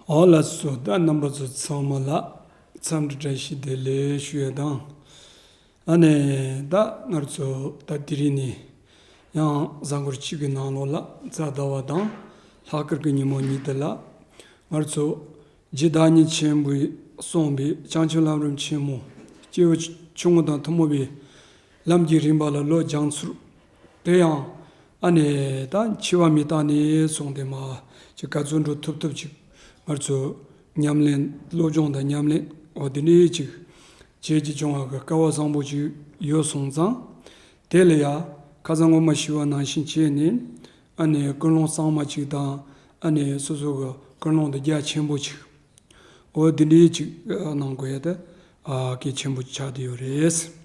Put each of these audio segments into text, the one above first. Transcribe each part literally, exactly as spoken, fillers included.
ཨོ་ལགས་སོ། ད་རྣམ་པ་ཚོ་ཚང་མ་ལ་འཚམས་འདྲི་བཀྲ་ཤིས་བདེ་ལེགས་ཞུ་ཡ་དང་། ཨ་ནི་ད་ང་ཚོ་ད་དེ་རིང་ནི་ཡང་གཟའ་འཁོར་གཅིག་གི་ནང་ལོགས་ལ་རྩ་ཟླ་བ་དང་ལྷག་དཀར་གྱི་ཉིན་མོ་གཉིས་དེ་ལ་ང་ཚོ་རྗེ་བདག་ཉིད་ཆེན་པོས་གསུངས་པའི་བྱང་ཆུབ་ལམ་རིམ་ཆེན་མོ་སྐྱེས་བུ་ཆུང་ངུ་དང་ཐུན་མོང་བའི་ལམ་གྱི་རིམ་པ་ལ་བློ་སྦྱང་ཚུལ། དེ་ཡང་ཨ་ནི་ད་འཆི་བ་མི་རྟག་ནས་བཟུང་སྟེ་མར་ཅིག་ག་ཚོད་འགྲོ་ཐུབ་ཐུབ་ཅིག་ང་ཚོ་ཉམས་ལེན། སློབ་སྦྱོང་དང་ཉམས་ལེན་འོ་དེ་འདྲའི་ཅིག་བྱེད་ཀྱི་བྱུང་བ་གི་སྐལ་བ་བཟང་པོ་ཅིག་ཡོད་སོང་ཙང་། དེ་ལ་ཡ་ཁ་སང་སྔོན་མ་ཞུས་པ་ནང་བཞིན་བྱས་ནས་ཨ་ནི་ཀུན་སློང་གཙང་མ་ཅིག་དང་ཨ་ནི་སོ་སོ་གི་ཀུན་སློང་དེ་རྒྱ་ཆེན་པོ་ཅིག་འོ་དེ་འདྲའི་ཅིག་གནང་དགོས་ཡ་དེ་ཨ་གལ་ཆེན་པོ་ཆགས་བསྡད་ཡོད་རེད།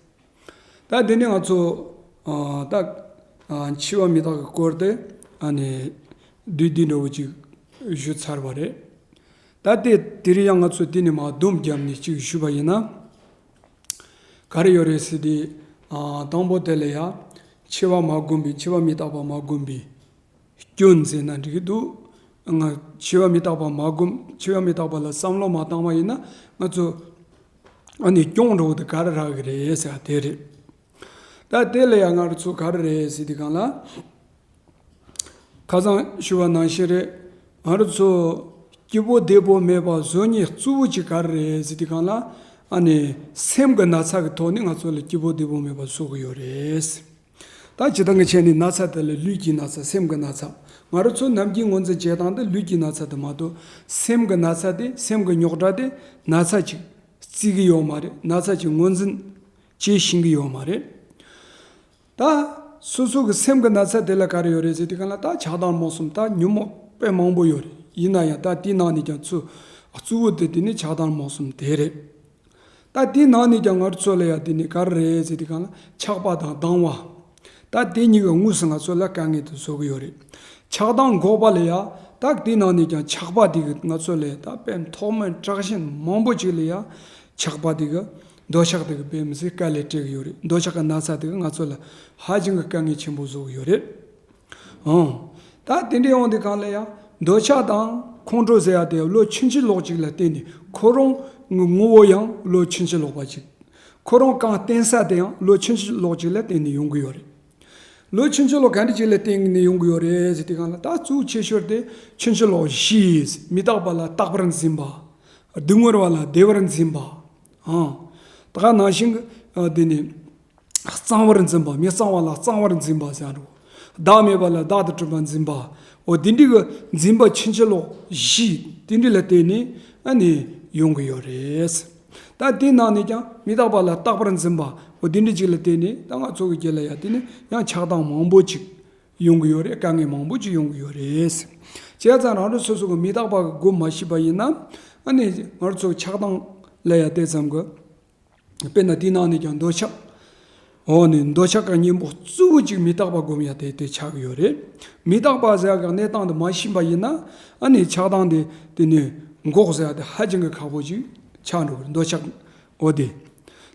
ད་དེ་ནས་ང་ཚོ་ཨ་ད་ཨ་འཆི་བ་མི་རྟག་གི་སྐོར་དེ་ཨ་ནི་བསྡུས་བསྡུས་འདྲ་བོ་ཅིག་ཞུས་ཚར་བ་རེད། ད་དེ་དེ་རིང་ཡང་ང་ཚོ་དེ་ནས་མར་སྡོམ་བརྒྱབ་ནས་ཅིག་ཞུས་པ་ཡིན་ན། ག་རེ་ཡོད་རེད་ཟེར་དུས། ཨ་དང་པོ་དེ་ལ་ཡ། འཆི་བ་མ་བསྒོམས་པའི་འཆི་བ་མི་རྟག་པ་མ་བསྒོམས་པའི་སྐྱོན་ཟེར་ན་འགྲིག་གི་འདུག་ང་འཆི་བ་མི་རྟག་པ་མ་བསྒོམས། འཆི་བ་མི་རྟག་པ་ལ་བསམ་བློ་མ་བཏང་བ་ཡིན་ན་ང་ཚོ་ཨ་ནི་སྐྱོན་འདྲ་བོ་དེ་ག་རེ་རག་གི་རེད་ཟེར་བ་དེ་རེད། ད་དེ་ལ་ཡང་ང་རང་ཚོ་ག་རེ་རེད་ཟེར་དུས་སྒང་ལ། ཁ་སང་ཞུས་པ་ནང་བཞིན་རེད། ང་རང་ཚོ་སྐྱིད་པོ་བདེ་པོ་མེད་པ་བཟོ་མཁན་གཙོ་བོ་གཅིག་ག་རེ་རེད་ཟེར་དུས་སྒང་ལ། ཨ་ནི་སེམས་ཀྱི་ན་ཚ་གི་ཐོག་ནས་ང་ཚོ་ལ་སྐྱིད་པོ་བདེ་པོ་མེད་པ་བཟོ་གི་ཡོད་རེད། ད་སྤྱིར་བཏང་གི་ཆ་ནས་ན་ཚ་དེ་ལ་ལུས་ཀྱི་ན་ཚ། སེམས་ཀྱི་ན་ཚ། ང་རང་ཚོ་ནམ་རྒྱུན་ངོས་འཛིན་བྱེད་སྟངས་དེ་ལུས་ཀྱི་ན་ཚ་དེ་མ་གཏོགས། སེམས་ཀྱི་ན་ཚ་དེ། སེམས་ཀྱི་རྙོག་དྲ་དེ་ན་ཚ་ཅིག་བརྩི་གི་ཡོད་མ་རེད། ན་ཚ་ཅིག་ངོས་འཛིན་བྱེད་ཤེས་ཀྱི་ཡོད་མ་རེད། ད་སོ་སོ་གི་སེམས་ཀྱི་ན་ཚ་དེ་ལ་ག་རེ་ཡོད་རེད་ཟེར་དུས་སྒང་ལ། ད་ཆགས་སྡང་རྨོངས་གསུམ་ད་ཉོན་མོངས་དཔེ་མང་པོ་ཡོད་རེད། ཡིན་ན་ཡང་ད་དེའི་ནང་ནས་ཀྱང་གཙོ་གཙོ་བོ་དེ་དེ་ནི་ཆགས་སྡང་རྨོངས་གསུམ་དེ་རེད། ད་དེའི་ནང་ནས་ཀྱང་ང་ཚོ་ལ་ཡ་དེ་ནི་ག་རེ་རེད་ཟེར་དུས་སྒང་ལ། ཆགས་པ་དང་སྡང་བ། ད་དེ་གཉིས་ཀྱི་དངོས་སུ་ང་ཚོ་ལ་དཀའ་ངལ་དེ་བཟོ་གི་ཡོད་རེད། ཆགས་སྡང་འགོག་པ་ལ་ཡ། ད་དེའི་ནང་ནས་ཀྱང་ཆགས་པ་དེ་གི་ང་ཚོ་ལ་ད་དཔེ་མཐོ་དམན་དྲག་ཞན་མང་པོ་ཅིག་ལ་ཡ། ཆགས་པ་དེ་གི། འདོད་ཆགས་དེ་གི་དཔེ་མི་སྲིད་དཀའ་ལས་སྤྲད་གི་ཡོད་རེད། འདོད་ཆགས་ཀྱི་ན་ཚ་དེ་གི་ང་ཚོ་ལ་ཧ་ཅང་གི་དཀའ་ངལ་ཆེན་པོ་བཟོ་གི་ཡོད་རེད། ཨང་། ད་དེ་འདྲ་ཡོང་དུས་སྒང་ལ་ཡ། འདོད་ཆགས་དང་ཁོང་ཁྲོ་ཟེར་ཡ་དེ་བློ་ཕྱིན་ཅི་ལོག་ཅིག་ལ་བརྟེན་ནས། ཁོ་རང་ངོ་བོ་ཡང་བློ་ཕྱིན་ཅི་ལོག་པ་ཅིག་ཁོ་རང་གང་བརྟེན་ས་དེ་ཡང་བློ་ཕྱིན་ཅི་ལོག་ཅིག་ལ་བརྟེན་ནས་ཡོང་གི་ཡོད་རེད། བློ་ཕྱིན་ཅི་ལོག་ག་འདྲ་ཅིག་ལ་བརྟེན་ནས་ཡོང་གི་ཡོད་རེད་ཟེར་དུས་སྒང་ལ། ད་གཙོ་ཆེ་ཤོས་དེ་ཕྱིན་ཅི་ལོག་བཞི། མི་རྟག་པ་ལ་རྟག་པར་འཛིན་པ། སྡུག་བསྔལ་བ་ལ་བདེ་བར་འཛིན་པ། ཨང་། ད་ག་ནང་བཞིན་གྱི་ཨ་དེ་ནི། གཙང་བར་འཛིན་པ། མི་གཙང་བ་ལ་གཙང་བར་འཛིན་པ་ཟེར་རོ། བདག་མེད་པ་ལ་བདག་ཏུ་གྲུབ་པར་འཛིན་པ། འོ་དེ་འདྲའི་གི་འཛིན་པ་ཕྱིན་ཅི་ལོག་བཞི་དེ་འདྲ་ལ་བརྟེན་ནས་ཨ་ནི་ཡོང་གི་ཡོད་རེད། ད་དེའི་ནང་ནས་ཀྱང་མི་རྟག་པ་ལ་རྟག་པར་འཛིན་པ། འོ་དེ་འདྲ་ཅིག་ལ་བརྟེན་ནས་ད་ང་ཚོ་གི་རྒྱུད་ལ་ཡ་དེ་ནི་ཡང་ཆགས་སྡང་མང་པོ་ཅིག་ཡོང་གི་ཡོད་རེད། དཀའ་ངལ་མང་པོ་ཅིག་ཡོང་གི་ཡོད་རེད། བྱས་ཙང་རང་རང་སོ་སོ་གི་མི་རྟག་པ་གི་སྒོམ་མ་ཤེས་པ་ཡིན་ན། ཨ་ནི་ང་ཚོ་ཆགས་སྡང་ལ་ཡ་དེ་ཙམ་གི། དཔེར་ན་དེའི་ནང་ནས་ཀྱང་འདོད་ཆགས། འོ་ནི་འདོད་ཆགས་ཀྱི་གཉེན་པོ་གཙོ་བོ་གཅིག་མི་རྟག་པ་སྒོམ་ཡ་དེ་དེ་ཆགས་ཀྱི་ཡོད་རེད། མི་རྟག་པ་ཟེར་ཡ་གི་གནས་སྟངས་དེ་མ་ཤེས་པ་ཡིན་ན། ཨ་ནི་ཆགས་སྡང་དེ་དེ་ནི་འགོག་ཟེར་ཡ་དེ་ཧ་ཅང་གི་ཁག་པོ་ཅིག་ཆགས་འགྲོ་གི་རེད། འདོད་ཆགས། འོ་དེ།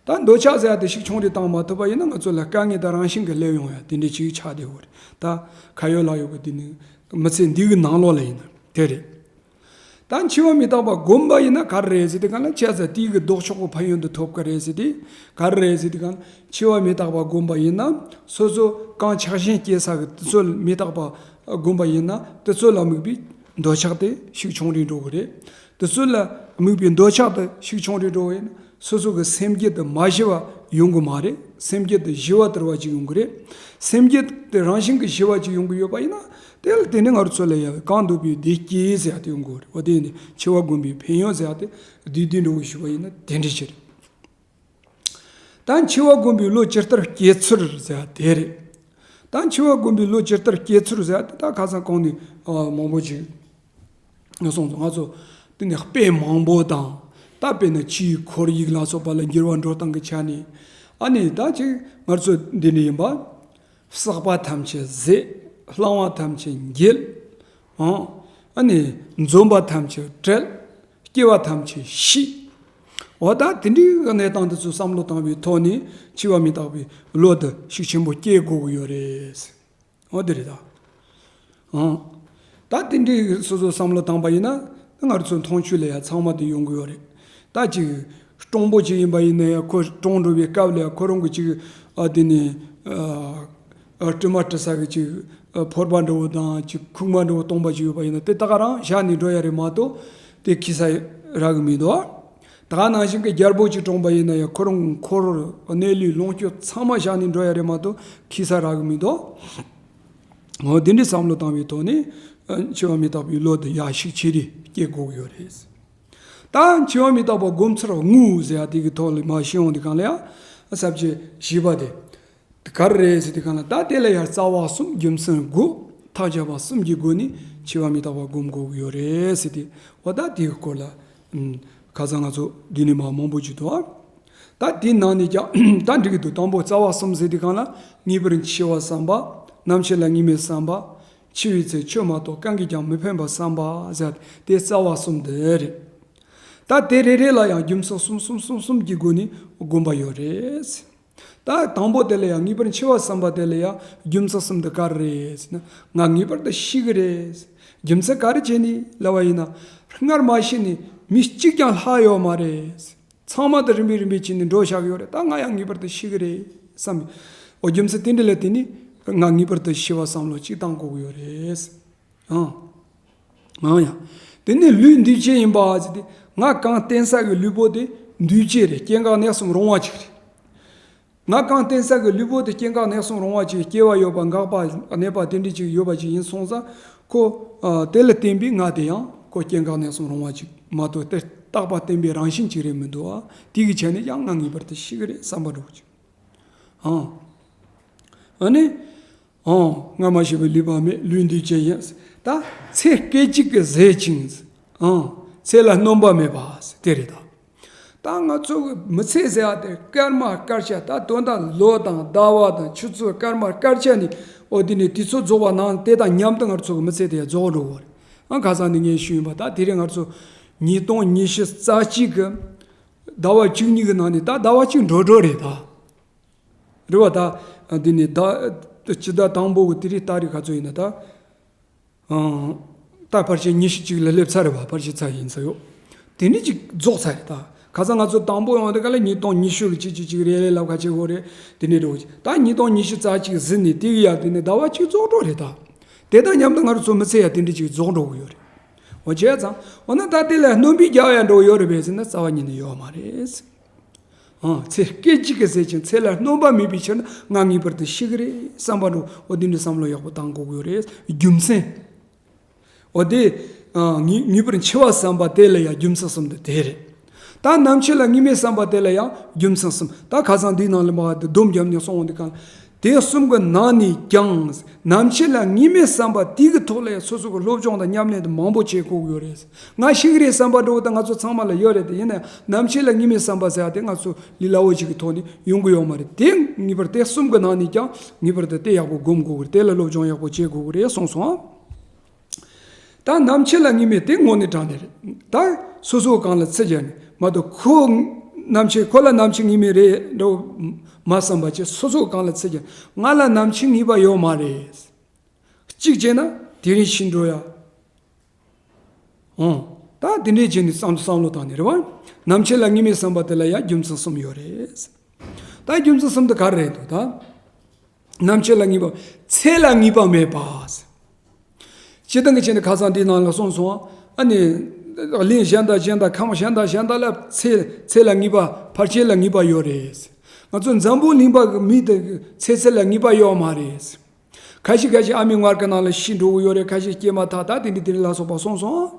ད་འདོད་ཆགས་ཟེར་ཡ་དེ་ཤུགས་ཆུང་རུ་བཏང་མ་ཐུབ་པ་ཡིན་ན་ང་ཚོ་ལ་དཀའ་ངལ་དེ་རང་བཞིན་གྱི་སླེབས་ཡོང་ཡ་དེ་འདྲ་ཅིག་ཆགས་བསྡད་ཡོད་རེད། ད་ཁ་ཡོད་ལག་ཡོད་པ་དེ་ནི་མི་ཚེ་འདི་གི་ནང་ལོགས་ལ་ཡིན་ན་དེ་རེད། ད་འཆི་བ་མི་རྟག་པ་སྒོམ་པ་ཡིན་ན་ག་རེ་རེད་ཟེར་དུས་སྒང་ལ། བྱས་ཙང་དེའི་གི་ལྡོག་ཕྱོགས་ཀྱི་ཕན་ཡོན་དེ་ཐོབ་ཀྱི་རེད་ཟེར་དུས་ག་རེ་རེད་ཟེར་དུས་སྒང་ལ། འཆི་བ་མི་རྟག་པ་སྒོམ་པ་ཡིན་ན་སོ་སོ་གང་ཆགས་ཞེན་སྐྱེ་ས་གི་དེ་ཚོ་མི་རྟག་པ་སྒོམ་པ་ཡིན་ན་དེ་ཚོ་ལ་དམིགས་པའི་འདོད་ཆགས་དེ་ཤུགས་ཆུང་རུ་འགྲོ་གི་རེད། དེ་ཚོ་ལ་དམིགས་པའི་འདོད་ཆགས་དེ་ཤུགས་ཆུང་རུ་འགྲོ་བ་ཡིན་ན། སོ་སོ་གི་སེམས་རྒྱུད་དེ་མ་ཞི་བ་ཡོང་གི་མ་རེད། སེམས་རྒྱུད་དེ་ཞི་བ་དུལ་བ་ཅིག་ཡོང་གི་རེད། སེམས་རྒྱུད་དེ་རང་བཞིན་གྱིས་ཞི་བ་ཅིག་ཡོང་གི་ཡོད་པ་ཡིན་ན། དེ་ལ་དེ་ནི་ང་རང་ཚོ་ལ་ཡ་གང་འདོད་པའི་བདེ་སྐྱིད་ཟེར་ཡ་དེ་ཡོང་གི་རེད། འོ་དེ་ནི་འཆི་བ་སྒོམ་པའི་ཕན་ཡོན་ཟེར་ཡ་དེ་བསྡུས་བསྡུས་འགྲོ་གི་ཞུ་བ་ཡིན་ན་དེ་འདྲ་ཅིག་རེད། ད་འཆི་བ་སྒོམ་པའི་བློ་ཇི་ལྟར་སྐྱེ་ཚུལ་ཟེར་ཡ་དེ་རེད། ད་འཆི་བ་སྒོམ་པའི་བློ་ཇི་ལྟར་སྐྱེ་ཚུལ་ཟེར་ཡ་དེ་ད་ཁ་སང་གོང་ནས་མང་པོ་ཅིག་ང་སོང་ཙང་ང་ཚོ་དེ་ནས་དཔེ་མང་པོ་དང་། ད་དཔེར་ན་ཆུའི་ཁོར་ཡུག་ལ་སོགས་པ་ལ་འགྱུར་བ་འགྲོ་སྟངས་ཀྱི་ཆ་ནས། ཨ་ནི་ད་ཅིག་ང་ཚོ་འདི་འདྲ་ཡིན་པ། བསགས་པ་ཐམས་ཅད་ཟད། བླང་བ་ཐམས་ཅད་འགྱེལ། ཨང་། ཨ་ནི་འཛོམས་པ་ཐམས་ཅད་བྲལ། སྐྱེ་བ་ཐམས་ཅད་ཤི། འོ་ད་དེ་འདྲའི་གནས་སྟངས་དེ་ཚོ་བསམ་བློ་བཏང་བའི་ཐོག་ནས་འཆི་བ་མི་རྟག་པའི་བློ་དེ་ཤུགས་ཆེན་པོ་སྐྱེ་དགོས་ཀྱི་ཡོད་རེད། འོ་དེ་རེད་ད། ཨང་། ད་དེ་འདྲའི་སོ་སོ་བསམ་བློ་བཏང་པ་ཡིན་ན། ང་ཚོ་མཐོང་ཆོས་ལ་ཡང་ཚང་མ་དེ་ཡོང་གི་ཡོད་རེད། ད་ཅིག་གྲོང་པོ་ཅིག་ཡིན་པ་ཡིན་ན་ཡང་ཁོ་གྲོང་འགྲོ་བའི་སྐབས་ལ་ཡང་ཁོ་རང་གི་ཅིག་ཨ་དེ་ནི་ཨ་ཨ་དྲི་མ་དྲི་ས་གི་ཅིག་ཨ་ཕོར་པ་འདྲ་བོ་དང་ཅིག་ཁུག་མ་འདྲ་བོ་སྟོང་པ་ཅིག་ཡོད་པ་ཡིན་ན་དེ་ད་ག་རང་བཞག་ནས་འགྲོ་ཡ་རེད་མ་གཏོགས་དེ་འཁྱེར་ས་རག་གི་མི་འདུག་ད་ག་ནང་བཞིན་གྱི་རྒྱལ་པོ་ཅིག་གྲོངས་པ་ཡིན་ན་ཡང་ཁོ་རང་འཁོར་གནས་ལུས་ལོངས་སྤྱོད་ཚང་མ་བཞག་ནས་འགྲོ་ཡ་རེད་མ་གཏོགས་འཁྱེར་ས་རག་གི་མི་འདུག་འོ་དེ་འདྲའི་བསམ་བློ་བཏང་བའི་ཐོག་ནས་ཨ་འཆི་བ་མི་རྟག་པའི་བློ་དེ་ཡར་ཞིག་ཆེ་རེ་སྐྱེ་དགོས་ཀྱི་ཡོད་རེད། ད་འཆི་བ་མི་རྟག་པ་སྒོམ་ཚུལ་དངོས་ཟེར་ཡ་དེ་གི་ཐོག་ལ་མར་ཤེས་ཡོང་དུས་གང་ལ་ཡང་ས་བཅད་བཞི་པ་དེ་ག་རེ་རེད་ཟེར་དུས་གང་ལ་ད་དེ་ལ་ཡང་རྩ་བ་གསུམ་རྒྱུ་མཚན་དགུ་ཐག་བཅད་པ་གསུམ་གྱི་སྒོ་ནས་འཆི་བ་མི་རྟག་པ་སྒོམ་དགོས་ཀྱི་ཡོད་རེད་ཟེར་ཏེ་འོ་ད་དེ་གི་སྐོར་ལ་ཨུམ་ཁ་སང་ང་ཚོ་འདི་ནས་མར་མང་པོ་ཅིག་འདུག་ཨ། ད་དེའི་ནང་ནས་ཀྱང་ད་འགྲིག་གི་འདུག་དང་པོ་རྩ་བ་གསུམ་ཟེར་དུས་གང་ལ་ངེས་པར་འཆི་བ་བསམ་པ། ནམ་འཆི་ལ་ངེས་མེད་བསམ་པ། འཆི་བའི་ཚེ་ཆོས་མ་གཏོགས་གང་གིས་ཀྱང་མི་ཕན་པ་བསམ་པ་ཟེར་དེ་རྩ་བ་གསུམ་དེ་རེད། ད་དེ་རེ་རེ་ལ་ཡང་རྒྱུ་མཚན་གསུམ་གསུམ་གསུམ་གསུམ་གྱི་སྒོ་ནས་སྒོམ་པ་ཡོད་རེད། ད་དང་པོ་དེ་ལ་ཡང་ངེས་པར་འཆི་བ་བསམ་པ་དེ་ལ་ཡང་རྒྱུ་མཚན་གསུམ་དེ་ག་རེ་རེད་ཟེར་ན་ང་ངེས་པར་དུ་ཤི་གི་རེད། རྒྱུ་མཚན་ག་རེ་བྱས་ནས་ལབ་པ་ཡིན་ན་སྔར་མ་ཤི་ནས་མི་གཅིག་ཀྱང་ལྷག་ཡོད་མ་རེད། ཚང་མ་དེ་རིམ་པས་རིམ་པས་བྱས་ནས་འགྲོ་བཞག་གི་ཡོད་རེད། ད་ང་ཡང་ངེས་པར་དུ་ཤི་གི་རེད་བསམ། འོ་རྒྱུ་མཚན་དེ་འདྲ་ལ་བརྟེན་ནས་ང་ངེས་པར་དུ་ཤི་བ་བསམ་བློ་གཅིག་བཏང་དགོས་ཀྱི་ཡོད་རེད། ཨང་། ཨང་ཡ། དེ་ནི་ལུས་འདུས་བྱས་ཡིན་པ་ཟེར་ཏེ་ང་གང་བརྟེན་ས་གི་ལུས་པོ་དེ་འདུས་བྱས་རེད། སྐྱེ་འགག་གནས་གསུམ་རུང་བ་ཅིག་རེད། ང་གང་བརྟེན་ས་གི་ལུས་པོ་དེ་སྐྱེ་འགག་གནས་གསུམ་རུང་བ་ཅིག་སྐྱེ་བ་ཡོད་པ་འགག་པ་གནས་པ་དེ་འདྲ་ཅིག་ཡོད་པ་ཅིག་ཡིན་སོང་ཙང་ཁོ་ཨ་དེ་ལ་བརྟེན་པའི་ང་དེ་ཡང་ཁོ་སྐྱེ་འགག་གནས་གསུམ་རུང་བ་ཅིག་མ་གཏོགས་དེ་རྟག་པ་བརྟན་པའི་རང་བཞིན་ཅིག་རེད་མི་འདུག་ཨ། དེ་གི་ཆ་ནས་ཡང་ང་ངེས་པར་དུ་ཤི་གི་རེད་བསམ་པ་འདྲ་བོ་ཅིག་ཨང་། ཨ་ནི། ཨང་། སྔར་མ་ཤི་བའི་ལུས་པ་མེད། ལུས་འདུས་བྱས་ཡིན། ད་ཚེ་སྐད་ཅིག་གིས་ཟད་ཅིང་། ཨང་། ཚེ་ལ་སྣོན་པ་མེད་པ་དེ་རེད་ད། ད་ང་ཚོ་གི་མི་ཚེ་ཟེར་བ་དེ་སྐར་མ་སྐར་ཆ་ད་དོན་དག་ལོ་དང་ཟླ་བ་དང་ཆུ་ཚོད་སྐར་མ་སྐར་ཆ་ནི་འོ་དེ་ནི་དུས་ཚོད་རྫོགས་པ་ནང་དེ་དང་མཉམ་དུ་ང་ཚོ་གི་མི་ཚེ་དེ་རྫོགས་འགྲོ་གི་རེད། ཨང་། ཁ་སང་ནི་ངས་ཞུས་ཡིན་པ་ད་དེ་རིང་ང་ཚོ་ཉིས་སྟོང་ཉི་ཤུ་རྩ་གཅིག་གི་ཟླ་བ་བཅུ་གཉིས་ཀྱི་ནང་ནས་ད་ཟླ་བ་གཅིག་འགྲོ་འགྲོ་རེད་ད། རེད་བ་ད། འདི་ནི་ད་སྤྱི་ཟླ་དང་པོ་གི་དེ་རིང་ཏ་རིག་ག་ཚོད་ཡིན་ན་ད། ཨང་། ད་ཕལ་ཆེར་ཉི་ཤུ་གཅིག་ལ་སླེབས་ཚར་རེད་བ། ཕལ་ཆེར་ཚར་ཡིན་ས་ཡོད། དེ་ནི་ཅིག་རྫོགས་ཚར་རེད་ད། ཁ་སང་ང་ཚོ་དང་པོ་ཡོང་དེ་ག་ལ་ཉིས་སྟོང་ཉི་ཤུ་གི་གཅིག་གཅིག་གཅིག་རེད་ལབ་ཁ་ཆེ་གོ་རེད། དེ་ནི་རེད་བ། ད་ཉིས་སྟོང་ཉི་ཤུ་རྩ་གཅིག་ཟིན་ནས་དེ་གི་ཡ་དེ་ནི་ཟླ་བ་གཅིག་རྫོགས་འགྲོ་རེད་ད། དེ་དང་མཉམ་དུ་ང་རང་ཚོ་མི་ཚེ་ཡ་དེ་འདྲ་ཅིག་རྫོགས་འགྲོ་གི་ཡོད་རེད། འོ་བྱས་ཙང་འོ་ན་ད་དེ་ལ་སྣོན་པའི་རྒྱག་ཡ་འགྲོ་ཡོད་རེད་པས་ཟེར་ན་རྩ་བ་ཉིད་ནས་ཡོད་མ་རེད། ཨང་། ཚེ་སྐད་ཅིག་གིས་ཟད་ཅིང་ཚེ་ལ་སྣོན་པ་མེད་པའི་ཕྱིར་ན་ང་ངེས་པར་དུ་ཤི་གི་རེད་བསམ་པ་འགྲོ། འོ་དེ་འདྲའི་བསམ་བློ་ཡག་པོ་བཏང་དགོས་ཀྱི་ཡོད་རེད། རྒྱུ་མཚན། འོ་དེ། ཨང་། ངེས་ངེས་པར་འཆི་བ་བསམ་པ་དེ་ལ་ཡང་རྒྱུ་མཚན་གསུམ་དེ་དེ་རེད། ད་ནམ་འཆི་ལ་ངེས་མེད་བསམ་པ་དེ་ལ་ཡང་རྒྱུ་མཚན་གསུམ། ད་ཁ་སང་འདིའི་ནང་ལ་མ་དེ་སྡོམ་བརྒྱབ་ནས་སོང་འོང་དེ་གང་། དེ་གསུམ་གྱི་ནང་ནས་ཀྱང་ནམ་འཆི་ལ་ངེས་མེད་བསམ་པ་དེ་གི་ཐོག་ལ་ཡང་སོ་སོ་གི་སློབ་སྦྱོང་དང་ཉམས་ལེན་དེ་མང་པོ་བྱེད་དགོས་ཀྱི་ཡོད་རེད། ང་ཤི་གི་རེད་བསམ་པ་འདྲ་བོ་ད་ང་ཚོ་ཚང་མ་ལ་ཡོད་རེད་དེ། ཡིན་ན་ནམ་འཆི་ལ་ངེས་མེད་བསམ་པ་ཟེར་ཡ་དེ་ང་ཚོ་ལས་སླ་བོ་ཞིག་གི་ཐོག་ནས་ཡོང་གི་ཡོད་མ་རེད། དེ་ངེས་པར་དེ་གསུམ་གི་ནང་ནས་ཀྱང་ངེས་པར་དུ་དེ་ཡག་པོ་སྒོམ་དགོས་ཀྱི་རེད། དེ་ལ་སློབ་སྦྱོང་ཡག་པོ་བྱེད་དགོས་ཀྱི་རེད་གསུངས་སོང་ཨ། ད་ནམ་འཆི་ལ་ངེས་མེད་དེ་དངོས་གནས་དྲང་གནས་རེད། ད་སོ་སོ་གང་ལ་ཚིག་རྒྱག་ནས་མ་གཏོགས་ཁོ་ནམ་འཆི་ཁོ་ལ་ནམ་འཆི་ངེས་མེད་རེད་འགྲོ་མ་བསམ་པ་བྱས། སོ་སོ་གང་ལ་ཚིག་རྒྱག་ང་ལ་ནམ་འཆི་ངེས་པ་ཡོད་མ་རེད། གཅིག་བྱས་ན་དེ་རིང་ཤི་འགྲོ་ཡ། ཨང་། ད་དེ་འདྲས་བྱས་ནས་བསམ་བསམ་བློ་བཏང་ནས་རེད་བ། ནམ་འཆི་ལ་ངེས་མེད་བསམ་པ་དེ་ལ་ཡང་རྒྱུ་མཚན་གསུམ་ཡོད་རེད། ད་རྒྱུ་མཚན་གསུམ་དེ་ག་རེ་རེད་འདུག་ད། ནམ་འཆི་ལ་ངེས་པ། ཚེ་ལ་ངེས་པ་མེད་པ། སྤྱིར་བཏང་གི་ཆ་ནས་ཁ་སང་འདིའི་ནང་ལ་གསུངས་སོང་། ཨ་ནི། གླིང་གཞན་དང་གཞན་དང་ཁམས་གཞན་དང་གཞན་དག་ལ་ཚེ་ཚེ་ལ་ངེས་པ། ཕལ་ཆེར་ལ་ངེས་པ་ཡོད་རེད། ང་ཚོ་འཛམ་བུ་གླིང་པ་གི་མི་དེ་ཚེ་ཚད་ལ་ངེས་པ་ཡོད་མ་རེད། ཁ་ཤས་ཁ་ཤས་ཨ་མའི་མངལ་གྱི་ནང་ལ་ཤི་འགྲོ་གི་ཡོད་རེད། ཁ་ཤས་སྐྱེས་མ་ཐག་ད་དེ་འདྲ་དེ་འདྲ་ལ་སོགས་པ་གསུངས་སོང་།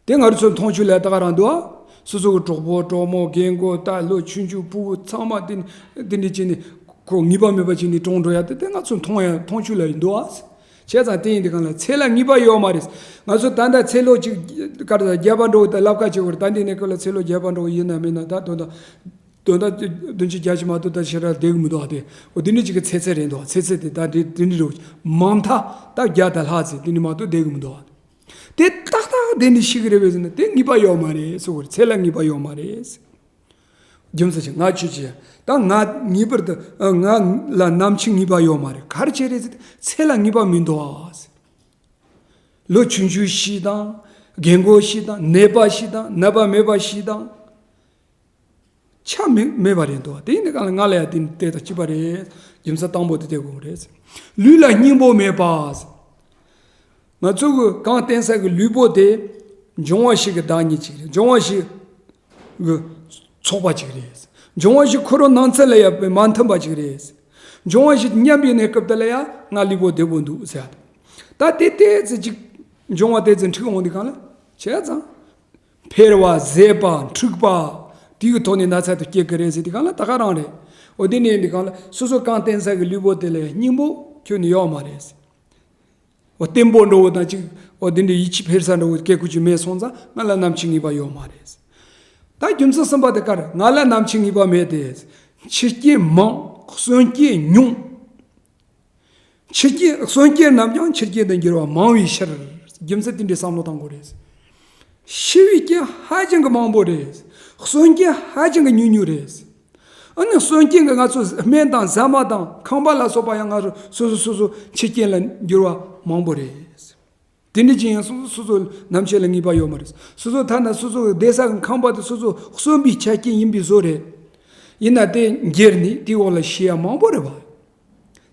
དེ་ང་རང་ཚོའི་མཐོང་ཆོས་ལ་ད་ག་རང་འདུག་ཨ། སོ་སོ་གི་གྲོགས་པོ་གྲོགས་མོ་རྒན་རྒོན་ད་ལོ་ཆུང་ཆུང་ཕྲུ་གུ་ཚང་མ་དེ་དེ་འདྲ་བྱས་ནས་ཁོ་ངེས་པ་མེད་པ་བྱས་ནས་གྲོངས་འགྲོ་ཡ་དེ་དེ་ང་ཚོའི་མཐོང་ཡ་མཐོང་ཆོས་ལ་འདུག་ཨ། བྱས་ཙང་དེ་ཡིན་དུས་གང་ལ་ཚེ་ལ་ངེས་པ་ཡོད་མ་རེད། ང་ཚོ་ད་ལྟ་ཚེ་ལོ་གཅིག་ག་རེ་ད་བརྒྱ་པ་འགྲོ་ད་ལབ་ཁ་བྱེད་དགོས་རེད། ད་འདི་ནས་ཁོ་ལ་ཚེ་ལོ་བརྒྱ་པ་འགྲོ་ཡིན་ན་མིན་ན་ད་དོན་དག་དོན་དག་བདུན་ཅུ་བརྒྱད་ཅུ་མ་གཏོགས་ད་ཕྱིར་ར་བསྡད་གི་མི་འདུག་ཨ། དེ་འོ་དེ་འདྲ་ཅིག་གི་ཚེ་ཚད་རེད་འདུག་ཚེ་ཚད་དེ་ད་དེ་དེ་འདྲ་རེད། མང་མཐའ་ད་བརྒྱ་དང་ལྷག་ཙམ་དེ་འདྲ་མ་གཏོགས་བསྡད་གི་མི་འདུག་ཨ། དེ་ཏག་ཏག་དེ་འདྲ་ཤི་གི་རེད་པས་ཟེར་ན་དེ་ངེས་པ་ཡོད་མ་རེད་ཟེར་གི་རེད། ཚེ་ལ་ངེས་པ་ཡོད་མ་རེད། རྒྱུ་མཚན་ཅི། ང་ཆོས་ཅི། ད་ང་ངེས་པར་དུ་ང་ལ་ནམ་འཆི་ངེས་པ་ཡོད་མ་རེད། ག་རེ་བྱས་རེད་ཟེར་ཚེ་ལ་ངེས་པ་མི་འདུག་ཨ། ལོ་ཆུང་ཆུང་ཤི་དང་ རྒན་རྒོན་ཞིག་དང་ནད་པ་ཞིག་དང་ནད་པ་མེད་པ་ཞིག་དང་། ཆ་མེད་མེད་པ་རེད་འདུག་དེ་ཡིན་དུས་གང་ལ་ང་ལ་ཡང་དེ་དེ་དང་གཅིག་པ་རེད། རྒྱུ་མཚན་དང་པོ་དེ་དེ་དགོས་རེད། ལུས་ལ་སྙིང་པོ་མེད་པ། ང་ཚོ་གི་གང་བསྟན་ས་གི་ལུས་པོ་དེ་འབྱུང་བ་བཞི་གི་བདག་ཉིད་ཅིག་རེད། འབྱུང་བ་བཞི་གི་ཚོགས་པ་ཅིག་རེད། འབྱུང་བ་བཞི་ཁོ་རང་ནང་ཚན་ལ་ཡང་མ་མཐུན་པ་ཅིག་རེད། འབྱུང་བ་བཞི་མཉམ་པའི་གནས་སྐབས་དེ་ལ་ཡང་ང་ལུས་པོ་བདེ་པོ་འདུག་ཟེར། ད་དེ་ཏོག་ཙམ་ཅིག་འབྱུང་བ་ཏོག་ཙམ་འཁྲུག་འོང་དུས་གང་ལ་བྱས་ཙང་། འཕེལ་བ་ཟད་པ་འཁྲུགས་པ། དེ་གི་ཐོག་ནས་ན་ཚ་དེ་སྐྱེ་གི་རེད་ཟེར་དུས་གང་ལ་ད་ག་རང་རེད། འོ་དེ་ནས་འདི་གང་ལ་སོ་སོ་གང་བསྟན་ས་གི་ལུས་པོ་དེ་ལ་སྙིང་པོ་ཁྱོན་ནས་ཡོད་མ་རེད། འོ་བརྟན་པོ་འདྲ་བོ་དང་ཅིག་འོ་དེ་འདྲའི་ཡིད་ཆེས་འཕེར་ས་འདྲ་བོ་སྐྱེ་དགོས་ཀྱི་མེད་སོང་ཙང་ང་ལ་ནམ་འཆི་ངེས་པ་ཡོད་མ་རེད། ད་རྒྱུ་མཚན་གསུམ་པ་དེ་ག་རེ། ང་ལ་ནམ་འཆི་ངེས་པ་མེད་དེ། འཆི་རྐྱེན་མང་གསོན་རྐྱེན་ཉུང་། འཆི་རྐྱེན་གསོན་རྐྱེན་རྣམས་ཀྱང་འཆི་རྐྱེན་དུ་འགྱུར་བ་མང་བའི་ཕྱིར། རྒྱུ་མཚན་དེ་འདྲའི་བསམ་བློ་བཏང་དགོས་རེད། ཤི་བའི་རྐྱེན་ཧ་ཅང་གི་མང་པོ་རེད། གསོན་རྐྱེན་ཧ་ཅང་གི་ཉུང་ཉུང་རེད། ཨ་ནི་གསོན་རྐྱེན་གྱི་ང་ཚོ་སྨན་དང་ཟ་མ་དང་ཁང་པ་ལ་སོགས་པ་ཡང་ང་ཚོ་སོ་སོ་སོ་སོ་འཆི་རྐྱེན་ལ་འགྱུར་བ་མང་པོ་རེད། དེ་འདྲ་ཅིག་ཡང་སོ་སོ་སོ་སོ་ནམ་ཕྱེད་ལ་ངེས་པ་ཡོད་མ་རེད། སོ་སོ་ཐ་ན་སོ་སོ་གི་བསྡད་ས་གི་ཁང་པ་དེ་སོ་སོ་གསོན་པའི་ཆ་རྐྱེན་ཡིན་པའི་བཟོ་རེད། ཡིན་ན་དེ་འགྱེལ་ནས་དེའི་འོག་ལ་ཤི་ཡ་མང་པོ་རེད་བ།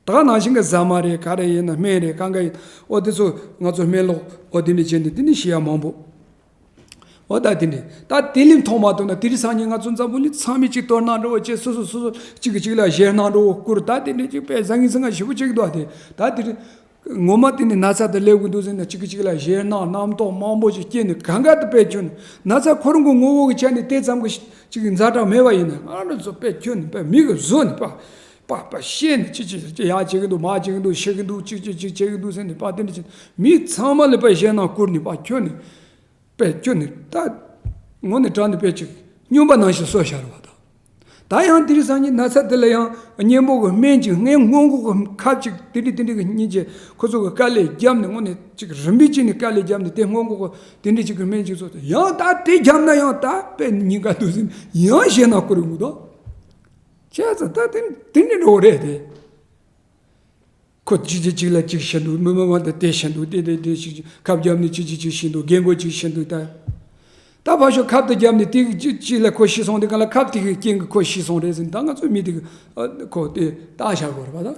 ད་ནང་བཞིན་གི་ཟ་མ་རེད་ག་རེ་ཡིན་ན་སྨན་རེད་གང་ག་ཡིན་འོ་དེ་ཚོ་ང་ཚོ་སྨན་ལོག་འོ་དེ་འདྲ་བྱས་ནས་དེ་ནས་ཤི་ཡ་མང་པོ། འོ་ད་དེ་འདྲ་ད་དེ་ལས་མཐོང་མ་ཐུབ་ན་དེ་རིང་སང་ཉིན་ང་ཚོ་འཛམ་བུ་གླིང་ཚང་མས་གཅིག་གཏོར་ན་འགྲོ་བ་བཅས་སོ་སོ་སོ་སོ་གཅིག་གིས་གཅིག་ལ་ཞེད་སྣང་འགྲོ་བ་བསྐུར་ད་དེ་འདྲ་གཅིག་པས་བཟང་ངན་སེ་ང་ཞེ་པོ་གཅིག་འདུག་དེ་ད་དེ་རིང་ངོ་མ་དེ་ནི་ན་ཚ་དེ་སླེབས་གི་འདུག་ཟེར་ན་གཅིག་གིས་གཅིག་ལ་ཞེད་སྣང་རྣམ་རྟོག་མང་པོ་ཞིག་སྐྱེས་ནས་གང་ག་དུ་སྤེལ་ཁྱོད་ནི་ན་ཚ་ཁོ་རང་གི་ངོ་བོ་གི་ཆ་ནས་དེ་ཙམ་གི་ཅིག་གི་ཛ་དྲག་མེད་པ་ཡིན་ན་ང་རང་ཚོ་སྤེལ་ཁྱོད་ནི་སྤེལ་མི་གི་བཟོ་ནི་པ་པ་པ་ཤེས་ནི་ཅི་ཅི་ཅི་ཡ་བྱེད་གི་འདུག་མ་བྱེད་གི་འདུག་ཤི་གི་འདུག་ཅི་ཅི་ཅི་བྱེད་གི་འདུག་ཟེར་ནི་པ་དེ་འདྲ་ཅི་མི་ཚང་མ་ལ་པ་ཞེད་སྣང་བསྐུར་ནི་པ་ཁྱོད་ནི་པས་ཁྱོད་ནི་ད་ངོ་ནས་དྲང་ནས་པས་ཅིག་སྨྱོན་པ་ནང་བཞིན་གསོ་བཞག་རེད་བ་ད། ད་ཡང་དེ་རིང་སང་ཉིན་ན་ཚ་དེ་ལ་ཡང་གཉེན་པོ་གི་སྨན་ཅིག་སྔོན་སྔོན་འགོག་གི་ཁབ་ཅིག་དེ་འདྲ་དེ་འདྲ་གི་སྙིང་རྗེ་ཁོ་ཚོ་གི་དཀའ་ལས་བརྒྱབ་ནས་དངོས་གནས་ཅིག་རིམ་པས་ཅིག་ནས་དཀའ་ལས་བརྒྱབ་ནས་དེ་སྔོན་འགོག་གི་དེ་འདྲ་ཅིག་གི་སྨན་ཅིག་བཟོ་ཚོ་ཡང་ད་དེ་བརྒྱབ་ན་ཡང་ད་དཔེ་ཉིན་ཀ་འདུག་ཟིན་ཡང་ཞེད་སྣང་བསྐུར་ཡོང་གི་འདུག་བྱས་ཙང་ད་དེ་དེ་འདྲ་འགྲོ་གི་རེད་དེ། ཁོ་གཅིག་གིས་གཅིག་ལ་གཅིག་བྱེད་འདུག་མི་མི་མ་དེ་དེ་བྱེད་འདུག་དེ་དེ་དེ་ཞིག་ཁབ་བརྒྱབ་ནས་གཅིག་གིས་གཅིག་བྱེད་འདུག་རྒན་རྒོན་གཅིག་བྱེད་འདུག་ད། ད་ཕར་ཞོག་ཁབ་དེ་བརྒྱབ་ནས་དེ་གཅིག་གཅིག་ལ་ཁོ་ཤི་སོང་དེ་ག་ལ་ཁབ་དེ་གི་རྐྱེན་གྱིས་ཁོ་ཤི་སོང་རེད་ཟེར་ནས་ད་ང་ཚོ་མི་དེ་གི་ཨ་ཁོ་དེ་བཏགས་བཞག་དགོས་རེད་པ་ད།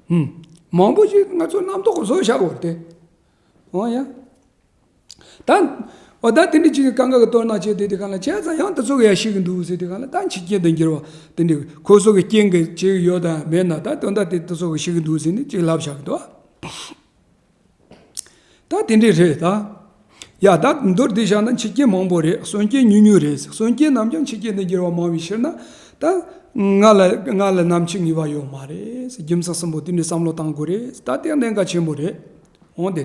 ཧུམ། མང་པོ་ཞིག་ང་ཚོ་རྣམ་རྟོག་གི་བཟོ་བཞག་དགོས་རེད་དེ། འོ་ཡ། ད། འོ་ད་དེ་འདྲ་ཅིག་གི་གང་ག་གི་གཏོར་སྣང་བྱས་དེ་དེ་གང་ལ་བྱས་ཙང་ཡང་དེ་ཚོ་གི་ཡ་ཤི་གི་འདུག་ཟེར་དེ་གང་ལ་ད་འཆི་རྐྱེན་དུ་འགྱུར་བ་དེ་འདྲ་ཁོ་ཚོ་གི་རྐྱེན་གྱིས་བྱེད་ཀྱི་ཡོད་དམ་མེད་ན་ད་དོན་དག་དེ་དེ་ཚོ་གི་ཤི་གི་འདུག་ཟེར་ནས་ཅིག་ལབ་བཞག་གི་འདུག་ད་དེ་འདྲ་རེད་ད། ཡ་ད་མདོར་བསྡུས་བཞག་ན་འཆི་རྐྱེན་མང་པོ་རེད་གསོན་རྐྱེན་ཉུང་ཉུང་རེད་གསོན་རྐྱེན་རྣམས་ཀྱང་འཆི་རྐྱེན་དུ་འགྱུར་བ་མང་བའི་ཕྱིར་ན་ད་ང་ལ་ང་ལ་ནམ་འཆི་ངེས་པ་ཡོད་མ་རེད་རྒྱུ་མཚན་གསུམ་པོ་དེ་འདྲ་བསམ་བློ་བཏང་དགོས་རེད་ད་དེ་གནད་འགག་ཆེན་པོ་རེད། འོང་དེ།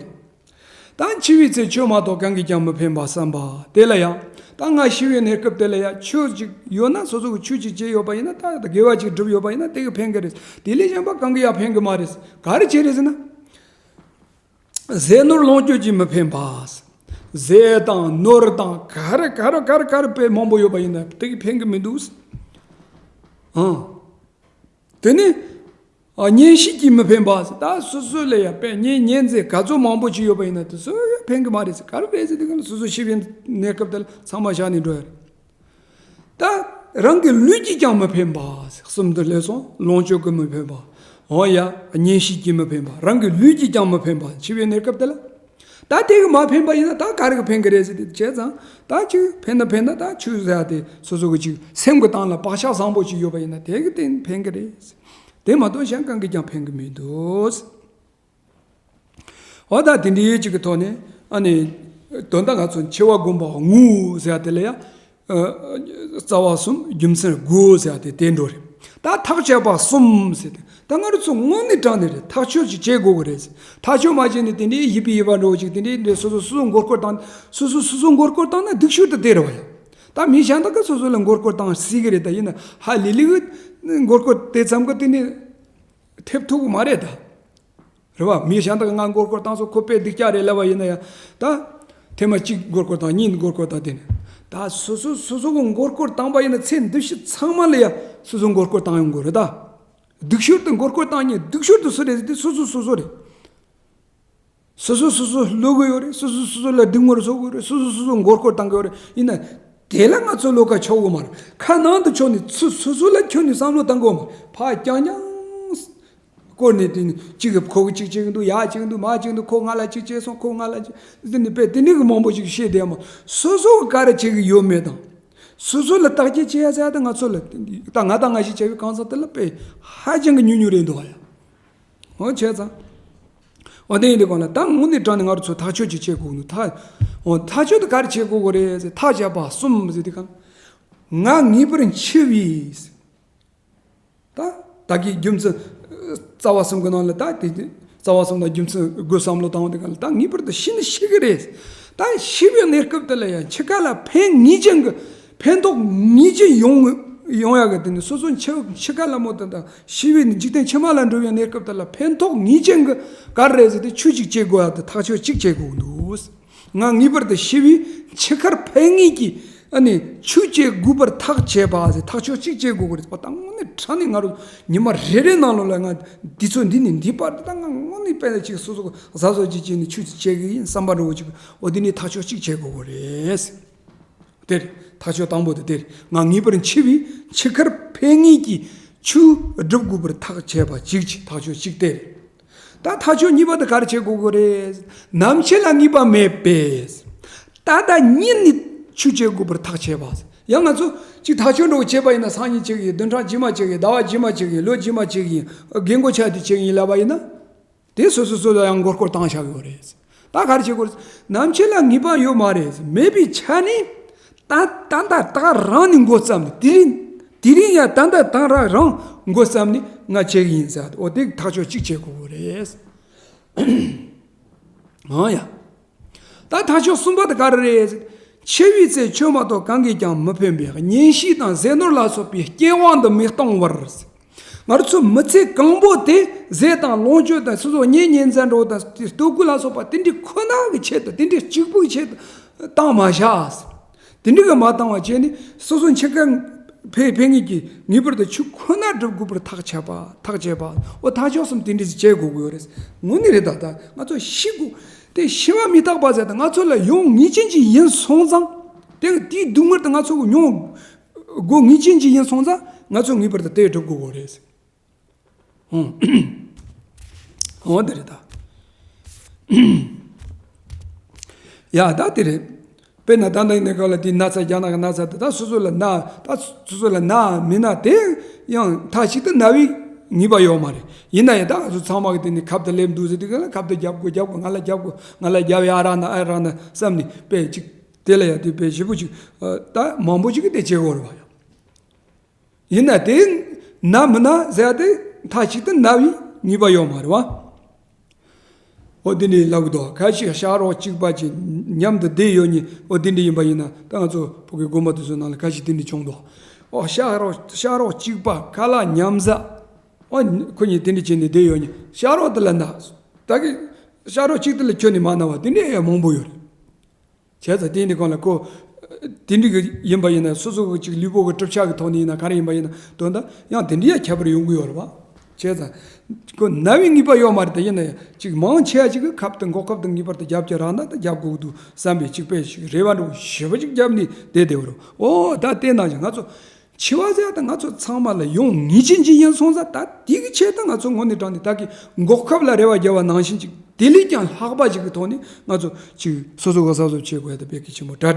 ད་འཆི་བའི་ཚེ་ཆོས་མ་གཏོགས་གང་གིས་ཀྱང་མི་ཕན་པ་བསམ་པ་དེ་ལ་ཡང་ད་ང་ཤི་བའི་གནས་སྐབས་དེ་ལ་ཡང་ཆོས་ཅིག་ཡོད་ན་སོ་སོ་གི་ཆོས་ཅིག་བྱས་ཡོད་པ་ཡིན་ན་ད་དགེ་བ་ཅིག་བསྒྲུབས་ཡོད་པ་ཡིན་ན་དེ་གིས་ཕན་གི་རེད་དེ་ལས་གཞན་པ་གང་གིས་ཡང་ཕན་གི་མ་རེད་ག་རེ་བྱས་རེད་ཟེར་ན། ཟས་ནོར་ལོངས་སྤྱོད་ཀྱིས་མི་ཕན་པ། ཟས་དང་ནོར་དང་ག་རེ་ག་རེ་ག་རེ་ག་རེ་དཔེ་མང་པོ་ཡོད་པ་ཡིན་ན་དེ་གིས་ཕན་གི་མི་འདུག་ཨང་། དེ་ནི། ཨ་གཉེན་བཤེས་ཀྱིས་མི་ཕན་པ། ད་སོ་སོ་ལ་ཡང་དཔེ་གཉེན་ཉེ་ཚན་ག་ཚོད་མང་པོ་ཅིག་ཡོད་པ་ཡིན་ན་དེ་ཚོ་ཡང་ཕན་གི་མ་རེད་ཟེར་ག་རེ་རེད་ཟེར་དེ་ག་ལ་སོ་སོ་ཤི་བའི་གནས་སྐབས་དེ་ལ་ཚང་མ་བཞག་ནས་འགྲོ་ཡ་རེད། ད་རང་གི་ལུས་ཀྱིས་ཀྱང་མི་ཕན་པ། གསུམ་དུ་ལས་སོང་ལོངས་སྤྱོད་ཀྱིས་མི་ཕན་པ། འོ་ཡ་གཉེན་བཤེས་ཀྱིས་མི་ཕན་པ་རང་གི་ལུས་ཀྱིས་ཀྱང་མི་ཕན་པ་འཆི་བའི་གནས་སྐབས་དེ་ལ། ད་དེ་གི་མ་ཕན་པ་ཡིན་ན་ད་ག་རེ་གི་ཕན་གི་རེད་ཟེར་དེ་བྱས་ཙང་ད་ཅིག་ཕན་ན་ཕན་ན་ད་ཆོས་ཟེར་ཡ་དེ་སོ་སོ་གི་ཅིག་སེམས་གི་སྟེང་ལ་བག་ཆགས་བཟང་པོ་ཅིག་ཡོད་པ་ཡིན་ན་དེ་གི་སྟེང་ཕན་གི་རེད། དེ་མ་གཏོགས་གཞན་གང་གིས་ཀྱང་ཕན་གི་མི་འདུག་འོ་ད་དེ་འདྲའི་ཅིག་གི་ཐོག་ནས་ཨ་ནི་དོན་དག་ང་ཚོ་འཆི་བ་སྒོམ་པ་དངོས་ཟེར་ཡ་དེ་ལ་ཡ། ཨ་རྩ་བ་གསུམ་རྒྱུ་མཚན་དགུ་ཟེར་ཡ་དེ་དེ་འགྲོ་རེད། ད་ཐག་བཅད་པ་གསུམ་ཟེར་ཏེ་ད་ང་རང་ཚོ་དངོས་གནས་དྲང་གནས་རེད་ཐག་གཅོད་ཅིག་བྱེད་དགོས་གི་རེད་ཟེར། ཐག་གཅོད་མ་བྱས་ནས་དེ་འདྲའི་ཡིད་པའི་ཡིད་པ་འགྲོ་ཅིག་དེ་འདྲའི་འདྲའི་སོ་སོ་སོ་སོ་མགོ་སྐོར་བཏང་སོ་སོ་སོ་སོ་མགོ་སྐོར་བཏང་ན་སྡུག་ཤོས་དེ་དེ་རེད་བ་ཡ། ད་མི་གཞན་དག་གིས་སོ་སོ་ལ་མགོ་སྐོར་བཏང་སྲིད་གི་རེད་ད་ཡིན་ན་ཧ་ལི་ལི་གི་མགོ་སྐོར་དེ་ཙམ་གི་དེ་ནི་ཐེབས་ཐུབ་གི་མ་རེད་ད། རེད་བ། མི་གཞན་དག་ང་མགོ་སྐོར་བཏང་སོང་ཁོ་དཔེ་སྡུག་ཅག་རེད་ལབ་པ་ཡིན་ན་ཡང་ད། ཐེངས་མ་གཅིག་མགོ་སྐོར་བཏང་གཉིས་མགོ་སྐོར་བཏང་དེ་ནས། ད་སོ་སོ་སོ་སོ་གི་མགོ་སྐོར་བཏང་པ་ཡིན་ན་ཚེ་འདི་ཕྱི་ཚང་མ་ལ་ཡང་སོ་སོ་མགོ་སྐོར་བཏང་ཡོང་དགོས་རེད་ད། སྡུག་ཤོས་དུ་མགོ་སྐོར་བཏང་མཁན་སྡུག་ཤོས་དུ་སུ་རེད་ཟེར་དུས་སོ་སོ་སོ་སོ་རེད། སོ་སོ་སོ་སོ་བློ་གི་ཡོད་རེད། སོ་སོ་སོ་སོ་ལ་སྡུག་བསྔལ་བཟོ་གི་ཡོད་རེད། སོ་སོ་སོ་སོ་མགོ་སྐོར་བཏང་གི་ཡོད་རེད། ཡིན་ན་དེ་ལ་ང་ཚོ་བློ་ཁ་ཕྱོགས་གི་མ་རེད། ཁ་ནང་དུ་ཕྱོགས་ནས་ཚུར་སོ་སོ་ལ་ཁྱོན་ནས་བསམ་བློ་བཏང་གི་ཡོད་མ་རེད། ཕར་རྐྱང་རྐྱང་སྐོར་ནས་དེ་ནི་གཅིག་གིས་ཁོ་གིས་གཅིག་བྱེད་ཀྱི་འདུག་ཡ་བྱེད་ཀྱི་འདུག་མ་བྱེད་ཀྱི་འདུག་ཁོ་ང་ལ་གཅིག་བྱས་སོང་། ཁོ་ང་ལ་གཅིག་དེ་ནི་དཔེ་དེ་ནི་གི་མང་པོ་ཞིག་བཤད་བསྡད་མ། སོ་སོ་གིས་ག་རེ་བྱེད་ཀྱི་ཡོད་མེད་དང་། སོ་སོ་ལ་བརྟག་དཔྱད་བྱེད་ཡ་ཟེར་ཡ་དེ་ང་ཚོ་ལ་ད་ང་དང་ང་ཞིག་བྱ་བའི་གང་ཟག་དེ་ལ་དཔེ་ཧ་ཅང་གི་ཉུང་ཉུང་རེད་འདུག་ཡ། འོ་བྱས་ཙང་། འོ་དེ་ཡིན་དུས་གང་ལ་ད་དངོས་གནས་དྲང་ནས་ང་རང་ཚོ་ཐག་གཅོད་ཅིག་བྱེད་དགོས་ནོ་ད། འོ་ཐག་གཅོད་དེ་ག་རེ་བྱེད་དགོས་གོ་རེད་ཟེར། ཐག་བཅད་པ་གསུམ་ཟེར་དུས་གང་། ང་ངེས་པར་འཆི་བའི། ད་ད་གི་རྒྱུ་མཚན། རྩ་བ་གསུམ་གི་ནང་ལ་ད་དེ་རྩ་བ་གསུམ་ལ་རྒྱུ་མཚན་དགོས་བསམ་བློ་བཏང་བ་དེ་གང་ལ་ད་ངེས་པར་དུ་ཤི་ནི་ཤི་གི་རེད། ད་ཤི་བའི་གནས་སྐབས་དེ་ལ་ཡང་འཆི་ཁ་ལ་ཕན་ངེས་ཅན་གི་ཕན་ཐོགས་ངེས་ཅན་ཡོང་ཡོང་ཡག་གི་དེ་ནི་སོ་སོ་འཆི་འཆི་ཁ་ལ་མོ་དེ་དང་ཤི་བའི་ནི་འཇིག་རྟེན་ཕྱི་མ་ལ་འགྲོ་བའི་གནས་སྐབས་དེ་ལ་ཕན་ཐོགས་ངེས་ཅན་གི་ག་རེ་རེད་ཟེར་ཏེ་ཆོས་ཅིག་བྱེད་དགོས་ཡ་དེ་ཐག་གཅོད་ཅིག་བྱེད་དགོས་འདུག་ང་ངེས་པར་དུ་ཤི་བའི་འཆི་ཁར་ཕན་ངེས་ཀྱི་ཨ་ནི་ཆོས་བྱེད་དགོས་པར་ཐག་བཅད་པ་ཟེར་ཐག་གཅོད་ཅིག་བྱེད་དགོས་ཀྱི་རེད། ད་དངོས་གནས་དྲང་ནས་ང་རང་ཉི་མ་རེ་རེ་ནང་ལོགས་ལ་ང་འདི་ཚོ་འདི་ནས་འདི་བར་དུ་ད་ང་དངོས་གནས་དཔེ་ལ་ཅིག་སོ་སོ་གཟབ་གཟབ་ཅིག་བྱས་ནས་ཆོས་ཅིག་བྱེད་ཀྱི་ཡིན་བསམ་པ་འདྲ་བོ་ཅིག་འོ་འདི་ནས་ཐག་གཅོད་ཅིག་བྱེད་དགོས་ཀྱི་རེད། དེ་རེད། ཐག་གཅོད་དང་པོ་དེ་དེ་རེད། ང་ངེས་པར་འཆི་བའི་འཆི་ཁར་ཕན་ངེས་ཀྱི་ཆོས་སྒྲུབ་དགོས་པར་ཐག་བཅད་པ་གཅིག་ཅིག་ཐག་གཅོད་གཅིག་དེ་རེད། ད་ཐག་གཅོད་གཉིས་པ་དེ་ག་རེ་བྱེད་དགོས་དགོས་རེད། ནམ་འཆི་ལ་ངེས་པ་མེད་པས། ད་ལྟ་ཉིད་ནས་ཆོས་བྱེད་དགོས་པར་ཐག་བཅད་པ། ཡང་ང་ཚོ་གཅིག་ཐག་གཅོད་འདྲ་བོ་བྱས་པ་ཡིན་ན་སང་ཉིན་བྱེད་ཀྱི་ཡིན། བདུན་ཕྲག་རྗེས་མ་བྱེད་ཀྱི་ཡིན། ཟླ་བ་རྗེས་མ་བྱེད་ཀྱི་ཡིན། ལོ་རྗེས་མ་བྱེད་ཀྱི་ཡིན། རྒན་གོག་ཆགས་དུས་བྱེད་ཀྱི་ཡིན་ལབ་པ་ཡིན་ན། དེ་སོ་སོ་སོ་ལ་ཡང་མགོ་སྐོར་བཏང་བཞག་ཡོད་རེད། ད་ག་རེ་བྱེད་དགོས་རེད། ནམ་འཆི་ལ་ངེས་པ་ཡོད་མ་རེད། མེད་པའི་ཆ་ནས་ད་ད་ད་ད་རང་ནས་འགོ་བརྩམས་ནས་དེ་རིང་དེ་རིང་ཡང་ད་ད་ད་རང་རང་འགོ་བརྩམས་ནས་ང་བྱེད་ཀྱི་ཡིན་ཟེར། འོ་དེ་ཐག་གཅོད་གཅིག་བྱེད་དགོས་རེད། ཨང་ཡ། ད་ཐག་གཅོད་གསུམ་པ་དེ་ག་རེ་རེད། འཆི་བའི་ཚེ་ཆོས་མ་གཏོགས་གང་གིས་ཀྱང་མི་ཕན་པས། གཉེན་བཤེས་དང་ཟས་ནོར་ལ་སོགས་པའི་རྐྱེན་དབང་དུ་མི་གཏོང་བར། ང་རང་ཚོ་མི་ཚེ་གང་པོ་དེ་ཟས་དང་ལོངས་སྤྱོད་དང་སོ་སོ་གཉེན་ཉེ་ཚན་འགྲོ་དང་ལྟོ་གོས་ལ་སོགས་པ་དེ་འདྲའི་ཁོ་ན་གི་ཆེད་དུ་དེ་འདྲའི་གཅིག་པུའི་ཆེད་དུ་བཏང་མ་བཞག་དེ་འདྲ་གི་མ་བཏང་བ་བྱས་ནས་སོ་སོ་འཆི་ཁ་ཕེ་ཕེ་ངེས་ཀྱི་ངེས་པར་དུ་ཆོས་ཁོ་ན་སྒྲུབ་དགོས་པར་ཐག་བཅད་པ་ཐག་བཅད་པ། འོ་ཐག་གཅོད་གསུམ་དེ་འདྲ་ཞིག་བྱེད་དགོས་ཀྱི་ཡོད་རེད། དངོས་གནས་རེད། ད་ལྟ་ང་ཚོ་ཤི་དགོས་དེ་ཤི་བ་མི་རྟག་པ་ཟེར་ད་ང་ཚོ་ལ་ཡོང་ངེས་ཅན་ཅིག་ཡིན་སོང་ཙང་དེ་དེའི་སྡུག་བསྔལ་དེ་ང་ཚོ་མྱོང་དགོས་ངེས་ཅན་ཅིག་ཡིན་སོང་ཙང་ང་ཚོ་ངེས་པར་དུ་དེ་སྒྲུབ་དགོས་ཀྱི་རེད། ཧུང་། འོ་དེ་རེད་ད། ཡ་ད་དེ་རེད། དཔེར་ན་ད་ལྟ་ཡིན་ན་ག་ལ་དེ་ན་ཚ་རྒྱ་ནག་གི་ན་ཚ་དེ་ད་སོ་སོ་ལ་ན་ད་སོ་སོ་ལ་ན་མི་ན་དེ་ཡང་མཐའ་གཅིག་ཏུ་ན་བའི་ངེས་པ་ཡོད་མ་རེད། ཡིན་ན་ཡང་ད་ང་ཚོ་ཚང་མ་གི་དེ་ནི་ཁབ་ཏུ་སླེབས་འདུག་ཟེར་དུས་ག་ལ་ཁབ་ཏུ་རྒྱབ་དགོས་རྒྱབ་དགོས་ང་ལ་རྒྱབ་དགོས་ང་ལ་རྒྱབ་ཡ་རག་ན་ཨ་རག་ན་བསམ་ནས་དཔེ་གཅིག་དེ་ལ་ཡ་དེ་དཔེ་ཞེ་པོ་གཅིག་ད་མང་པོ་གཅིག་གི་དེ་བྱེད་དགོས་རེད་བ་ཡ། ཡིན་ན་དེ་ན་མི་ན་ཟེར་ཡ་དེ་མཐའ་གཅིག་ཏུ་ན་བའི་ངེས་པ་ཡོད་མ་རེད་བ། འོ་དེ་འདྲའི་ལབ་གི་འདུག་ཁ་ཤས་ཤག་རོགས་གཅིག་པ་ཅིག་མཉམ་དུ་བསྡད་ཡོད་ནི་འོ་དེ་འདྲ་ཡིན་པ་ཡིན་ན་ད་ང་ཚོ་བོད་ཀྱི་དགོན་པ་དེ་ཚོའི་ནང་ལ་ཁ་ཤས་དེ་འདྲ་བྱུང་འདུག་འོ་ཤག་རོགས་ཤག་རོགས་གཅིག་པ་ཁ་ལག་མཉམ་བཟའ་འོ་ཁོ་གཉིས་དེ་འདྲ་བྱས་ནས་བསྡད་ཡོད་ནི་ཤག་རོགས་དེ་ལ་ན་ད་གི་ཤག་རོགས་གཅིག་དེ་ལ་ཁྱོན་ནས་མ་ན་བ་དེ་འདྲ་ཡང་མང་པོ་ཡོད་རེད། བྱས་ཙང་དེ་འདི་གང་ལ་ཁོ། དེ་འདྲ་གི་ཡིན་པ་ཡིན་ན་སོ་སོ་གི་ཅིག་ལུས་པོ་གི་གྲུབ་ཆ་གི་ཐོག་ནས་ཡིན་ན་ག་རེ་ཡིན་པ་ཡིན་ན་དོན་དག་ཡང་དེ་འདྲ་ཡང་ཁྱད་པར་ཡོང་གི་ཡོད་རེད་བ། བྱས་ཙང་། ཁོ་ན་བའི་ངེས་པ་ཡོད་མ་རེད་དེ་ཡིན་ན་ཡང་ཅིག་མང་ཆེ་བ་ཅིག་གི་ཁབ་ཏུ་མགོ་ཁབ་ཏུ་ངེས་པར་དུ་རྒྱབ་ཀྱི་རག་ན་ད་རྒྱབ་དགོས་ཀྱི་འདུག་བསམ་པའི་ཅིག་དཔེ་ཞིག་རེ་བ་འདྲ་བོ་ཞེ་པོ་ཅིག་རྒྱབ་ནས་བསྡད་བསྡད་ཡོད་རེད། འོ་ད་དེ་ནང་བཞིན་ང་ཚོ། འཆི་བ་ཟེར་ཡ་ད་ང་ཚོ་ཚང་མ་ལ་ཡོང་ངེས་ཅན་ཅིག་ཡིན་སོང་ཙང་ད་དེ་གི་ཆེད་དུ་ང་ཚོ་དངོས་གནས་དྲང་གནས་ད་གི་འགོག་ཁབ་ལ་རེ་བ་རྒྱབ་པ་ནང་བཞིན་ཅིག་དེ་ལས་ཀྱང་ལྷག་པ་ཅིག་གི་ཐོག་ནས་ང་ཚོ་ཅིག་སོ་སོ་ག་གཟབ་གཟབ་བྱེད་དགོས་ཡ་ད་དཔེ་གི་ཆེན་པོ་གྲ་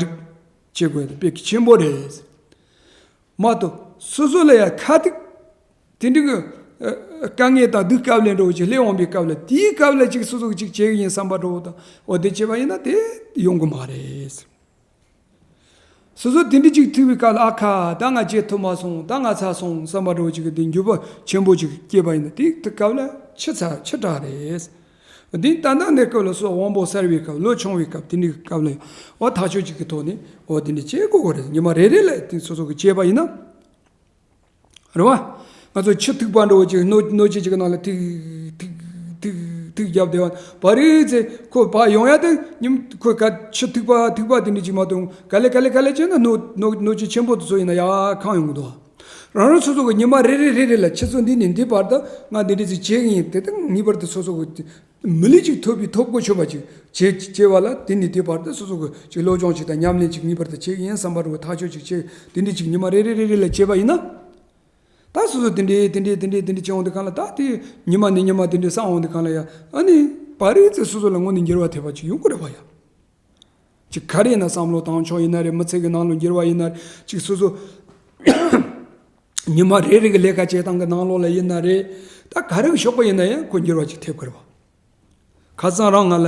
སྒྲིག་བྱེད་དགོས་ཡ་ད་དཔེ་གི་ཆེན་པོ་རེད། མ་གཏོགས་སོ་སོ་ལ་ཡ་ཁ་ཐུག་དེ་འདྲ་གི་དཀའ་ངལ་དང་སྡུག་སྐབས་ལས་འགྲོ་བ་ཅིག་སླེབས་འོང་པའི་སྐབས་ལ་དེའི་སྐབས་ལ་ཅིག་སོ་སོ་གི་ཅིག་བྱེད་གི་ཡིན་བསམ་པ་འགྲོ་བ་དང་འོ་དེ་བྱས་པ་ཡིན་ན་དེ་ཡོང་གི་མ་རེད། སོ་སོ་དེ་འདྲ་ཅིག་ཐུག་པའི་སྐབས་ལ་ཨ་ཁ་ད་ང་བྱེད་ཐུབ་མ་སོང་ད་ང་ཚར་སོང་བསམ་པ་འདྲ་བོ་ཅིག་གི་དེ་འགྱོད་པ་ཆེན་པོ་ཅིག་སྐྱེས་པ་ཡིན་ན་དེ་དུས་སྐབས་ལ་ཕྱི་ཚ་ཕྱི་དྲགས་རེད། དེ་ད་ལྟ་གནས་སྐབས་ལ་སོ་དབང་པོ་གསར་བའི་སྐབས་ལོ་ཆུང་བའི་སྐབས་དེ་འདྲའི་སྐབས་ལ་ཡང་འོ་ཐག་ཆོད་ཅིག་གི་ཐོག་ནས་འོ་དེ་འདྲ་བྱེད་དགོས་གོ་རེད། ཉི་མ་རེ་རེ་ལ་དེ་སོ་སོ་གི་བྱས་པ་ཡིན་ན། རེད་བ། ང་ཚོ་ཆུ་ཐིགས་པ་འདྲ་བོ་ཅིག་སྣོད་སྣོད་ཆས་ཅིག་གི་ནང་ལ་ཐིགས་ཐིགས་ཐིགས་ཐིགས་བརྒྱབ་བསྡད་པ་བ་རེད་ཚེ་ཁོ་ཕར་ཡོང་ཡ་དེ་ཉིམ་ཁོས་ག་ཆུ་ཐིགས་པ་ཐིགས་པ་དེ་འདྲ་ཅིག་མ་གཏོགས་ག་ལེ་ག་ལེ་ག་ལེ་བྱས་ན་སྣོད་སྣོད་སྣོད་ཆས་ཆེན་པོ་དེ་ཚོ་ཡིན་ན་ཡར་ཁེངས་ཡོང་གི་འདུག་རང་རང་སོ་སོ་གི་ཉི་མ་རེ་རེ་རེ་རེ་ལ་ཆུ་ཚོད་འདི་ནས་འདི་བར་དུ་ང་འདི་འདྲ་ཅིག་བྱེད་ཀྱི་ཡིན་དེ་ལྟར་ངེས་པར་དུ་སོ་སོ་གི་མི་ལུས་ཅིག་ཐོབ་པའི་ཐོབ་གོ་ཆོད་པ་ཅིག་བྱེད་བྱེད་པ་ལ། དེ་ནས་དེ་བར་དུ་སོ་སོ་གི་ཅིག་སློབ་སྦྱོང་ཅིག་དང་ཉམས་ལེན་ཅིག་ངེས་པར་དུ་བྱེད་ཡིན་བསམ་པ་རུ་ཐག་ཆོད་ཅིག་བྱེད། དེ་འདྲ་ཅིག་ཉི་མ་རེ་རེ་རེ་རེ་ལ་བྱེད་པ་ཡིན་ན། ད་སོ་སོ་དེ་འདྲའི་དེ་འདྲའི་དེ་འདྲའི་དེ་འདྲའི་བྱེད་འོང་དུས་གང་ལ། ད་དེ་ཉི་མ་ནས་ཉི་མ་དེ་འདྲའི་བསགས་འོང་དུས་གང་ལ་ཡ། ཨ་ནི་བར་རིང་ཚེ་སོ་སོ་ལ་དངོས་གནས་འགྱུར་བ་ཐེབས་པ་ཅིག་ཡོང་གི་རེད་པ་ཡ། ཅིག་ག་རེ་ཡིན་ན་བསམ་བློ་བཏང་ཕྱོགས་ཡིན་ན་རེད། མི་ཚེ་གི་ནང་ལ་འགྱུར་བ་ཡིན་ན་རེད། ཅིག་སོ་སོ་ཉི་མ་རེ་རེ་གི་ལས་ཀ་བྱེད་སྟངས་ཀྱི་ནང་ལོགས་ལ་ཡིན་ན་རེད། ད་ག་རེ་གི་ཕྱོགས་པ་ཡིན་ན་ཡང་ཁོ་འགྱུར་བ་ཅིག་ཐེབས་ཀྱི་རེད་པ། ཁ་སང་རང་ང་ལ་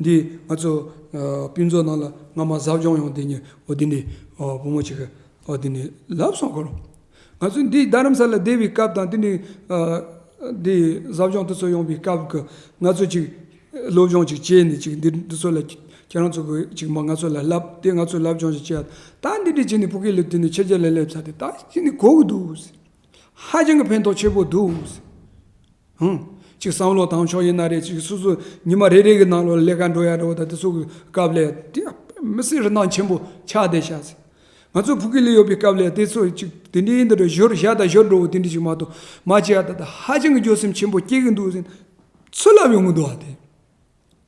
འདི་ང་ཚོ་ཨ་ཕུན་ཚོགས་ནང་ལ་སྔ་མ་ཟབ་སྦྱོང་ཡོང་དེ་ཉིན་འོ་དེ་ནས་ཨ་བུ་མོ་ཅིག་གིས་འོ་དེ་ནས་ལབ་སོང་ཁོ་རང་། ང་ཚོ་འདི་རྡ་རམ་ས་ལ་བསྡད་པའི་སྐབས་དང་དེ་ནས་ཨ་འདི་ཟབ་སྦྱོང་དེ་ཚོ་ཡོང་པའི་སྐབས་ཀྱི་ང་ཚོ་ཅིག་སློབ་སྦྱོང་ཅིག་བྱས་ནས་ཅིག་འདི་འདི་ཚོ་ལ་ཁྱེད་རང་ཚོ་གིས་ཅིག་མ་ང་ཚོ་ལ་ལབ། དེ་ང་ཚོ་ལབ་སྦྱོང་ཅིག་བྱས། ད་འདི་འདྲ་བྱས་ནས་ཕ་གི་ལ་དེ་ནས་ཕྱི་རྒྱལ་ལ་སླེབས་ཚར་ཏེ་ད་ཅིག་ནས་གོ་གི་འདུག། ཧ་ཅང་གི་ཕན་ཐོགས་ཆེ་པོ་འདུག། ཧུང་། ཅིག་བསམ་བློ་བཏང་ཕྱོགས་ཡིན་ན་རེད། ཅིག་སོ་སོ་ཉི་མ་རེ་རེ་གི་ནང་ལོགས་ལས་ཀ་འགྲོ་ཡ་འགྲོ་བ་དང་དེ་ཚོ་གི་སྐབས་ལ་དེ་མི་སྲིད་རིན་ཐང་ཆེན་པོ་ཆགས་བསྡད་ཤག་ཟེར། ང་ཚོ་ཕ་གི་ལ་ཡོད་པའི་སྐབས་ལ་དེ་ཚོ་ཅིག་དེ་འདྲའི་འདི་འདྲ་ཞོར་བཞག་དང་ཞོར་འགྲོ་བོ་དེ་འདྲ་ཅིག་མ་གཏོགས་མ་བྱས་ཡ་ད་ད་ཧ་ཅང་གི་འགྱོད་སེམས་ཆེན་པོ་སྐྱེ་གི་འདུག་ཟེར་ཚུར་ལབ་ཡོང་གི་འདུག་ཨ། དེ་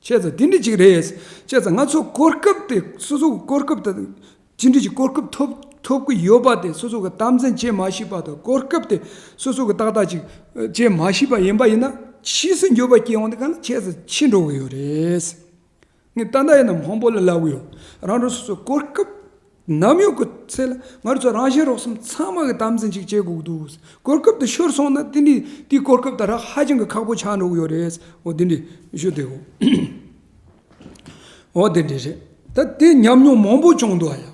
བྱས་ཙང་དེ་འདྲ་ཅིག་རེད། བྱས་ཙང་ང་ཚོ་གོ་སྐབས་དེ་སོ་སོ་གི་གོ་སྐབས་དེ་ཅི་འདྲ་ཅིག་གོ་སྐབས་ཐོབ་ཐོབ་ཀྱི་ཡོད་པ་དེ་སོ་སོ་གི་དམ་འཛིན་བྱེད་མ་ཤེས་པ་དང་། གོ་སྐབས་དེ་སོ་སོ་གི་ཏག་ཏག་ཅིག་བྱེད་མ་ཤེས་པ་ཡིན་པ་ཡིན་ན། ཕྱིས་སུ་འགྱོད་པ་སྐྱེ་ཡོང་དུས་གང་ལ་ཁྱེད་ཚོ་ཕྱི་འགྲོ་གི་ཡོད་རེད། ངས་ད་ལྟ་ཡིན་ན་མང་པོ་ལ་ལབ་གི་ཡོད། རང་རང་སོ་སོ་གོ་སྐབས་ནམ་ཡོང་གི་ཚེ་ལ་ང་ཚོ་རང་གཞན་རོགས་གསུམ་ཚང་མ་གི་དམ་འཛིན་ཅིག་བྱེད་དགོས་ཀྱི་འདུག། གོ་སྐབས་དེ་ཤོར་སོང་ན་དེ་ནི་དེའི་གོ་སྐབས་དེ་རག་ཧ་ཅང་གི་ཁག་པོ་ཆགས་འགྲོ་གི་ཡོད་རེད། འོ་དེ་འདྲ་ཞུ་བདེ་གོ། འོ་དེ་འདྲ་རེད། ད་དེ་ཉམས་མྱོང་མང་པོ་བྱུང་འདུག་ཨ་ཡ།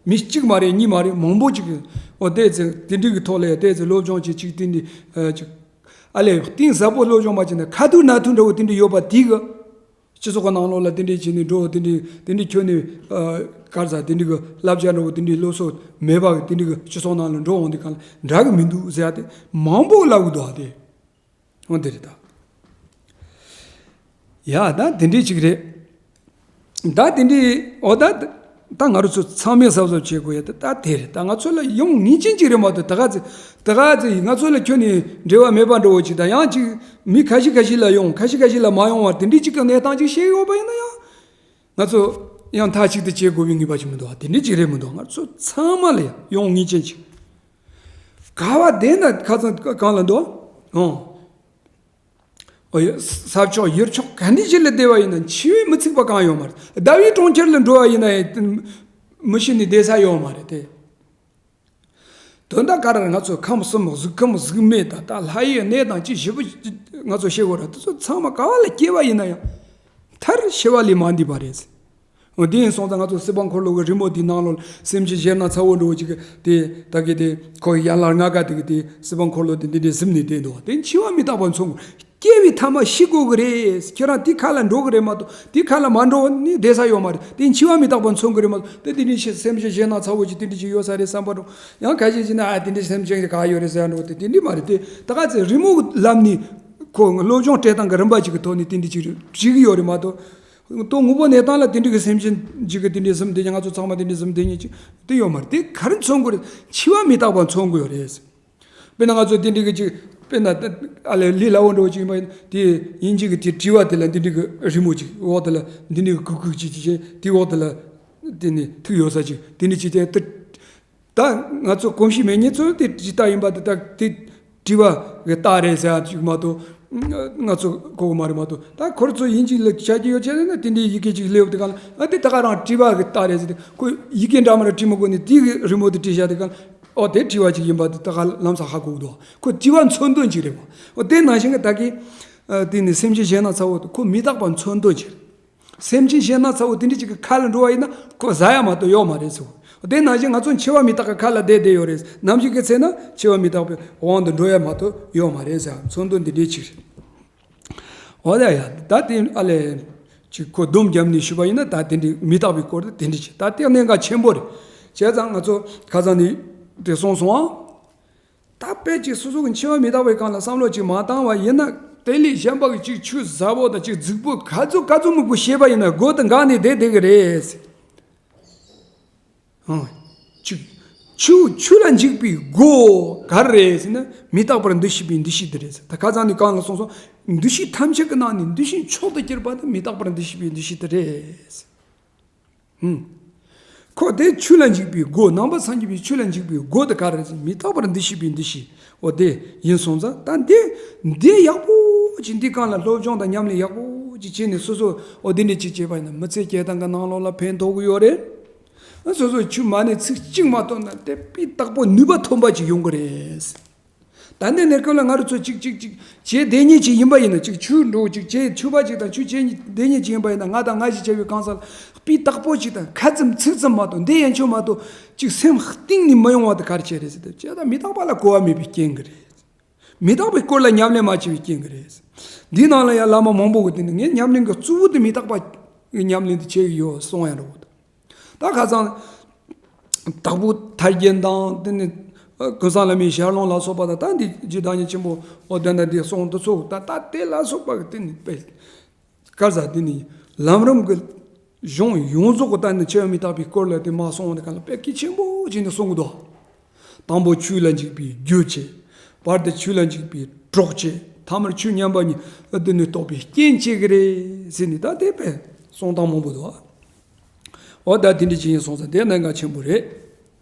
མི་གཅིག་མ་རེད་གཉིས་མ་རེད་མང་པོ་ཅིག་གིས་འོ་དེ་ཚེ་དེ་འདྲ་གི་ཐོག་ལ་ཡ་དེ་ཚེ་སློབ་སྦྱོང་བྱེད་ཅིག་དེ་འདྲ་ཨ་ཅིག་ཨ་ལས་གཏིང་ཟབ་པོ་སློབ་སྦྱོང་མ་བྱས་ན་ཁ་ཐུག་ན་ཐུག་འདྲ་བོ་དེ་འདྲ་ཡོད་པ་དེ་གི་སྤྱི་ཚོགས་ཀྱི་ནང་ལོགས་ལ་དེ་འདྲས་བྱས་ནས་འགྲོ། དེ་འདྲས་དེ་འདྲས་ཁྱོན་ནས་ཨ་ག་རེ་ཟ། དེ་འདྲས་ཀྱི་བསླབ་བྱ་འདྲ་བོ་དེ་འདྲས་སློབ་གསོ་མེད་པ་གི་དེ་འདྲས་ཀྱི་སྤྱི་ཚོགས་ནང་ལ་འགྲོ་འོང་དུས་གང་ལ་འདྲ་གི་མི་འདུག་ཟེར་ཡ་དེ་མང་པོ་ལབ་གི་འདུག་ཨ། དེ་འོ་དེ་རེད་ད། ཡ་ད་དེ་འདྲས་ཅིག་རེད། ད་དེ་འདྲས་འོ་ད་ད་ང་རང་ཚོ་ཚང་མས་གཟབ་གཟབ་བྱེད་དགོས་ཡ་ད་ད་དེ་རེད། ད་ང་ཚོ་ལ་ཡོང་ངེས་ཅན་ཅིག་རེད་མ་གཏོགས། ད་ག་ཚོད་ད་ག་ཚོད་ང་ཚོ་ལ་ཁྱོན་ནས་འབྲེལ་བ་མེད་པ་འདྲ་བོ་ཅིག་དང་། ཡང་ཅིག་མི་ཁ་ཤས་ཁ་ཤས་ལ་ཡོང་། ཁ་ཤས་ཁ་ཤས་ལ་མ་ཡོང་བར་དེ་འདྲས་ཅིག་གི་གནས་སྟངས་ཅིག་བཤད་ཡོད་པ་ཡིན་ན་ཡང་། ང་ཚོ་ཡང་མཐའ་གཅིག་ཏུ་བྱེད་དགོས་པའི་ངེས་པ་ཅིག་མི་འདུག་བ། དེ་འདྲ་ཅིག་རེད་མི་འདུག་ང་ཚོ་ཚང་མ་ལ་ཡང་ཡོང་ངེས་ཅན་ཅིག་ག་བ་བསྡད་ན་ཁ་སང་གང་ལ་འདུག་ཨང་། ཨོ་ཡ། ས་ཕྱོགས་ཡུལ་ཕྱོགས་ག་འདྲ་ཞིག་ལ་བསྡད་པ་ཡིན་ན་འཆི་བས་མི་ཚིག་པ་གང་ཡོད་མ་རེད། ཟླ་བའི་གྲོང་ཁྱེར་ལ་འགྲོ་བ་ཡིན་ན་ཡང་མི་ཤི་ནས་བསྡད་ས་ཡོད་མ་རེད་དེ། དོན་དག་ག་རེ་རེད། ང་ཚོ་ཁམས་གསུམ་གཟུགས་ཁམས་གཟུགས་མེད་དང་ད་ལྷ་ཡི་གནས་དང་ཅི་ཞིག་པོ་ང་ཚོ་ཤེས་དགོས་ར། དེ་ཚོ་ཚང་མ་ག་བ་ལ་སྐྱེས་པ་ཡིན་ན་ཡང་མཐར་ཤི་བ་ལས་མ་འདས་པ་རེད། འོ་དེ་ཡིན་སོང་ཙང་ང་ཚོ་སྲིད་པ་འཁོར་ལོ་གི་རི་མོ་དེའི་ནང་ལོགས་སེམས་ཅན་གཞན་སྣ་ཚ་བོ་འདྲ་བོ་ཅིག་གི་དེ་ད་གི་དེ་ཁོ་ཡན་ལག་ལྔ་ཀ་དེ་གི་དེ་སྲིད་པ་འཁོར་ལོ་དེ་འདི་འདྲའི་གཟིམ་ནས་བསྡད་འདུག་དེ་འཆི་བ་མི་རྟག་པ་མཚོན་དགོས། སྐྱེ་བའི་མཐའ་མ་ཤི་དགོས་གི་རེད། ཁྱེད་རང་དེ་ཁ་ལ་འགྲོ་གི་རེད་མ་གཏོགས་དེ་ཁ་ལ་མ་འགྲོ་ནི་བསྡད་ས་ཡོད་མ་རེད། དེ་འཆི་བ་མི་རྟག་པ་མཚོན་གི་རེད་མ་གཏོགས། དེ་དེ་འདྲའི་ཤི་སེམས་ཅན་གཞན་སྣ་ཚ་བོ་ཅིག་དེ་འདྲ་ཅིག་ཡོད་ས་རེད་བསམ་པ་འགྲོ། ཡང་ཁ་ཤས་ཅིག་ན་ཨ་དེ་འདྲའི་སེམས་ཅན་ག་ཡོད་རེད་ཟེར་འགྲོ། དེ་དེ་འདྲ་མ་རེད། དེ་ད་ག་ཚོད་རི་མོ་ལམ་ནས་ཁོ་སློབ་སྦྱོང་སྤྲད་སྟངས་གི་རིམ་པ་ཅིག་གི་ཐོག་ནས་དེ་འདྲ་ཅིག་བྲིས་གི་ཡོད་རེད་མ་གཏོགས། ལྟོ་དངོས་པོ་གནས་སྟངས་ལ་དེ་འདྲ་གི་སེམས་ཅན་ཅིག་གི་དེ་འདྲའི་གཟིམ་བསྡད་ཀྱི་ང་ཚོ་ཚང་མ་དེ་འདྲའི་གཟིམ་བསྡད་ཀྱི་ཅིག་དེ་ཡོད་མ་རེད། དེ་ག་རེ་མཚོན་གི་རེད། འཆི་བ་མི་རྟག་པ་མཚོན་གི་ཡོད་རེད། དཔེར་ན་ང་ཚོ་དེ་འདྲ་གི་ཅིག་དཔེར་ན་ཨ་ལས་ལས་སླ་བོ་འདྲ་བོ་ཅིག་ཡིན་པ་ཡིན་དེ་དབྱིན་ཇི་གི་དེ་དྲི་བ་དེ་ལ་འདི་འདྲ་གི་རི་མོ་ཅིག་འོག་དེ་ལ་འདི་འདྲ་གི་གུག་གུག་ཅིག་ཅིག་བྱས་དེ་འོག་དེ་ལ་དེ་ནས་ཐིག་ཡོད་ས་ཅིག་དེ་འདྲ་ཅིག་བྱས་དེ། ད་ང་ཚོ་གོམས་གཤིས་མེད་མཁན་ཚོ་དེ་ཇི་ལྟར་ཡིན་པ་དེ་ལྟར་དེ་དྲི་བ་གི་རྟགས་རེད་ཟེར་ཡ་ཅིག་མ་གཏོགས། ང་ཚོ་གོ་གི་མ་རེད་མ་གཏོགས། ད་ཁོ་ར་ཚོ་དབྱིན་ཇི་ལ་ཆ་རྒྱུ་ཡོད་ཆ་ན་དེ་འདྲའི་ཡི་གེ་ཅིག་སླེབས་དེ་གང་ལ་ཨ་དེ་ད་ག་རང་དྲི་བ་གི་རྟགས་རེད་ཟེར་ཏེ་ཁོ་ཡི་གེ་འདྲ་མི་འདྲ་བྲིས་མི་དགོས་ནས་དེ་གི་རི་མོ་དེ་བྲིས་བཞག་དེ་གང་ལ་ཨོ་དེ་དྲི་བ་ཅིག་ཡིན་པ་དེ་ད་ག་ལམ་སང་ཧ་གོ་གི་འདུག་ཁོ་དྲི་བ་མཚོན་དོན་ཅིག་རེད་པ། ཨོ་དེ་ནང་བཞིན་གི་ད་གི་དེ་ནི་སེམས་ཅན་གཞན་སྣ་ཚ་བོ་དེ་ཁོ་མི་རྟག་པ་མཚོན་དོན་ཅིག་རེད། སེམས་ཅན་གཞན་སྣ་ཚ་བོ་དེ་འདྲ་ཅིག་གི་ཁ་ལ་འགྲོ་བ་ཡིན་ན་ཁོ་ཟ་ཡ་མ་གཏོགས་ཡོད་མ་རེད་ཟེར། དེ་ནང་བཞིན་ང་ཚོ་འཆི་བ་མི་རྟག་གི་ཁ་ལ་བསྡད་བསྡད་ཡོད་རེད། ནམ་ཞིག་གི་ཚེ་ན་འཆི་བ་མི་རྟག་པའི་དབང་དུ་འགྲོ་ཡ་མ་གཏོགས་ཡོད་མ་རེད་ཟེར། མཚོན་དོན་འདི་འདྲའི་ཅིག་རེད། འོ་ད་ཡ་ད་དེ་ཨ་ལས་ཅིག་ཁོ་སྡོམ་བརྒྱབ་ནས་ཞུས་པ་ཡིན་ན་ད་དེ་འདྲའི་མི་རྟག་པའི་སྐོར་དེ་དེ་འདྲ་ཅིག་ད་དེ་གནད་འགག་ཆེན་པོ་རེད། བྱས་ཙང་ང་ཚོ་ཁ་སང་ནས་དེ་གསུངས་སོང་ཨང་། ད་དཔེ་ཅིག་སོ་སོ་གི་འཆི་བ་མི་རྟག་པའི་སྒང་ལ་བསམ་བློ་ཅིག་མ་བཏང་བ་ཡིན་ན། དེ་ལས་གཞན་པ་གི་ཅིག་ཆོས་ཟབ་པོ་དང་ཅིག་རྫིག་པོ་ག་ཚོད་ག་ཚོད་མང་པོ་བཤད་པ་ཡིན་ན་མགོ་དང་འགག་ནས་བསྡད་བསྡད་གི་རེད། ཨང་། ཅིག་ ཆུ་ཆུ་ལ་འཇུག་པའི་སྒོ་ག་རེ་རེད་ཟེར་ན། མི་རྟག་པར་འདུ་ཤེས་པའི་འདུ་ཤེས་དེ་རེད་ཟེར། ད་ཁ་སང་ནས་གང་ལ་གསུངས་སོང་། འདུ་ཤེས་ཐམས་ཅད་ཀྱི་ནང་ནས་འདུ་ཤེས་མཆོག་ཏུ་གྱུར་པ་དེ་མི་རྟག་པར་འདུ་ཤེས་པའི་འདུ་ཤེས་དེ་རེད་ཟེར། ཧུམ། ཁོ་དེ་ཆུ་ལ་འཇུག་པའི་སྒོ། ནང་པ་སངས་རྒྱས་པའི་ཆུ་ལ་འཇུག་པའི་སྒོ་དེ་ག་རེ་ཟེར། མི་རྟག་པར་འདུ་ཤེས་པའི་འདུ་ཤེས། འོ་དེ་ཡིན་སོང་ཙང་། ད་འདི་འདི་ཡག་པོ་ཅིག་འདི་སྒང་ལ་སློབ་སྦྱོང་དང་ཉམས་ལེན་ཡག་པོ་ཅིག་བྱས་ནས། སོ་སོ་འོ་འདི་འདྲ་ཅིག་བྱས་པ་ཡིན་ན་མི་ཚེ་སྐྱེལ་སྟངས་ཀྱི་ནང་ལོགས་ལ་ཕན་ཐོགས་ཀྱི་ཡོད་རེད། སོ་སོ་ཆུ་མ་ཎི་ཚིག་གཅིག་མ་གཏོགས་ན་དེ་སྤུས་དག་པོ་ནུས་པ་ཐོན་པ་ཅིག་ཡོང་གི་རེད། ད་ནི་གནས་སྐབས་ལ་ང་རང་ཚོ་གཅིག་གཅིག་གཅིག་བྱེད་བསྡད་མཁན་ཅིག་ཡིན་པ་ཡིན་ན། གཅིག་ཆུ་འདྲ་བོ་གཅིག་བྱེད་ཆུ་བ་གཅིག་དང་ཆུ་བྱེད་བསྡད་མཁན་ཅིག་ཡིན་པ་ཡིན་ན། ང་དང་ང་ཞིག་བྱ་བའི་གང་ཟག་ལ་སྤུས་དག་པོ་གཅིག་དང་ཁ་ཙམ་ཚིག་ཙམ་མ་གཏོགས། འདི་ཡན་ཆོད་མ་གཏོགས་གཅིག་སེམས་གཏིང་ནས་མི་ཡོང་བ་དེ་ག་རེ་བྱས་རེད་ཟེར་ཏེ། བྱས་ད་མི་རྟག་པ་ལ་གོ་བ་མེད་པའི་རྐྱེན་གྱིས་རེད། མི་རྟག་པའི་སྐོར་ལ་ཉམས་ལེན་མ་བྱས་པའི་རྐྱེན་གྱིས་རེད། འདིའི་ནང་ལ་ཡང་བླ་མ་མང་པོ་གིས་དེ་ནི་ངས་ཉམས་ལེན་གྱི་གཙོ་བོ་དེ་མི་རྟག་པ་གི་ཉམས་ལེན་དེ་བྱས་ཡོད་གསུང་ཡང་འདྲ་བོ་དང་། ད་ཁ་སང་དྭགས་པོ་ཐར་རྒྱན་དང་། དེ་ནི་ཀུན་བཟང་བླ་མའི་ཞལ་ལུང་ལ་སོགས་པ་དང་། ད་འདི་རྗེ་བདག་ཉིད་ཆེན་པོ་འོ་དེ་འདྲ་འདི་གསུང་དེ་ཚོ། ད་ད་དེ་ལ་སོགས་པ་གི་དེ་ནི་དཔེ་ག་རེ་ཟེར། དེ་ནི་ལམ་རིམ་གྱི་གཞུང་ཡོངས་རྫོགས་ཀྱི་ད་ནི་འཆི་བ་མི་རྟག་པའི་སྐོར་ལ་དེ་མར་གསུངས་པ་དེ་ག་ལ་དཔེ་གལ་ཆེན་པོ་བྱས་ནས་གསུང་གི་འདུག། དང་པོ་ཆོས་ལ་འཇུག་པའི་རྒྱུ་བྱས། བར་དུ་ཆོས་ལ་འཇུག་པའི་གྲོགས་བྱས། ཐ་མར་ཆོས་མཉམ་པ་ཉིད་དེ་ནི་རྟོགས་པའི་རྐྱེན་བྱེད་ཀྱི་རེད་ཟེར་ནས། ད་དེ་དཔེ་གསུང་སྟངས་མང་པོ་འདུག། འོ་ད་དེ་འདྲ་ཅིག་ཡིན་སོང་ཙང་དེ་གནད་འགག་ཆེན་པོ་རེད།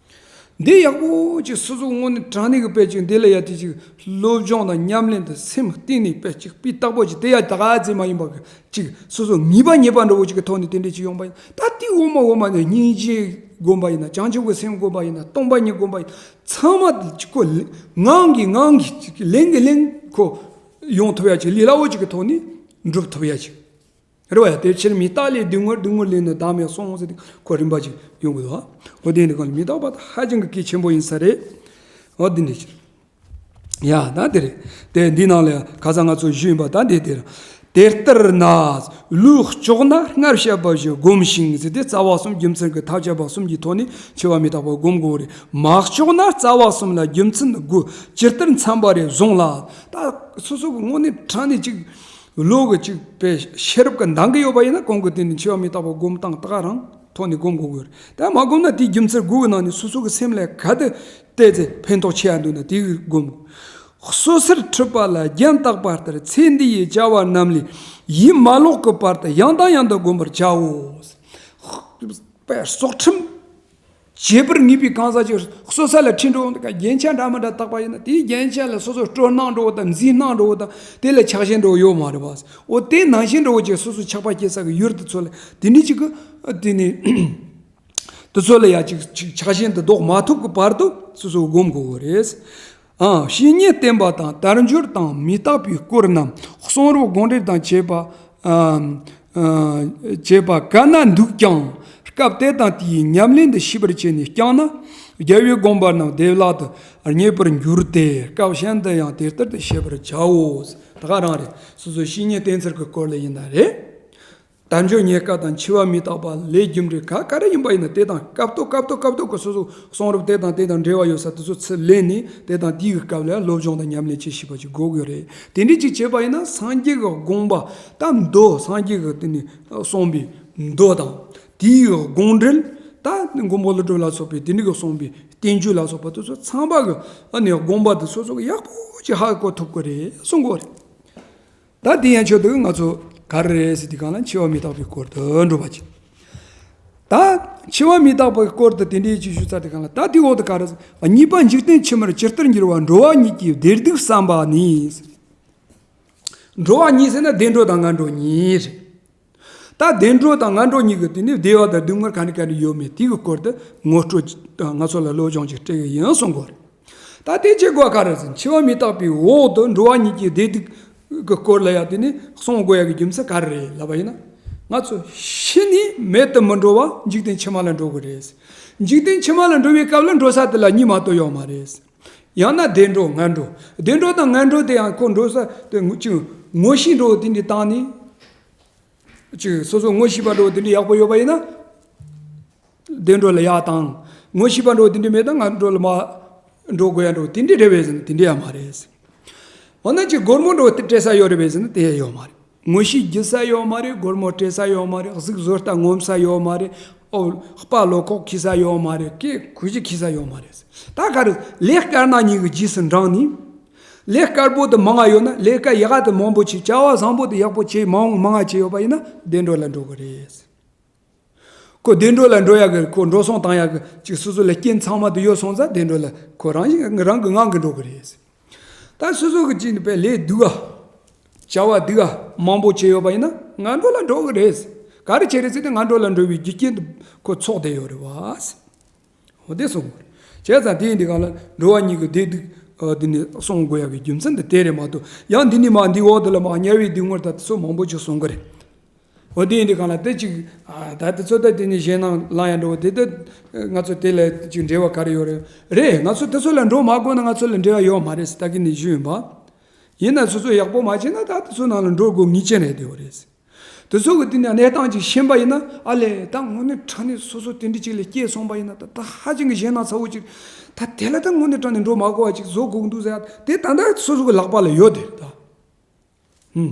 འདི་ཡག་པོ་ཅིག་སོ་སོ་དངོས་གནས་དྲང་གནས་ཀྱི་དཔེ་ཅིག་འདི་ལ་ཡ་དེ་ཅིག་སློབ་སྦྱོང་དང་ཉམས་ལེན་དང་སེམས་གཏིང་ནས་དཔེ་ཅིག་སྤུས་དག་པོ་ཅིག་དེ་ཡ་ད་ག་ཚད་མ་ཡིན་པ་གི་ཅིག་སོ་སོ་ངེས་པ་རྙེད་པ་འདྲ་བོ་ཅིག་གི་ཐོག་ནས་དེ་འདྲ་ཅིག་ཡོང་པ་ཡིན། ད་དེ་འོག་མ་འོག་མ་ནས་སྙིང་རྗེ་སྒོམ་པ་ཡིན་ན། བྱང་ཆུབ་ཀྱི་སེམས་སྒོམ་པ་ཡིན་ན། སྟོང་པ་ཉིད་སྒོམ་པ་ཡིན་ན། ཚང་མ་དེ་ཅིག་ཁོ་ངང་གིས་ངང་གིས་ཅིག་ལན་གྱིས་ལན་ཁོ་ཡོང་ཐུབ་ཡ་ཅིག། ལས་སླ་བོ་ཅིག་གི་ཐོག་ནས་འགྲུབ་ཐུབ་ཡ་ཅིག། རེད་བ། དེ་ཕྱིར་མི་རྟག་ལས་སྡུག་བསྔལ། སྡུག་བསྔལ་ལས་ནི་བདག་མེད་གསུངས་ཟེར་ཏེ་ཁོ་རིམ་པ་ཅིག་ཡོང་གི་འདུག། ཨ། འོ་དེ་ནི་གང་མི་རྟག་པ་དེ་ཧ་ཅང་གི་གལ་ཆེན་པོ་ཡིན་ས་རེད། འོ་འདི་འདྲ་ཅིག། ཡ་ད་དེ་རེད། དེ་འདི་ནང་ལ་ཁ་སང་ང་ཚོ་ཞུས་ཡིན་པ་ད་འདི་དེ་རེད། དེ་ལྟར་ན་ལུས་ལྕོགས་ན་སྔར་བཤད་པ་བཞིན་བསྒོམ་ཞིང་ཟེར་ཏེ། རྩ་བ་གསུམ་རྒྱུ་མཚན་གྱི་ཐབས་ཆག་པ་གསུམ་གྱི་ཐོག་ནས་འཆི་བ་མི་རྟག་པ་བསྒོམ་དགོས་རེད། མ་ལྕོགས་ན་རྩ་བ་གསུམ་ལ་རྒྱུ་མཚན་དགུ་ཇི་ལྟར་འཚམ་པ་རེ་བཟུང་ལ། ད་སོ་སོ་གི་དངོས་གནས་དྲང་གནས་ཅིག་བློ་གི་ཅིག་པའི་ཤེས་རབ་ཀྱིས་འདང་གི་ཡོད་པ་ཡིན་ན། གོང་གི་དེ་ནི་འཆི་བ་མི་རྟག་པ་སྒོམ་སྟངས་ད་ག་རང་ཐོག་ནས་སྒོམ་དགོས་ཀྱི་ཡོད་རེད། ད་མ་སྒོམ་ན་དེའི་རྒྱུ་མཚན་དགུ་གི་ནང་ནས་སོ་སོ་གི་སེམས་ལ་ག་དེ་བལྟས་ཚེ་ཕན་ཐོགས་ཆེ་ཡ་འདུག་ན་དེ་གི་སྒོམ། སོ་སོར་འཁྲུལ་པ་ལ་རྒྱན་བཏགས་པ་ལྟར། ཚེ་འདི་ཡི་བྱ་བ་རྣམས་ལས་ཡིད་མ་ལོག་གི་བར་དུ་ཡང་དང་ཡང་དུ་བསྒོམ་པར་བྱའོ། པའི་སྲོག་ཁྲིམས་བྱེད་པར་ངེས་པའི་གང་ཟག་ཅིག་སོ་ས་ལ་ཁྲིད་འགྲོ་འོང་དུས་ཀ་རྒྱན་ཆ་འདྲ་མི་འདྲ་བཏགས་པ་ཡིན་ན། དེའི་རྒྱན་ཆ་ལ་སོ་སོ་སྤྲོ་སྣང་འགྲོ་བ་དང་མཛེས་སྣང་འགྲོ་བ་དང་། དེ་ལ་ཆགས་ཞེན་འགྲོ་བ་ཡོད་མ་རེད་པ། འོ་དེ་ནང་བཞིན་འགྲོ་བ་ཅིག་སོ་སོ་ཆགས་པ་སྐྱེ་ས་གི་ཡུལ་དེ་ཚོ་ལ་དེ་འདྲ་ཅིག་གི་དེ་ནི་དེ་ཚོ་ལ་ཡ་ཅིག་ཅིག་ཆགས་ཞེན་དེ་ལྡོག་མ་ཐུབ་ཀྱི་བར་དུ་སོ་སོ་སྒོམ་དགོས་པ་རེད། ཨ། བཤེས་གཉེན་བསྟེན་པ་དང་དལ་འབྱོར་དང་མི་རྟག་པའི་སྐོར་རྣམས་གསུང་རབ་དགོངས་འགྲེལ་དང་བཅས་པ། ཨ། ཨ། བཅས་པ་ག་ན་འདུག་ཀྱང་། སྐབས་དེ་དང་དེའི་ཉམས་ལེན་དུ་ཤེས་པར་བྱས་ནས་བསྐྱངས་ན། རྒྱལ་བའི་དགོངས་པ་རྣམས་བདེ་བླག་ཏུ་རྙེད་པར་འགྱུར་ཏེ། སྐབས་གཞན་དུ་ཡང་དེ་ལྟར་དུ་བྱེད་པར་བྱའོ། ད་ག་རང་རེད། སོ་སོའི་བཤེས་གཉེན་བསྟེན་ཚུལ་གྱི་སྐོར་ལ་ཡིན་ན་རེད། དལ་འབྱོར་རྙེད་དཀའ་དང་འཆི་བ་མི་རྟག་པ་ལས་རྒྱུ་འབྲས་ག་ག་རེ་ཡིན་པ་ཡིན་ན། དེ་དང་སྐབས་ཐོག་སྐབས་ཐོག་སྐབས་ཐོག་གི་སོ་སོ་གསུང་རབ་དེ་དང་དེ་དང་འབྲེལ་བ་ཡོད་ས་དེ་ཚོ་ཚུར་ལེན་ནས། དེ་དང་དེའི་སྐབས་ལ་སློབ་སྦྱོང་དང་ཉམས་ལེན་བྱེད་ཤེས་པ་ཅིག་དགོས་ཀྱི་རེད། དེ་འདྲ་ཅིག་བྱས་པ་ཡིན་ན་སངས་རྒྱས་ཀྱི་དགོངས་པ་ད་མདོ། སངས་རྒྱས་ཀྱིས་དེ་ནི་གསུངས་པའི་མདོ་དང་། དེའི་དགོངས་འགྲེལ། ད་མགོན་པོ་ཀླུ་སྒྲུབ་ལ་སོགས་པའི་དེ་འདྲ་གིས་གསུངས་པའི་བསྟན་བཅོས་ལ་སོགས་པ་དེ་ཚོ་ཚང་མ་གི་ཨ་ནི་དགོངས་པ་དེ་སོ་སོ་གིས་ཡག་པོ་ཅིག་ཧ་གོ་ཐུབ་ཀྱི་རེད་གསུང་གི་རེད། ད་དེ་ཡན་ཆོད་དུ་ང་ཚོ་ག་རེ་རེད་ཟེར་དུས་སྒང་ལ་འཆི་བ་མི་རྟག་པའི་སྐོར་དུ་འགྲོ་བ་ཅིག། ད་འཆི་བ་མི་རྟག་པའི་སྐོར་དུ་དེ་འདྲའི་ཅིག་ཞུས་ཚར་དུས་སྒང་ལ། ད་དེའི་འོག་ཏུ་ག་རེ་ཟེར། གཉིས་པ་འཇིག་རྟེན་ཕྱི་མར་ཇི་ལྟར་འགྱུར་བ། འགྲོ་བ་ཉིད་ཀྱི་བདེ་སྡུག་བསམ་པ་ནི། འགྲོ་བ་ཉིད་ཟེར་ན་བདེ་འགྲོ་དང་ངན་འགྲོ་གཉིས་རེད། ད་བདེ་འགྲོ་དང་ངན་འགྲོ་གཉིས་ཀྱི་དེ་ནི་བདེ་བ་དང་སྡུག་བསྔལ་ག་འདྲ་ག་འདྲ་ཡོད་མེད་དེ་གི་སྐོར་དུ་ངོ་སྤྲོད་ང་ཚོ་ལ་སློབ་སྦྱོང་ཅིག་སྤྲད་ཀྱི་ཡིན་གསུང་གི་རེད། ད་དེ་བྱེད་དགོས་ག་རེ་ཟེར། འཆི་བ་མི་རྟག་པའི་འོག་ཏུ་འགྲོ་བ་ཉིད་ཀྱི་བདེ་སྡུག་གི་སྐོར་ལ་ཡང་དེ་ནི་གསུང་དགོས་ཡ་གི་རྒྱུ་མཚན་ག་རེ་རེད་ལབ་པ་ཡིན་ན། ང་ཚོ་ཤི་ནས་མེད་དུ་མི་འགྲོ་བ་འཇིག་རྟེན་ཕྱི་མ་ལ་འགྲོ་དགོས་རེད། འཇིག་རྟེན་ཕྱི་མ་ལ་འགྲོ་བའི་སྐབས་ལ་འགྲོ་ས་དེ་ལ་གཉིས་མ་གཏོགས་ཡོད་མ་རེད། ཡང་ན་བདེ་འགྲོ་ངན་འགྲོ། བདེ་འགྲོ་དང་ངན་འགྲོ་དེ་ཡང་ཁོ་འགྲོ་ས་དེ་ཅིག་ངོ་ཤེས་འདྲ་བོ་དེ་འདྲ་བཏང་ནས། ཅིག་སོ་སོ་ངོ་ཤེས་པ་འདྲ་བོ་དེ་འདྲ་ཡག་པོ་ཡོད་པ་ཡིན་ན། བདེ་འགྲོ་ལ་ཡར་བཏང་། ངོ་ཤེས་པ་འདྲ་བོ་དེ་འདྲ་མེད་ན་ངན་འགྲོ་ལ་མར་འགྲོ་དགོས་ཡ་འདྲ་བོ་དེ་འདྲ་རེད་པས་ཟེར་ན་དེ་འདྲ་ཡང་མ་རེད། འོ་ན་ཅིག་སྒོར་མོ་འདྲ་བོ་དེ་སྤྲད་ས་ཡོད་རེད་པས་ཟེར་ན་དེ་ཡང་ཡོད་མ་རེད། ངོ་ཤེས་བགྱིད་ས་ཡོད་མ་རེད། སྒོར་མོ་སྤྲད་ས་ཡོད་མ་རེད། གཟུགས་བཟོ་ལྟ་ངོམ་ས་ཡོད་མ་རེད། ཨོ། དཔའ་བློ་ཁོག་ཁྱི་ས་ཡོད་མ་རེད། སྐད་གུ་ཞིག་ཁྱི་ས་ཡོད་མ་རེད། ད་ག་རེ། ལས་དཀར་ནག་གཉིས་ཀྱི་རྗེས་སུ་འབྲངས་ནས། ལས་དཀར་པོ་དེ་མང་ང་ཡོད་ན་ལས་ཀ་ཡག་ག་དེ་མང་པོ་བྱེད། བྱ་བ་བཟང་པོ་དེ་ཡག་པོ་བྱེད། མང་མང་ང་བྱེད་ཡོད་པ་ཡིན་ན་བདེ་འགྲོ་ལ་འགྲོ་གི་རེད། ཁོ་བདེ་འགྲོ་ལ་འགྲོ་ཡག་གི། ཁོ་འགྲོ་སོང་བཏང་ཡག་གི་ཅིག་སོ་སོ་ལ་རྐྱེན་ཚང་མ་དེ་ཡོད་སོང་ཙང་བདེ་འགྲོ་ལ་ཁོ་རང་བཞིན་རང་གི་ངང་གིས་འགྲོ་གི་རེད། ད་སོ་སོ་གི་ཅིག་ནི་པའི་ལས་སྡུག་ག་བྱ་བ་སྡུག་ག་མང་པོ་བྱས་ཡོད་པ་ཡིན་ན་ངན་འགྲོ་ལ་འགྲོ་གི་རེད། ག་རེ་བྱས་རེད་ཟེར་ཏེ་ངན་འགྲོ་ལ་འགྲོ་བའི་རྒྱུ་རྐྱེན་དེ་ཁོ་ཚོགས་བསྡད་ཡོད་རེད་བ། འོ་དེ་གསུངས་དགོས་རེད། བྱས་ཙང་དེ་ཡིན་དུས་གང་ལ་འགྲོ་བ་གཉིས་ཀྱི་བདེ་སྡུག་ཨ་དེ་ནི་གསུང་དགོས་ཡག་གི་རྒྱུ་མཚན་དེ་དེ་རེད་མ་གཏོགས། ཡང་འདི་ནི་མ་འདི་འོག་དེ་ལ་མ་དམྱལ་བའི་སྡུག་བསྔལ་ད་དེ་ཚོ་མང་པོ་ཅིག་གསུང་གི་རེད། འོ་དེ་ཡིན་དུས་གང་ལ་དེ་ཅིག་ཨ་ད་དེ་ཚོ་ད་དེ་ནི་གཞན་ནང་ལངས་ཡ་འགྲོ་བ་དེ་ད་ང་ཚོ་དེ་ལ་ཅིག་འབྲེལ་བ་ག་རེ་ཡོད་རེད། རེད། ང་ཚོ་དེ་ཚོ་ལ་འགྲོ་མ་དགོས་ན་ང་ཚོ་ལ་འབྲེལ་བ་ཡོད་མ་རེད་ཟེར་ད་གིན་ནས་ཞུས་ཡིན་པ། ཡིན་ན་སོ་སོ་ཡག་པོ་མ་བྱས་ན་ད་དེ་ཚོ་ནང་ལ་འགྲོ་དགོས་ངེས་ཅན་རེད་དེ་འོ་རེད། དེ་ཚོ་གི་དེ་ནས་གནས་སྟངས་ཅིག་ཤེས་པ་ཡིན་ན་ཨ་ལས་ད་དངོས་གནས་དྲང་གནས་སོ་སོ་དེ་འདྲ་ཅིག་ལ་སྐྱེས་སོང་པ་ཡིན་ན་ད་ད་ཧ་ཅང་གི་གཞན་ན་ཚ་བོ་ཅིག་ད་དེ་ལ་ད་དངོས་གནས་དྲང་གནས་འགྲོ་མ་དགོས་པ་ཅིག་བཟོ་དགོས་འདུག་ཟེར་ཡ་དེ་ད་ལྟ་སོ་སོ་གི་ལག་པ་ལ་ཡོད་དེ་རེད་ད། ཧུམ།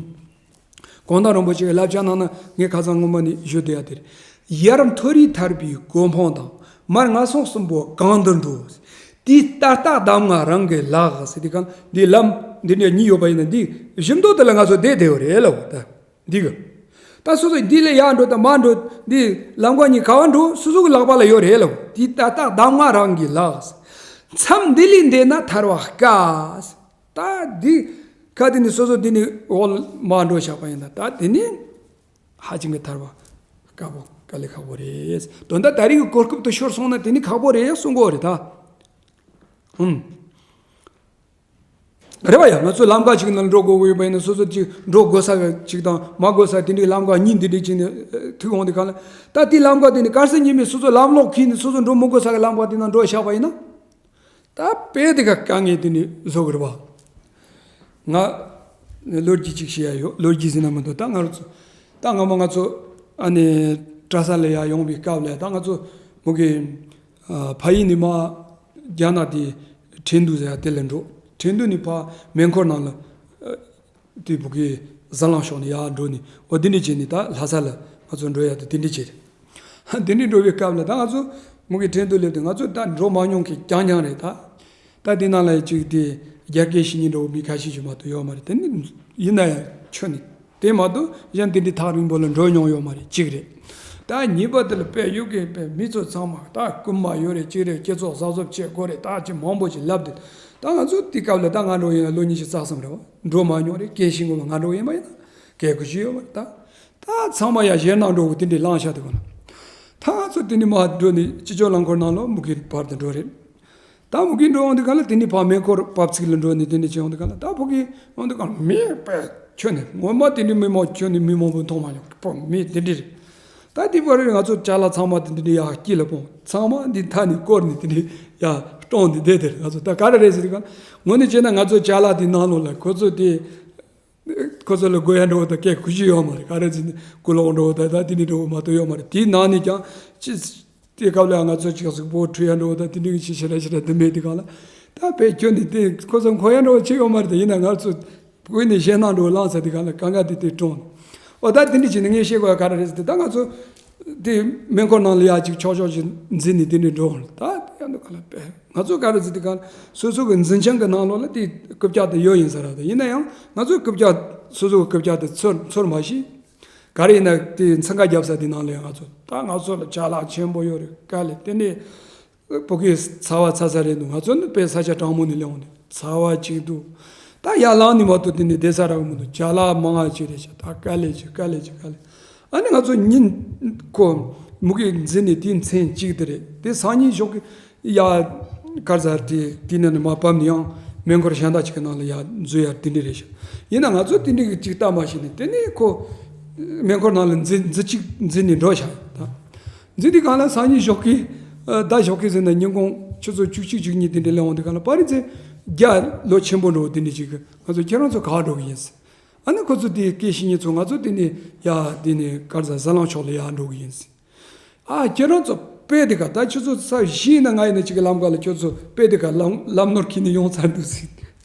གོང་ཐང་རིན་པོ་ཆེ་གི་བསླབ་བྱ་ནང་ན་ངས་ཁ་སང་སྔོན་མ་ནས་ཞུ་བསྡད་ཡ་དེ་རེད། ཡར་མཐོ་རིས་ཐར་པའི་གོ་འཕང་དང་། མར་ངན་སོང་གསུམ་པོ་གང་དུ་འགྲོ། དེའི་ལྟ་རྟགས་གདམས་ངག་རང་གི་ལག་ཟེར་དུས་གང་འདི་ལམ་འདི་འདྲ་གཉིས་ཡོད་པ་ཡིན་ན་འདི་བཞི་མདོ་དེ་ལ་ང་ཚོ་བསྡད་བསྡད་ཡོད་རེད་ལབ་ད། འདི་གི། ད་སོ་སོ་འདི་ལས་ཡར་འགྲོ་དང་མར་འགྲོ་འདི་ལམ་ཁ་གཉིས་ག་བ་འགྲོ་སོ་སོ་གི་ལག་པ་ལ་ཡོད་རེད་ལབ། དེའི་ལྟ་རྟགས་གདམས་ངག་རང་གི་ལག་མཚམས་འདི་ལས་འདས་ན་ཐར་བ་དཀའ། ད་འདི་ཁ་དེ་ནི་སོ་སོ་འདི་ནི་འོག་མར་འགྲོ་བཞག་པ་ཡིན་ན་ད་དེ་ནི་ཧ་ཅང་གི་ཐར་བ་དཀའ་པོ་དཀའ་ལས་ཁག་པོ་རེད། དོན་དག་ད་རེས་ཀྱི་གོ་སྐབས་དེ་ཤོར་སོང་ན་དེ་ནི་ཁག་པོ་རེད་གསུང་གི་ཡོད་རེད་ད། ཧུམ། རེད་བ་ཡ། ང་ཚོ་ལམ་ཁ་ཅིག་ནང་འགྲོ་དགོས་ཀྱི་ཡོད་པ་ཡིན་ན་སོ་སོ་ཅིག་འགྲོ་དགོས་ས་ཅིག་དང་མ་དགོས་ས་དེ་འདྲའི་ལམ་ཁ་གཉིས་འདི་འདྲའི་ཅིག་ནས་ཐུག་འོང་དུས་གང་ལ་ད་དེ་ལམ་ཁ་དེ་ནི་གར་སེ་ཉི་མའི་སོ་སོ་ལམ་ལོག་ཁྱེར་ནས་སོ་སོ་འགྲོ་མི་དགོས་ས་གི་ལམ་ཁ་དེ་ནང་འགྲོ་བཞག་པ་ཡིན་ན། ད་དཔེ་དེ་ག་དཀའ་ངལ་དེ་ནི་བཟོ་གི་རེད་བ། ང་ལོ་རྒྱུས་ཅིག་བཤད་ཡ་ཡོད། ལོ་རྒྱུས་ཟེར་ན་མི་འདུག་ད་ང་རང་ཚོ་ད་སྔ་མོ་ང་ཚོ་ཨ་ནི་གྲྭ་ས་ལ་ཡ་ཡོང་བའི་སྐབས་ལ་ད་ང་ཚོ་མོ་གི་ཕ་ཡུལ་ནས་མར་རྒྱ་ནག་དེ་ཁྲིན་ཏུའུ་ཟེར་ཡ་དེ་ལ་འགྲོ། ཁྲིན་ཏུའུ་ནས་ཕར་མེ་འཁོར་ནང་ལ་དེ་བོད་ཀྱི་ཟ་ལམ་ཕྱོགས་ནས་ཡར་འགྲོ་ནས་འོ་དེ་འདྲ་བྱས་ནས་ད་ལྷ་ས་ལ་ང་ཚོ་འགྲོ་ཡ་དེ་དེ་འདྲ་བྱས་རེད། དེ་འདྲ་འགྲོ་བའི་སྐབས་ལ་ད་ང་ཚོ་མོ་གི་ཁྲིན་ཏུའུ་སླེབས་དུས་ང་ཚོ་ད་འགྲོ་མ་མྱོང་མཁན་རྐྱང་རྐྱང་རེད་ད། ད་དེ་ནང་ལ་ཅིག་དེ་རྒྱ་སྐད་ཤེས་མཁན་འདྲ་བོ་མི་ཁ་ཤས་ཤིག་མ་གཏོགས་ཡོད་མ་རེད། དེ་ནི་ཡིན་ན་ཡང་ཁྱོན་ནས་དེ་མ་གཏོགས་གཞན་དེ་འདྲའི་ཐག་རིང་པོ་ལ་འགྲོ་མྱོང་ཡོད་མ་རེད། གཅིག་རེད། ད་གཉིས་པ་དེ་ལ་དཔེ་ཡོད་མཁན་དཔེ་མི་ཚོ་ཚང་མ་ད་རྐུན་མ་ཡོད་རེད། གཅིག་རེད། སྤྱི་ཚོགས་གཟབ་གཟབ་བྱེད་དགོས་རེད། ད་ཅི་མང་པོ་ཞིག་ལབ་དུས་ད་ང་ཚོ་དེ་སྐབས་ལ་ད་ང་འགྲོ་ཡིན་ལ་ལོ་ཉི་ཤུ་རྩ་གསུམ་རེད་བ། འགྲོ་མ་མྱོང་རེད། སྐད་ཤེས་དགོས་པ་ང་འགྲོ་ཡིན་པ་ཡིན་ན་སྐད་གོ་ཤེས་ཡོད་མ་རེད་ད། ད་ཚང་མ་ཡ་གཞན་ནང་འགྲོ་གི་དེ་འདྲའི་ལངས་ཤག་དེ་གོ་ན། ད་ང་ཚོ་དེ་ནི་མ་འགྲོ་ནི་སྤྱི་སྤྱོད་རླངས་འཁོར་ནང་ལ་མུ་གེ་བར་དུ་འགྲོ་རེད། ད་མུ་གེ་འགྲོ་འོང་དུས་ག་ལ་དེ་ནི་ཕར་མེ་འཁོར་བབས་ཚིགས་ལ་འགྲོ་ནི་དེ་འདྲ་བྱེད་འོང་དུས་ག་ལ་ད་ཕ་གི་འོང་དུས་ག་ལ་མི་དཔེ་ཁྱོད་ནི་ངོ་མ་དེ་འདྲའི་མི་མང་ཁྱོད་ནི་མི་མང་པོ་མཐོང་མ་མྱོང་པོ་མི་དེ་འདྲ་རེད། ད་དེ་བར་རེད། ང་ཚོ་ཅ་ལག་ཚང་མ་དེ་འདྲ་ཡ་དཀྱིལ་ལ་སྤུངས། ཚང་མ་འདི་མཐའ་ནས་བསྐོར་ནས་དེ་འདྲ་ཡ་སྟོང་འདི་བསྡད་དེ་རེད། ང་ཚོ་ད་ག་རེ་རེད་ཟེར་དུས་ག་ལ་དངོས་གནས་བྱས་ན་ང་ཚོ་ཅ་ལག་དེ་ནང་ལོགས་ལ་ཁོ་ཚོ་དེ། ཁོ་ཚོ་ལ་དགོས་ཡ་འགྲོ་བ་དང་སྐད་གོ་རྒྱུ་ཡོད་མ་རེད། ག་རེ་ཟེར་ན་ཀུ་ལོག་འགྲོ་བ་དང་ད་དེ་འདྲ་འགྲོ་བ་མ་གཏོགས་ཡོད་མ་རེད། དེའི་ནང་ནས་ཀྱང་ཅི་དེ་སྐབས་ལ་ང་ཚོ་ཅིག་གཟུགས་པོ་འཁྲུ་ཡ་འགྲོ་བ་དང་དེ་འདྲ་གི་ཅི་ཞེ་དྲག་ཞེ་དྲག་དེ་མེད་དུས་ག་ལ་ད་དཔེ་ཁྱོད་འདི་དེ་ཁོ་ཚོ་མཁོ་ཡ་འགྲོ་བ་ཅི་ཡོད་མ་རེད། ད་ཡིན་ན་ང་ཚོ་བོད་ནས་གཞན་ནང་འགྲོ་བ་ལངས་ཚར་དུས་ག་ལ་གང་ག་དེ་དེ་གྲོངས། འོ་ད་དེ་འདྲ་བྱས་ནས་ངས་བཤད་དགོས་ཡ་ག་རེ་རེད་ཟེར་དུས་ད་ང་ཚོ། དེ་མེ་འཁོར་ནང་ལ་ཡ་ཅིག་ཆོག་ཆོག་ཅིག་འཛུལ་ནས་དེ་འདྲ་འགྲོ་འོང་། ད་དེ་ཡང་འདུག་ག་ལ་དཔེ་ང་ཚོ་ག་རེ་ཟེར་དུས་ག་ལ་སོ་སོ་གི་འཛིན་ཆང་གི་ནང་ལོགས་ལ་དེ་རྐུབ་བཀྱག་དེ་ཡོད་ཡིན་ས་ར། ད་ཡིན་ན་ཡང་ང་ཚོ་རྐུབ་བཀྱག་སོ་སོ་གི་རྐུབ་བཀྱག་དེ་ཚུར་ཚུར་མ་ཤེས། ག་རེ་ཡིན་ན་དེ་འཚང་ཁ་རྒྱབ་ས་དེ་ནང་ལ་ཡང་ང་ཚོ་ད་ང་ཚོ་ལ་ཅ་ལག་ཆེན་པོ་ཡོད་རེད། དཀའ་ལས་དེ་ནས་བོད་སྐད་ཚ་བ་ཚ་ཚ་རེད་འདུག་ང་ཚོ་ནི་དཔེ་ས་ཆ་གྲང་མོ་ནས་སླེབས་འོང་དུས་ཚ་བ་གཅིག་འདུག་ད་ཡར་ལངས་ནས་མ་གཏོགས་དེ་ནས་བསྡད་ས་རག་གི་མི་འདུག་ཅ་ལག་མང་ང་ཅིག་རེད་ཤག་ད་དཀའ་ལས་ཅིག་དཀའ་ལས་ཅིག་དཀའ་ལས། ཨ་ནི་ང་ཚོ་ཉིན་ཁོ་མུ་གེ་འཛིན་ནས་དེའི་མཚན་གཅིག་དེ་རེད། དེ་སང་ཉིན་ཞོགས་ཀྱི་ཡ་གར་ཟ་དེ་དེ་ནས་ནི་མ་བབས་ནས་ཡང་མེ་འཁོར་གཞན་དག་ཅིག་གི་ནང་ལ་ཡ་འཛུལ་ཡ་དེ་འདྲ་རེད་ཤག་ཡིན་ན་ང་ཚོ་དེ་འདྲ་གི་ཅིག་ལྟ་མ་ཤེས་ནས་དེ་ནས་ཁོ་མེ་འཁོར་ནང་ལ་འཛུལ་འཛུལ་གཅིག་འཛུལ་ནས་འགྲོ་ཤག་ད་འཛུལ་དུས་གང་ལ་སང་ཉིན་ཞོགས་ཀྱི་ཟླ་ཞོགས་ཀྱི་ཟེར་ན་ཉིན་གུང་ཆུ་ཚོད་བཅུ་གཅིག་བཅུ་གཉིས་དེ་འདྲ་སླེབས་འོང་དུས་གང་ལ་པ་རི་ཚེ་རྒྱ་ལོ་ཆེན་པོ་འགྲོ་དེ་འདྲ་ཅིག་གི་ང་ཚོ་ཁྱེད་རང་ཚོ་ག་པར་འགྲོ་གི་ཡིན་ཟེར། ཨ་ནི་ཁོ་ཚོ་དེ་སྐད་ཤེས་མཁན་ཚོ་ང་ཚོ་དེ་ནས་ཡ་དེ་ནས་གར་ཟ་ཟ་ལམ་ཕྱོགས་ལ་ཡ་འགྲོ་གི་ཡིན་ཟེར། ཨ་ཁྱེད་རང་ཚོ་དཔེ་དེ་ག་ད་ཁྱོད་ཚོ་ས་གཞི་ཡིན་ན་ང་ཡིན་ན་ཅིག་གི་ལམ་ཁ་ལ་ཁྱོད་ཚོ་དཔེ་དེ་ག་ལམ་ལམ་ནོར་ཁྱེར་ནས་ཡོང་ཚར་འདུག་ཟེར།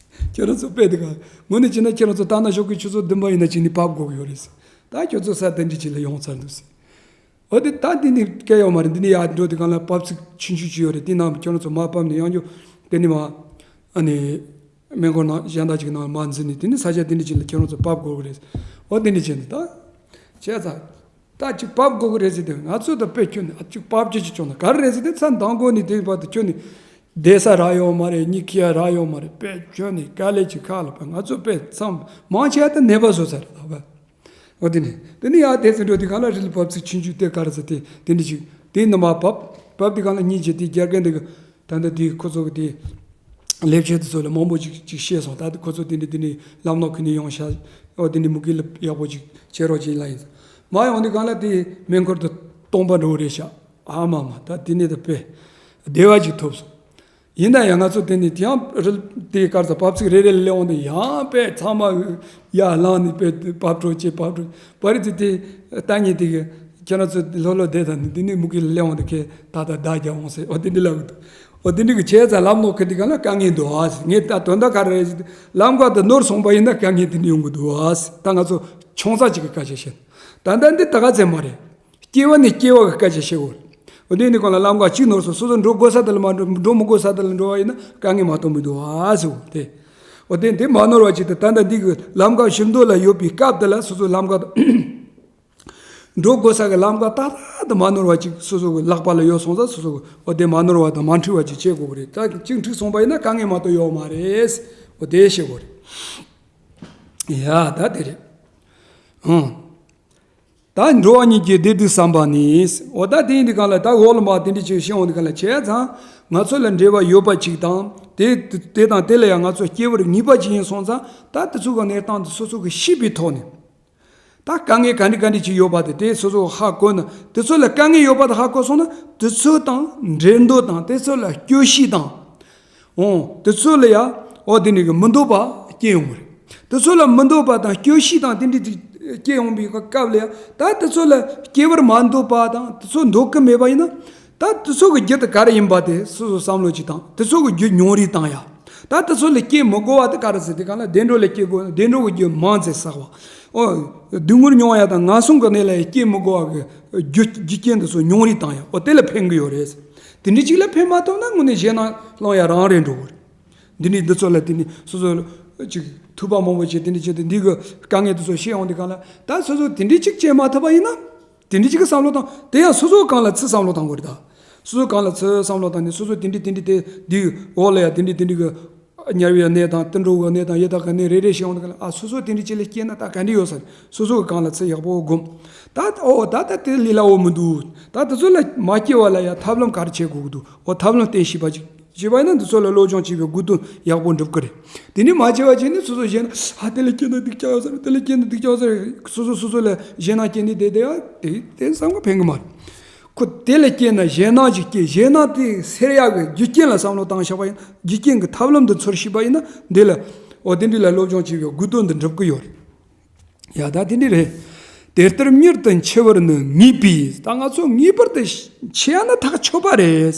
ཁྱེད་རང་ཚོ་དཔེ་དེ་ག་དངོས་གནས་བྱས་ན་ཁྱེད་རང་ཚོ་ལྟ་ན་ཞོགས་ཀྱི་ཆུ་ཚོད་བདུན་པ་ཡིན་ན་ཅིག་ནས་བབས་དགོས་ཀྱི་ཡོད་རེད་ཟེར། ད་ཁྱོད་ཚོ་ས་དེ་འདྲ་ཅིག་ལ་ཡོང་ཚར་འདུག་ཟེར། འོ་དེ་ད་འདི་ནི་སྐད་ཡོད་མ་རེད། འདི་ནི་ཡར་འགྲོ་དུས་སྒང་ལ་བབས་ཚིགས་ཆུང་ཆུང་ཅིག་ཡོད་རེད། དེ་ནང་ཁྱོད་རང་ཚོ་མར་བབས་ནས་ཡང་རྒྱུ་དེ་ནི་མ་ཨ་ནི་སྨན་ཁང་ནང་གཞན་དག་ཅིག་ནང་མར་འཛུལ་ནས་དེ་ནི་ས་ཆ་དེ་འདྲ་ཅིག་ལ་ཁྱོད་རང་ཚོ་བབས་དགོས་ཀྱི་རེད། འོ་དེ་འདྲ་བྱས་ནས་ད་བྱས་ཙང་ད་ཅིག་བབས་དགོས་ཀྱི་རེད་ཟེར་དུས་ང་ཚོ་ད་དཔེ་ཁྱོད་ནི་ཨ་ཅིག་བབས་ཅིག་ཅིག་བྱུང་ན་ག་རེ་རེད་ཟེར་དུས་ཚ་མདང་དགོང་ནས་དེ་བར་དུ་ཁྱོད་ནི་བསྡད་ས་རག་ཡོད་མ་རེད། གཉིད་ཁུག་ཡ་རག་ཡོད་མ་རེད། དཔེ་ཁྱོད་ནི་དཀའ་ལས་ཅིག་ཁག་ལ་བབས། ང་ཚོ་དཔེ་མཚམས་མང་ཆེ་བ་ད་ནད་པ་བཟོ་ས་རེད་ད་བབས། འོ་དེ་ནས་དེ་ནས་ཡར་དེ་ཚོ་འགྲོ་དུས་སྒང་ལ་རི་ལ་བབས་ཚིགས་ཆུང་ཆུང་དེ་ག་རེ་ཟེར་དེ་དེ་འདྲ་ཞིག་དེ་ནས་མར་བབས། བབས་དུས་སྒང་ལ་གཉིད་ཆེ་དེ་རྒྱ་རྒན་དེ་གི་ད་ལྟ་དེ་ཁོ་ཚོ་གི་དེ་ལས་བྱེད་དེ་ཚོ་ལ་མང་པོ་ཅིག་ཅིག་བཤད་སོང་། ད་ཁོ་ཚོ་དེ་འདྲ་དེ་ནས་ལམ་ནང་ཁུར་ནས་ཡོང་ཤག་འོ་དེ་འདྲ་མུ་གེ་ལ་ཡག་པོ་ཅིག་བྱེད་རོགས་བྱེད་ལ་ཡིན། མར་ཡོང་དུས་སྒང་ལ་དེ་སྨན་ཁུར་དུ་སྟོང་པ་འགྲོ་གི་རེད་ཤག་ཨ་མ་མ་ད་དེ་ནས་ད་དཔེ་བདེ་བ་ཅིག་ཐོབ་སོང་། ཡིན་ན་ཡང་ང་ཚོ་དེ་ནས་དེ་ཡང་རི་དེའི་སྐར་ཚ་བབས་ཚིགས་རེ་རེ་ལ་སླེབས་འོང་དུས་ཡང་དཔེ་ཚང་མ་ཡར་ལངས་ནས་དཔེ་བབས་འགྲོ་ཅེས་བབས་འགྲོ། པ་རི་ཚེ་དེ་ལྟ་ཉིད་དེ་གི་ཁྱེད་རང་ཚོ་ལྷོད་ལྷོད་བསྡད་ད་ནི་དེ་ནས་མུ་གེ་ལ་སླེབས་འོང་དུས་ཁྱེད་ད་ད་བརྡ་རྒྱག་འོང་ཟེར། འོ་དེ་འདྲ་ལབ་གི་འདུག་འོ་དེ་འདྲ་གི་བྱས་ཙང་ལམ་ནང་ཁུར་དུས་སྒང་ལ་དཀའ་ངལ་འདུག་ཨ་ཟེར། ངས་ད་དོན་དག་ག་རེ་རེད་ཟེར་དུས་ལམ་ཁ་དུ་ནོར་སོང་པ་ཡིན་ན་དཀའ་ངལ་དེ་འདྲ་ཡོང་གི་འདུག་ཨ་ཟེར། ད་ང་ཚོ་ཆུང་ཙག་ཅིག་གི་སྐད་ཆ་བཤད། ད་ལྟ་འདི་ད་ག་ཚད་མ་རེད། སྐྱེ་བ་ནས་སྐྱེ་བ་གི་སྐད་ཆ་བཤད་དགོས་རེད། འོ་དེ་ནི་གང་ལ་ལམ་ཁ་གཅིག་ནོར་སོང་། སོ་སོ་འགྲོ་དགོས་ས་དེ་ལ་མ་འགྲོ། འགྲོ་མི་དགོས་ས་དེ་ལ་འགྲོ་བ་ཡིན་ན་དཀའ་ངལ་མ་གཏོགས་མི་འདུག་ཨ་ཟེར་བ་དེ། འོ་དེ་དེ་མ་ནོར་བ་ཅིག་ཏུ་ད་ལྟ་འདི་གི་ལམ་ཁ་ཞིབ་མདོ་ལ་ཡོད་པའི་སྐབས་དེ་ལ་སོ་སོ་ལམ་ཁ་དང་འགྲོ་དགོས་ས་གི་ལམ་ཁ་ཏག་ཏག་ཏུ་མ་ནོར་བ་ཅིག་སོ་སོ་གི་ལག་པ་ལ་ཡོད་སོང་ཙང་སོ་སོ་གི་འོ་དེ་མ་ནོར་བ་དང་མ་འཁྲུལ་བ་ཅིག་བྱེད་དགོས་གི་རེད། ད་གཅིག་འཁྲུལ་སོང་པ་ཡིན་ན་དཀའ་ངལ་མ་གཏོགས་ཡོད་མ་རེད། འོ་དེ་བཤད་དགོས་རེད། ཡ་ད་དེ་རེད། ཨང་། ད་འགྲོ་བ་ཉིད་ཀྱི་བདེ་སྡུག་བསམ་པ་ནི། འོ་ད་དེ་ཡིན་དུས་སྒང་ལ་ད་འོག་ལ་མ་དེ་འདྲ་ཅིག་བཤད་འོང་དུས་སྒང་ལ་བྱས་ཙང་ང་ཚོ་ལ་འབྲེལ་བ་ཡོད་པ་ཅིག་དང་དེ་དེ་དང་དེ་ལ་ཡང་ང་ཚོ་སྐྱེ་བར་ངེས་པ་ཅིག་ཡིན་སོང་ཙང་ད་དེ་ཚོ་གི་གནས་སྟངས་དེ་སོ་སོ་གི་ཤེས་པའི་ཐོག་ནས་ད་དཀའ་ངལ་ག་འདྲ་ག་འདྲ་ཅིག་ཡོད་པ་དེ་དེ་སོ་སོ་གི་ཧ་གོ་ན་དེ་ཚོ་ལ་དཀའ་ངལ་ཡོད་པ་དེ་ཧ་གོ་སོང་ན་དེ་ཚོ་དང་འབྲེལ་འདོད་དང་དེ་ཚོ་ལ་སྐྱོ་ཤས་དང་། འོང་། དེ་ཚོ་ལ་ཡ། འོ་དེ་ནི་གི་མི་འདོད་པ་སྐྱེ་ཡོང་གི་རེད། དེ་ཚོ་ལ་མི་འདོད་པ་དང་སྐྱོ་ཤས་དང་དེ་འདྲ་ཅིག་སྐྱེ་ཡོང་པའི་སྐབས་ལ་ཡ། ད་དེ་ཚོ་ལ་སྐྱེ་བར་མ་འདོད་པ་དང་དེ་ཚོ་འདོད་ཀྱི་མེད་པ་ཡིན་ན། ད་དེ་ཚོ་གི་རྒྱུ་དེ་ག་རེ་ཡིན་པ་དེ་སོ་སོ་བསམ་བློ་ཅིག་དང་དེ་ཚོ་གི་རྒྱུ་མྱོང་རིས་དང་ཡ། ད་དེ་ཚོ་ལ་སྐྱེ་མི་དགོས་པ་དེ་ག་རེ་ཟེར་དེ་ག་ལ་བདེ་འགྲོ་ལ་སྐྱེ་དགོས། བདེ་འགྲོ་གི་རྒྱུ་མང་ཙེ་བསགས་པ། འོ། སྡུག་བསྔལ་མྱོང་ཡ་དང་ངན་སོང་གི་གནས་ལ་ཡ་སྐྱེ་མི་དགོས་པ་གི་རྒྱུ་རྒྱུ་རྐྱེན་དེ་ཚོ་མྱོང་རིས་དང་ཡ། འོ་དེ་ལ་ཕན་གི་ཡོད་རེད། དེ་འདྲ་ཅིག་ལ་ཕན་མ་ཐོགས་ན་དངོས་གནས་གཞན་ན་སློང་ཡ་རང་རེད་འགྲོ་གི་རེད། འདི་ནི་འདི་ཚོ་ལ་དེ་ནི་སོ་སོ་ཅིག་ཐུབ་པ་མང་པོ་བྱས་དེ་འདྲ་བྱས་ཏེ་འདི་གི་དཀའ་ངལ་དེ་ཚོ་ཤེས་ཡོང་དུས་སྒང་ལ་ད་སོ་སོ་དེ་འདྲ་ཅིག་བྱེད་མ་ཐུབ་པ་ཡིན་ན་དེ་འདྲ་ཅིག་གི་བསམ་བློ་བཏང་དེ་ཡང་སོ་སོ་གང་ལ་ཚུར་བསམ་བློ་བཏང་དགོས་རེད་ད། སོ་སོ་གང་ལ་ཚུར་བསམ་བློ་བཏང་ནས་སོ་སོ་དེ་འདྲ་དེ་འདྲ་དེ་འདི་གི་འོག་ལ་ཡ་དེ་འདྲ་དེ་འདྲ་གི་དམྱལ་བའི་གནས་དང་དུད་འགྲོ་གི་གནས་དང་ཡི་དྭགས་ཀྱི་གནས་རེ་རེ་ཤེས་ཡོང་དུས་སྒང་ལ་ཨ་སོ་སོ་དེ་འདྲ་ཅིག་ལ་སྐྱེས་ན་ད་ག་འདྲ་ཡོད་ས་རེད། སོ་སོ་གི་གང་ལ་ཚུར་ཡག་པོ་སྒོམ། ད་ཨོ་ད་ད་དེ་ལས་སླ་བོ་མི་འདུག་ད་དེ་ཚོ་ལ་མ་སྐྱེ་བ་ལ་ཡ་ཐབས་ལམ་ག་རེ་བྱེད་དགོས་ཀྱི་འདུག་འོ་ཐབས་ལམ་བསྟེན་ཤེས་པ་ཅིག་བྱས་པ་ཡིན་ན་འདི་ཚོ་ལ་སློབ་སྦྱོང་བྱེད་པའི་དགོས་དོན་ཡག་པོ་འགྲུབ་ཀྱི་རེད། དེ་ནས་མ་བྱས་པ་བྱས་ནས་སོ་སོ་གཞན་ཨ་དེ་ལ་སྐྱེས་ན་སྡུག་ཅག་ཡོད་ས་རེད། དེ་ལ་སྐྱེས་ན་སྡུག་ཅག་ཡོད་ས་རེད། སོ་སོ་སོ་སོ་ལ་ཞེད་སྣང་སྐྱེས་ནས་བསྡད་བསྡད་ཡ་དེ་དེ་བསམ་གི་ཕན་གི་མ་རེད། ཁོ་དེ་ལ་སྐྱེས་ན་ཞེད་སྣང་ཅིག་སྐྱེ། ཞེད་སྣང་དེ་སེལ་ཡག་གི་རྒྱུ་རྐྱེན་ལ་བསམ་བློ་བཏང་ཤེས་པ་ཡིན། རྒྱུ་རྐྱེན་གྱི་ཐབས་ལམ་དེ་འཚོལ་ཤེས་པ་ཡིན་ན་འདི་ལ་འོ་དེ་འདྲ་ལ་སློབ་སྦྱོང་བྱེད་པའི་དགོས་དོན་དེ་འགྲུབ་ཀྱི་ཡོད་རེད། ཡ་ད་དེ་འདྲ་རེད། དེ་ལྟར་མྱུར་དུ་འཆི་བར་ནི་ངེས་པས། ད་ང་ཚོ་ངེས་པར་དུ་འཆི་ཡ་ནི་ཐག་ཆོད་པ་རེད།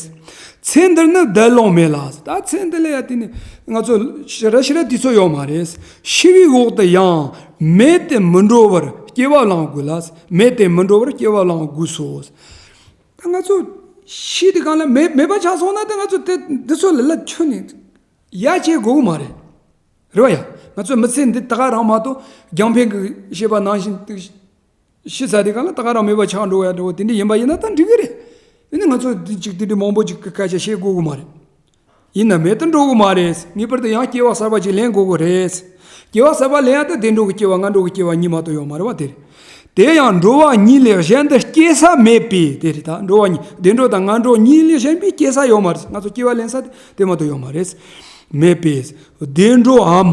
ཚེ་འདིར་ནི་བདེ་ལོང་མེད་ལ། ད་ཚེ་འདི་ལ་ཡ་དེ་ནི་ང་ཚོ་ཞེ་དྲག་ཞེ་དྲག་དུས་ཚོད་ཡོད་མ་རེད། ཤི་བའི་འོག་ཏུ་ཡང་མེད་དེ་མི་འགྲོ་བར་སྐྱེ་བ་བླང་དགོས་ལ། མེད་དེ་མི་འགྲོ་བར་སྐྱེ་བ་བླང་དགོས་སོ། ད་ང་ཚོ་ཤི་དུས་སྒང་ལ་མེད་མེད་པ་ཆགས་སོང་ན་ད་ང་ཚོ་དེ་འདི་ཚོ་ལ་ལ་ཁྱོན་ནས་ཡ་བྱེད་དགོས་གི་མ་རེད། རེད་བ་ཡ། ང་ཚོ་མི་ཚེ་འདི་ད་ག་རང་མ་གཏོགས་རྒྱང་འཕེན་གྱི་བཤད་པ་ནང་བཞིན་ཤི་ཚར་དུས་སྒང་ལ་ད་ག་རང་མེད་པ་ཆགས་འགྲོ་ཡ་འགྲོ་དེ་འདྲ་ཡིན་པ་ཡིན་ན་ད་འགྲིག་གི་རེད། ཡིན་ན་ང་ཚོ་འདི་གཅིག་དེ་འདྲ་མང་པོ་ཅིག་གི་སྐད་ཆ་བཤད་དགོས་གི་མ་རེད། ཡིན་ན་མེད་དུ་འགྲོ་གི་མ་རེད། ངེས་པར་དུ་ཡང་སྐྱེ་བ་གསར་པ་ཅིག་ལེན་དགོས་གི་རེད། སྐྱེ་བ་གསར་པ་ལེན་ཡ་ད་བདེ་འགྲོ་གི་སྐྱེ་བ་ངན་འགྲོ་གི་སྐྱེ་བ་གཉིས་མ་གཏོགས་ཡོད་མ་རེད་བ་དེ་རེད། དེ་ཡང་འགྲོ་བ་གཉིས་ལས་གཞན་དུ་སྐྱེ་ས་མེད་པས་དེ་རེད། ད་འགྲོ་བ་གཉིས་བདེ་འགྲོ་དང་ངན་འགྲོ་གཉིས་ལས་གཞན་པའི་སྐྱེ་ས་ཡོད་མ་རེད། ང་ཚོ་སྐྱེ་བ་ལེན་ས་དེ་དེ་མ་གཏོགས་ཡོད་མ་རེད། མེད་པས་བདེ་འགྲོའམ་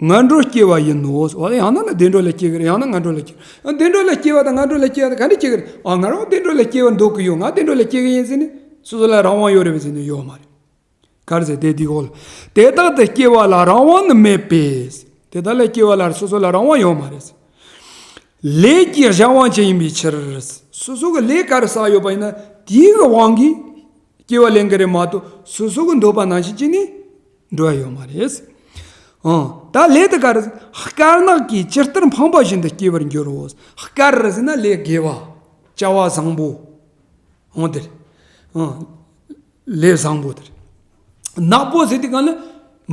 ངན་འགྲོར་སྐྱེ་བ་ཡིན་ནོ། འོ་ཡང་ན་ན་བདེ་འགྲོ་ལ་སྐྱེ་གི་རེད། ཡང་ན་ངན་འགྲོ་ལ་སྐྱེ་གི་རེད། བདེ་འགྲོ་ལ་སྐྱེ་བ་དང་ངན་འགྲོ་ལ་སྐྱེ་བ་དང་ག་འདྲ་སྐྱེ་གི་རེད། ཨ་ང་རང་བདེ་འགྲོ་ལ་སྐྱེ་བ་འདོད་གི་ཡོད། ང་བདེ་འགྲོ་ལ་སྐྱེ་གི་ཡིན་ཟེར་ནས་སོ་སོ་ལ་རང་དབང་ཡོད་རེད་བ་ཟེར་ནས་ཡོད་མ་རེད། ག་རེ་ཟེར་དེ་འདི་གོ་ལ། དེ་དག་ཏུ་སྐྱེ་བ་ལ་རང་དབང་ནི་མེད་པས། དེ་དག་ལ་སྐྱེ་བ་ལ་སོ་སོ་ལ་རང་དབང་ཡོད་མ་རེད། ལས་ཀྱི་གཞན་དབང་ཅན་ཡིན་པའི་ཕྱིར། སོ་སོ་གི་ལས་ག་རེ་བསགས་ཡོད་པ་ཡིན་ན་དེའི་གི་དབང་གིས་སྐྱེ་བ་ལེན་གི་རེད་མ་གཏོགས་སོ་སོ་གི་འདོད་པ་ནང་བཞིན་བྱས་ནས་འགྲོ་ཡ་ཡོད་མ་རེད། ཨང་། ད་ལས་དེ་ག་རེ། དཀར་ནག་གིས་ཇི་ལྟར་འཕངས་པ་བཞིན་དུ་སྐྱེ་བར་འགྱུར་རོ། དཀར་ཟེར་ན་ལས་དགེ་བ། བྱ་བ་བཟང་པོ། འོ་དེ་རེད། ཨང་། ལས་བཟང་པོ་དེ་རེད། ནག་པོ་ཟེར་དུས་གང་ལ་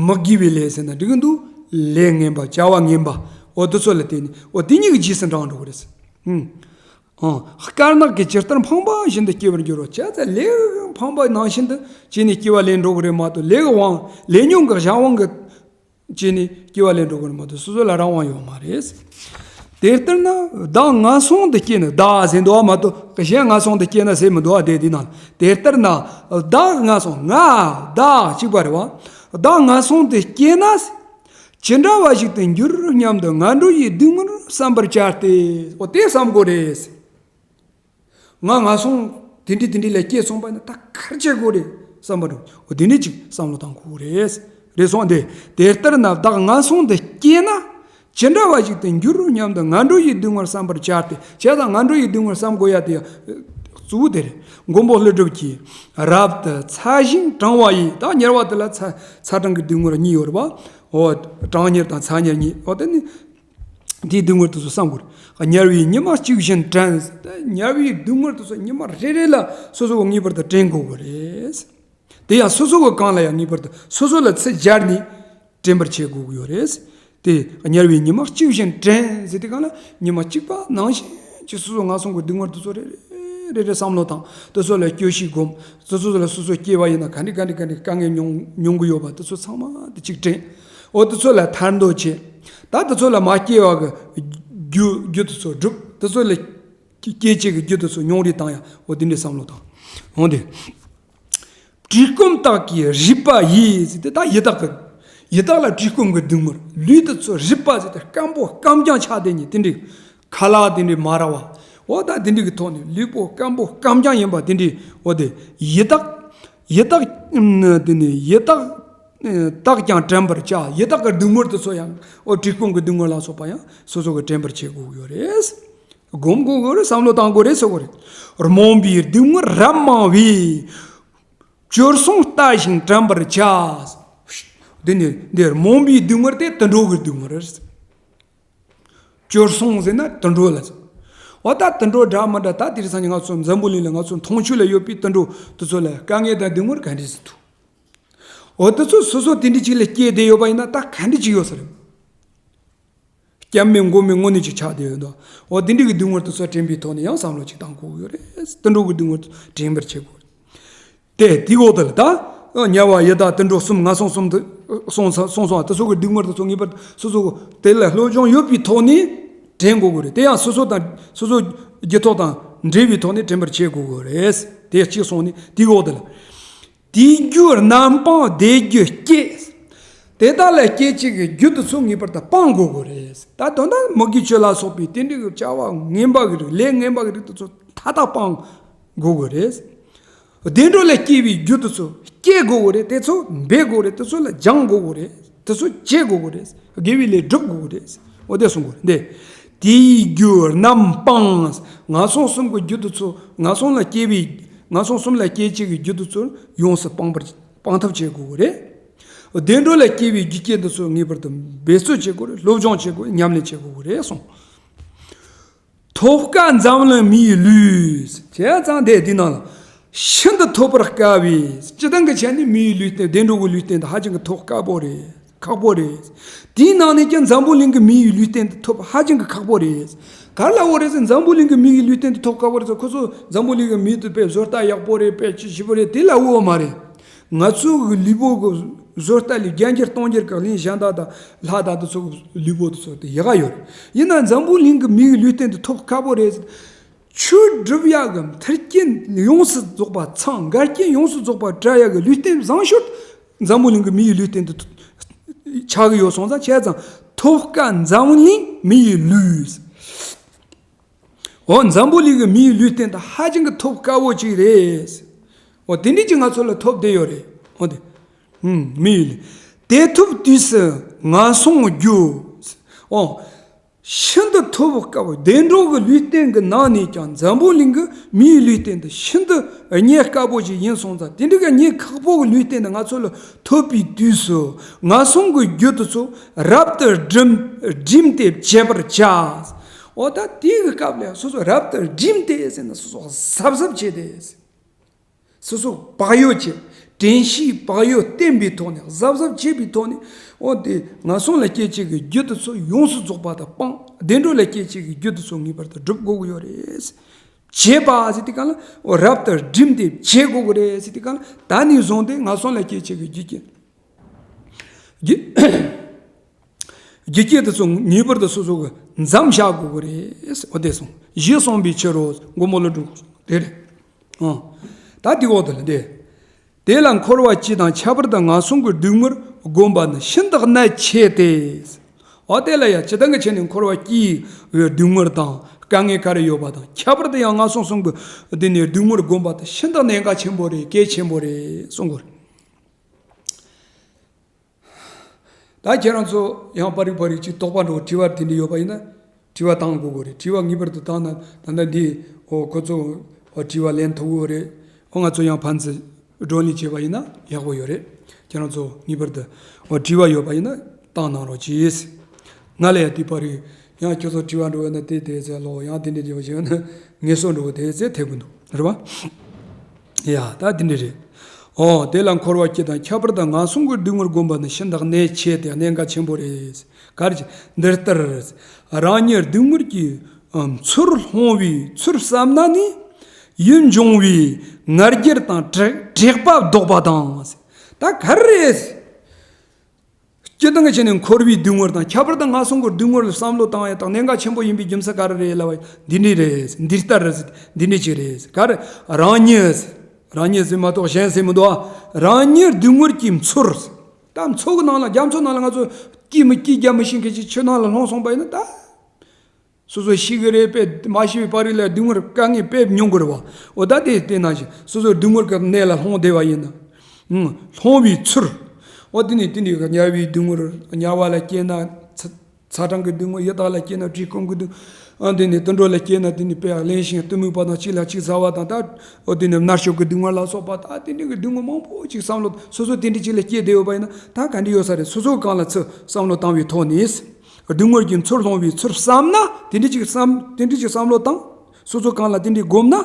མི་དགེ་བའི་ལས་ཟེར་ན་འགྲིག་གི་འདུག་ལས་ངན་པ། བྱ་བ་ངན་པ། འོ་དེ་ཚོ་ལ་བརྟེན་ནས་འོ་དེ་གཉིས་ཀྱི་རྗེས་སུ་འབྲང་འགྲོ་གི་རེད། ཨང་། ཨང་། དཀར་ནག་གི་ཇི་ལྟར་འཕངས་པ་བཞིན་དུ་སྐྱེ་བར་འགྱུར་རོ། བྱས་ཙང་ལས་འཕངས་པ་ནང་བཞིན་དུ་བྱས་ནས་སྐྱེ་བ་ལེན་འགྲོ་གི་རེད་མ་གཏོགས། ལས་ཀྱི་དབང་། ལས་ཉོན་གྱི་གཞན་དབང་གིས་བྱས་ནས་སྐྱེ་བ་ལེན་འགྲོ་གི་རེད་མ་གཏོགས། སོ་སོ་ལ་རང་དབང་ཡོད་མ་རེད། དེ་ལྟར་ན་བདག་ངན་སོང་དུ་སྐྱེས་ན། བདག་ཟེར་འདུག་བ་མ་གཏོགས་གཞན་ངན་སོང་དུ་སྐྱེས་ན་ཟེར་མི་འདུག་བ། དེ་དེ་ན་དེ་ལྟར་ན་བདག་ངན་སོང་། ང་བདག་གཅིག་པ་རེད་བ། བདག་ངན་སོང་དུ་སྐྱེས་ན། ཇི་འདྲ་བ་ཞིག་ཏུ་འགྱུར་སྙམ་དུ་ངན་འགྲོ་ཡི་སྡུག་བསྔལ་བསམ་པར་བྱ་སྟེ། འོ་དེ་བསམ་དགོས་རེད། ང་ངན་སོང་དེ་འདྲ་དེ་འདྲ་ལ་སྐྱེས་སོང་པ་ན་ད་ག་རེ་བྱེད་དགོས་རེད་བསམ་པ་རེད། འོ་དེ་འདྲ་ཅིག་བསམ་བློ་བཏང་དགོས་རེད། རེད་སོང་། དེ་དེ་ལྟར་ན་བདག་ངན་སོང་དུ་སྐྱེས་ན། ཇི་འདྲ་བ་ཞིག་ཏུ་འགྱུར་སྙམ་དུ་ངན་འགྲོ་ཡི་སྡུག་བསྔལ་བསམ་པར་བྱ་སྟེ། བྱས་ཙང་ངན་འགྲོ་ཡི་སྡུག་བསྔལ་བསམ་དགོས་ཡ་དེ་ཡ་གཙོ་བོ་དེ་རེད། མགོན་པོ་ཀླུ་སྒྲུབ་ཀྱིས། རབ་ཏུ་ཚ་ཞིང་གྲང་བ་ཡི། ད་དམྱལ་བ་དེ་ལ་ཚ་ཚ་གྲང་གི་སྡུག་བསྔལ་གཉིས་ཡོད་རེད་བ། འོ། གྲང་དམྱལ་དང་ཚ་དམྱལ་གཉིས། འོ་དེ་ནི། དེའི་སྡུག་བསྔལ་དེ་ཚོ་བསམ་དགོས་རེད། དམྱལ་བའི་ཉི་མ་གཅིག་བཞིན་དྲན། དམྱལ་བའི་སྡུག་བསྔལ་དེ་ཚོ་ཉི་མ་རེ་རེ་ལ་སོ་སོ་ངེས་པར་དུ་དྲན་དགོས་ཀྱི་རེད། དེ་ཡང་སོ་སོ་གི་སྒང་ལ་ཡང་ངེས་པར་དུ་སོ་སོ་ལ་ཚུར་སྦྱར་ནས་དྲན་པར་བྱེད་དགོས་ཀྱི་ཡོད་རེད། དེ་དམྱལ་བའི་ཉི་མ་གཅིག་བཞིན་དྲན་ཟེར་དུས་སྒང་ལ་ཉི་མ་གཅིག་པ་ནང་བཞིན་གྱི་སོ་སོ་ངན་སོང་གི་སྡུག་བསྔལ་དེ་ཚོ་རེ་རེ་རེ་རེ་བསམ་བློ་བཏང་། དེ་ཚོ་ལ་སྐྱོ་ཤས་སྒོམ། དེ་ཚོ་ལ་སོ་སོ་སྐྱེ་བ་ཡིན་ན་ག་འདྲ་ག་འདྲ་ག་འདྲ་དཀའ་ངལ་མྱོང་མྱོང་གི་ཡོད་པ་དེ་ཚོ་ཚང་མ་དེ་གཅིག་དྲན། འོ་དེ་ཚོ་ལ་ཐར་འདོད་བྱེད། ད་དེ་ཚོ་ལ་མ་སྐྱེ་བ་གི་རྒྱུ་རྒྱུ་དེ་ཚོ་སྒྲུབ། དེ་ཚོ་ལ་སྐྱེ་བྱེད་ཀྱི་རྒྱུ་དེ་ཚོ་མྱོང་རེས་བཏང་ཡ། འོ་དེ་འདྲའི་བསམ་བློ་བཏང་། འོ་དེ། བཀྲེས་སྐོམ་དག་གིས་རུས་པ་ཡིས་ཟེར་ཏེ། ད་ཡི་དྭགས་ཀྱི་ཡི་དྭགས་ལ་བཀྲེས་སྐོམ་གྱི་སྡུག་བསྔལ། ལུས་དེ་ཚོ་རུས་པ་ཟེར་ཏེ་སྐམ་པོ་སྐམ་རྐྱང་ཆགས་བསྡད་མཁན་དེ་འདྲའི་ཁ་ལག་དེ་འདྲའི་མ་ར་བ། འོ་ད་དེ་འདྲའི་གི་ཐོག་ནས་ལུས་པོ་སྐམ་པོ་སྐམ་རྐྱང་ཡིན་པ་དེ་འདྲའི། འོ་དེ་ཡི་དྭགས་ཡི་དྭགས་ཨམ། དེ་ནས་ཡི་དྭགས་ཨེ། དག་ཀྱང་དྲན་པར་བྱ། ཡི་དྭགས་ཀྱི་སྡུག་བསྔལ་དེ་ཚོ་ཡང་། འོ་བཀྲེས་སྐོམ་གྱི་སྡུག་བསྔལ་ལ་སོགས་པ་ཡང་སོ་སོ་གི་དྲན་པར་བྱེད་དགོས་ཀྱི་ཡོད་རེད། སྒོམ་དགོས་ཀྱི་ཡོད་རེད། བསམ་བློ་བཏང་དགོས་རེད་ཟེར་གྱི་ཡོད་རེད། རྨོངས་པའི་སྡུག་བསྔལ་རབ་མང་བས། བཅོལ་སོང་ལྟ་ཞིང་དྲན་པར་བྱ། འདི་ནི་འདི་རྨོངས་པའི་སྡུག་བསྔལ་དེ་དུད་འགྲོ་གི་སྡུག་བསྔལ་རེད། བཅོལ་སོང་ཟེར་ན་དུད་འགྲོ་ལ་ཟེར། འོ་ད་དུད་འགྲོ་འདྲ་མི་འདྲ། ད་དེང་སང་ང་ཚོ་འཛམ་བུ་གླིང་ལ་ང་ཚོ་མཐོང་ཆོས་ལ་ཡོད་པའི་དུད་འགྲོ་དེ་ཚོ་ལ་དཀའ་ངལ་དང་སྡུག་བསྔལ་ག་འདྲས་ཟེར་འདུག་འོ་དེ་ཚོ་སོ་སོ་དེ་འདྲ་ཅིག་ལ་སྐྱེས་བསྡད་ཡོད་པ་ཡིན་ན་ད་ག་འདྲ་ཅིག་ཡོད་ས་རེད། སྐྱབས་མེད་མགོན་མེད་དངོས་གནས་ཅིག་ཆགས་བསྡད་ཡོད་འདུག་འོ་དེ་འདྲ་གི་སྡུག་བསྔལ་དེ་ཚོ་དྲན་པའི་ཐོག་ནས་ཡང་བསམ་བློ་ཅིག་བཏང་དགོས་ཀྱི་ཡོད་རེད། དུད་འགྲོ་གི་སྡུག་བསྔལ་དེ་ཚོ་དྲན་པར་བྱེད་དགོས་རེད། དེ་དེའི་འོག་དེ་ལ་ད། དམྱལ་བ་ཡི་དྭགས་དུད་འགྲོ་གསུམ་ངན་སོང་གསུམ་དུ་སོང་ས་སོང་སོང་བ་དེ་ཚོ་གི་སྡུག་བསྔལ་དེ་ཚོ་ངེས་པར་དུ་སོ་སོ་གི་དེ་ལ་སློབ་སྦྱོང་ཡོད་པའི་ཐོག་ནས་དྲན་དགོས་ཀྱི་རེད། དེ་ཡང་སོ་སོ་དང་སོ་སོ་རྒྱུད་ཐོག་དང་འབྲེལ་བའི་ཐོག་ནས་དྲན་པར་བྱེད་དགོས་ཀྱི་རེད། དེ་གཅིག་སོང་ནས་དེའི་འོག་དེ་ལ། དེའི་རྒྱུ་རྣམ་སྤངས་བདེ་རྒྱུ་སྐྱེ། དེ་དག་ལ་སྐྱེ་བྱེད་ཀྱི་རྒྱུ་དེ་ཚོ་ངེས་པར་དུ་སྤང་དགོས་ཀྱི་རེད། ད་དོན་དག་མི་དགེ་བཅུ་ལ་སོགས་པའི་དེ་འདྲའི་བྱ་བ་ངན་པ་གི་རིགས་ལས་ངན་པ་གི་རིགས་དེ་ཚོ་མཐའ་དག་སྤང་དགོས་ཀྱི་རེད། བདེ་འགྲོ་ལ་སྐྱེ་བའི་རྒྱུ་དེ་ཚོ་སྐྱེ་དགོས་ཀྱི་རེད། དེ་ཚོ་འབད་དགོས་རེད། དེ་ཚོ་ལ་སྦྱང་དགོས་ཀྱི་རེད། དེ་ཚོ་བྱེད་དགོས་ཀྱི་རེད། དགེ་བའི་ལས་སྒྲུབ་དགོས་ཀྱི་རེད། འོ་དེ་གསུང་དགོས་རེད། འདི། དེའི་རྒྱུ་རྣམ་སྤངས། ངན་སོང་གསུམ་གྱི་རྒྱུ་དེ་ཚོ་ངན་སོང་ལ་སྐྱེ་བའི་ངན་སོང་གསུམ་ལ་སྐྱེ་བྱེད་ཀྱི་རྒྱུ་དེ་ཚོ་ཡོངས་སུ་སྤང་བར་སྤང་ཐབས་བྱེད་དགོས་ཀྱི་རེད། བདེ་འགྲོ་ལ་སྐྱེ་བའི་རྒྱུ་རྐྱེན་དེ་ཚོ་ངེས་པར་དུ་འབད་རྩོལ་བྱེད་དགོས་རེད། སློབ་སྦྱོང་བྱེད་དགོས་རེད། ཉམས་ལེན་བྱེད་དགོས་ཀྱི་རེད་གསུངས། ཐོབ་དཀའ་འཛམ་གླིང་མི་ཡི་ལུས། བྱས་ཙང་དེ་འདི་ནང་ལ་ཤིན་ཏུ་ཐོབ་པར་དཀའ་བའི། སྤྱིར་བཏང་གི་ཆ་ནས་མི་ཡི་ལུས་རྟེན། བདེ་འགྲོ་གི་ལུས་རྟེན་དེ་ཧ་ཅང་གི་ཐོབ་དཀའ་པོ་རེད། ཁག་པོ་རེད། དེའི་ནང་ནས་ཀྱང་འཛམ་བུ་གླིང་གི་མི་ཡི་ལུས་རྟེན་དེ་ཐོབ་ཧ་ཅང་གི་ཁག་པོ་རེད། ག་རེ་ལབ་དགོས་རེད་ཟེར། འཛམ་བུ་གླིང་གི་མི་ཡི་ལུས་རྟེན་དེ་ཐོབ་དཀའ་པོ་རེད་ཟེར། ཁོ་ཚོ་འཛམ་བུ་གླིང་གི་མི་དེ་དཔེ་བཟོ་ལྟ་ཡག་པོ་རེད། དཔེ་ཅི་ཞིག་པོ་རེད། དེ་ལབ་དགོས་མ་རེད། ང་ཚོ་གི་ལུས་པོ་གི་བཟོ་ལྟ་ལས་བརྒྱ་འགྱུར་སྟོང་འགྱུར་གི་གླིང་གཞན་དག་དང་ལྷ་དང་དེ་ཚོ་གི་ལུས་པོ་དེ་ཚོ་དེ་ཡག་ག་ཡོད་རེད། ཡིན་ན་འཛམ་བུ་གླིང་གི་མི་ཡི་ལུས་རྟེན་དེ་ཐོབ་དཀའ་པོ་རེད། ཆོས་སྒྲུབ་ཡག་གི་མཐུན་རྐྱེན་ཡོངས་སུ་རྫོགས་པ་ཚང་། འགལ་རྐྱེན་ཡོངས་སུ་རྫོགས་པ་བྲལ་ཡག་གི་ལུས་རྟེན་བཟང་ཤོས་འཛམ་བུ་གླིང་གི་མི་ཡི་ལུས་རྟེན་དུ་ཆགས་ཀྱི་ཡོད་སོང་ཙང་། བྱས་ཙང་ཐོབ་དཀའ་འཛམ་གླིང་མི་ཡི་ལུས། འོ་འཛམ་བུ་གླིང་གི་མི་ཡི་ལུས་རྟེན་དུ་ཧ་ཅང་གི་ཐོབ་དཀའ་བོ་ཅིག་རེད། འོ་དེ་འདྲ་ཅིག་ང་ཚོ་ལ་ཐོབ་བསྡད་ཡོད་རེད། འོ་དེ། ཧུམ། མི་ཡི་ལུས། དེ་ཐོབ་དུས་སུ་ངན་སོང་རྒྱུ། འོ། ཤིན་ཏུ་ཐོབ་དཀའ་བོ། བདེ་འགྲོ་གི་ལུས་རྟེན་གྱི་ནང་ནས་ཀྱང་འཛམ་བུ་གླིང་གི་མིའི་ལུས་རྟེན་དེ་ཤིན་ཏུ་རྙེད་དཀའ་བོ་ཞིག་ཡིན་སོང་ཙང་། དེ་འདྲ་གི་རྙེད་ཁག་པོ་གི་ལུས་རྟེན་དེ་ང་ཚོ་ལ་ཐོབ་པའི་དུས་སུ་ངན་སོང་གི་རྒྱུ་དེ་ཚོ་རབ་ཏུ་བསྒྲིམ་བསྒྲིམ་སྟེ་བྱེད་པར་བྱ། འོ་ད་དེའི་གི་སྐབས་ལ་སོ་སོ་རབ་ཏུ་བསྒྲིམས་ཏེ་ཟེར་ན་སོ་སོ་གཟབ་གཟབ་བྱས་ཏེ། སོ་སོ་བག་ཡོད་བྱས། དྲན་ཤེས་བག་ཡོད་བསྟེན་པའི་ཐོག་ནས་གཟབ་གཟབ་བྱས་པའི་ཐོག་ནས། འོ་དེ་ངན་སོང་ལ་སྐྱེ་བྱེད་ཀྱི་རྒྱུ་དེ་ཚོ་ཡོངས་སུ་རྫོགས་པ་དང་སྤངས། བདེ་འགྲོ་ལ་སྐྱེ་བྱེད་ཀྱི་རྒྱུ་དེ་ཚོ་ངེས་པར་དུ་སྒྲུབ་དགོས་ཀྱི་ཡོད་རེད། བྱེད་པ་ཟེར་དུས་གང་ལ་འོ་རབ་ཏུ་བསྒྲིམས་ཏེ་བྱེད་དགོས་ཀྱི་རེད་ཟེར་དུས་གང་ལ། ད་ནས་བཟུང་སྟེ་ངན་སོང་ལ་སྐྱེ་བྱེད་ཀྱི་རྒྱུ་རྐྱེན། རྒྱུ་རྒྱུ་རྐྱེན་དེ་ཚོ་ངེས་པར་དུ་སོ་སོ་གི་མཚམས་བཞག་དགོས་ཀྱི་རེད། འོ་དེ་སོང་། ཞེས་གསུངས་པའི་ཕྱིར་རོ། མགོན་པོ་ཀླུ་སྒྲུབ་དེ་རེད། ཨང་། ད་དེ་འོག་ཏུ་ལ་དེ། དེ་ལ་འཁོར་བ་སྐྱེ་དང་ཁྱད་པར་དུ་ངན་སོང་གི་སྡུག་བསྔལ་བསྒོམ་པ་ནི་ཤིན་ཏུ་གནད་ཆེ་སྟེ། འོ་དེ་ལ་ཡང་སྤྱིར་བཏང་གི་ཆ་ནས་འཁོར་བ་སྐྱེ་བའི་སྡུག་བསྔལ་དང་དཀའ་ངལ་ག་རེ་ཡོད་པ་དང་། ཁྱད་པར་དུ་ཡང་ངན་སོང་གསུམ་གྱི་དེ་ནས་སྡུག་བསྔལ་བསྒོམ་པ་དེ་ཤིན་ཏུ་གནད་འགག་ཆེན་པོ་རེད། གལ་ཆེན་པོ་རེད་གསུང་དགོས་རེད། ད་ཁྱེད་རང་ཚོ་ཡང་པ་རིག་པ་རིག་ཅིག་དོགས་པ་འདྲ་བོ་དྲི་བ་དེ་འདྲ་ཡོད་པ་ཡིན་ན། དྲི་བ་བཏང་དགོས་ཀྱི་རེད། དྲི་བ་ངེས་པར་དུ་བཏང་ན་ད་ལྟ་འདི་འོ་ཁོ་ཚོ་འོ་དྲི་བ་ལན་ཐུབ་ཀྱི་རེད། འོ་ང་ཚོ་ཡང་ཕན་ཚུན་བགྲོ་གླེང་བྱས་པ་ཡིན་ན་ཡག་པོ་ཡོད་རེད། ཁྱེད་རང་ཚོ་ངེས་པར་དུ་འོ་དྲི་བ་ཡོད་པ་ཡིན་ན་བཏང་གནང་རོགས་གྱིས། ང་ལ་ཡང་དེ་པ་རིག་ཡང་ཁྱོད་ཚོ་དྲི་བ་འདྲ་བོ་ཡོད་ན་དེ་དེ་ཟེར་ལོ། ཡང་དེ་འདྲ་དྲི་བ་བྱས་ན་ངལ་གསོ་འདྲ་བོ་དེ་ཟེར་ཐེབས་ཀྱི་འདུག་རེད་པ། ཡ་ད་དེ་འདྲ་རེད། འོ་དེ་ལ་འཁོར་བ་སྐྱེ་དང་ཁྱད་པར་དུ་ངན་སོང་གི་སྡུག་བསྔལ་བསྒོམ་པ་ནི་ཤིན་ཏུ་གནད་ཆེ་སྟེ་གནད་འགག་ཆེན་པོ་རེད། ག་རེ་བྱས། འདི་ལྟར་རང་ཉིད་སྡུག་བསྔལ་གྱི་ཨ་མཚོར་ལྷུང་བའི་ཚུལ་བསམ་ན་ནི། ཡིད་འབྱུང་བའི་ང་རྒྱལ་དང་དྲེགས་དྲེགས་པ་ལྡོག་པ་དང་། ད་ག་རེ་རེད། སྤྱིར་བཏང་གི་ཆ་ནས་འཁོར་བའི་སྡུག་བསྔལ་དང་ཁྱད་པར་དུ་ངན་སོང་གི་སྡུག་བསྔལ་ལ་བསམ་བློ་བཏང་ཡ་དང་གནད་འགག་ཆེན་པོ་ཡིན་པའི་རྒྱུ་མཚན་ག་རེ་རེད་ལབ་པ་འདི་འདྲ་རེད། འདི་ལྟར་རེད། འདི་འདྲ་ཅིག་རེད། ག་རེ་རང་ཉིད། རང་ཉིད་ཟེར་མ་གཏོགས་གཞན་ཟེར་མི་འདུག་ཨ། རང་ཉིད་སྡུག་བསྔལ་གྱི་མཚོར། ད་མཚོ་གི་ནང་ལ་རྒྱ་མཚོ་ནང་ལ་ང་ཚོ་སྐྱིད་མི་སྐྱིད་རྒྱ་མི་ཤིན་གི་ཅིག་ཆུ་ནང་ལ་ལྷུང་སོང་པ་ཡིན་ན་ད། སོ་སོ་ཤི་གི་རེད་པས། མ་ཤི་བའི་པར་རིས་ལ་སྡུག་བསྔལ་དཀའ་ངལ་དཔེ་མྱོང་གི་རེད་བ། འོ་ད་དེ་དེ་ནང་བཞིན་སོ་སོ་སྡུག་བསྔལ་གྱི་གནས་ལ་ལྷུང་བསྡད་པ་ཡིན་ན། ཨང་། ལྷུང་བའི་ཚུལ། འོ་དེ་ནས་དེ་ནས་དམྱལ་བའི་སྡུག་བསྔལ། དམྱལ་བ་ལ་སྐྱེས་ན་ཚ་ཚ་གྲང་གི་སྡུག་བསྔལ། ཡི་དྭགས་ལ་སྐྱེས་ན་བཀྲེས་སྐོམ་གྱི་སྡུག་ཨ་དེ་ནས་དུད་འགྲོ་ལ་སྐྱེས་ན་དེ་ནས་དཔེ་གླེན་ཞིང་གཏི་མུག་པ་དང་གཅིག་ལ་གཅིག་ཟ་བ་དང་། ད་འོ་དེ་ནས་མནར་གཅོད་ཀྱི་སྡུག་བསྔལ་ལ་སོགས་པ། ད་དེ་འདྲ་གི་སྡུག་བསྔལ་མང་པོ་ཅིག་བསམ་བློ། སོ་སོ་དེ་འདྲ་ཅིག་ལ་སྐྱེས་བསྡད་ཡོད་པ་ཡིན་ན་ད་ག་འདྲ་ཡོད་ས་རེད། སོ་སོའི་སྒང་ལ་ཚུར་བསམ་བློ་བཏང་བའི་ཐོག་ནས། སྡུག་བསྔལ་གྱི་མཚོར་ལྷུང་བའི་ཚུལ་བསམ་ན། དེ་འདྲ་ཅིག་བསམ་དེ་འདྲ་ཅིག་བསམ་བློ་བཏང་། སོ་སོ་གང་ལ་དེ་འདྲ་བསྒོམ་ན།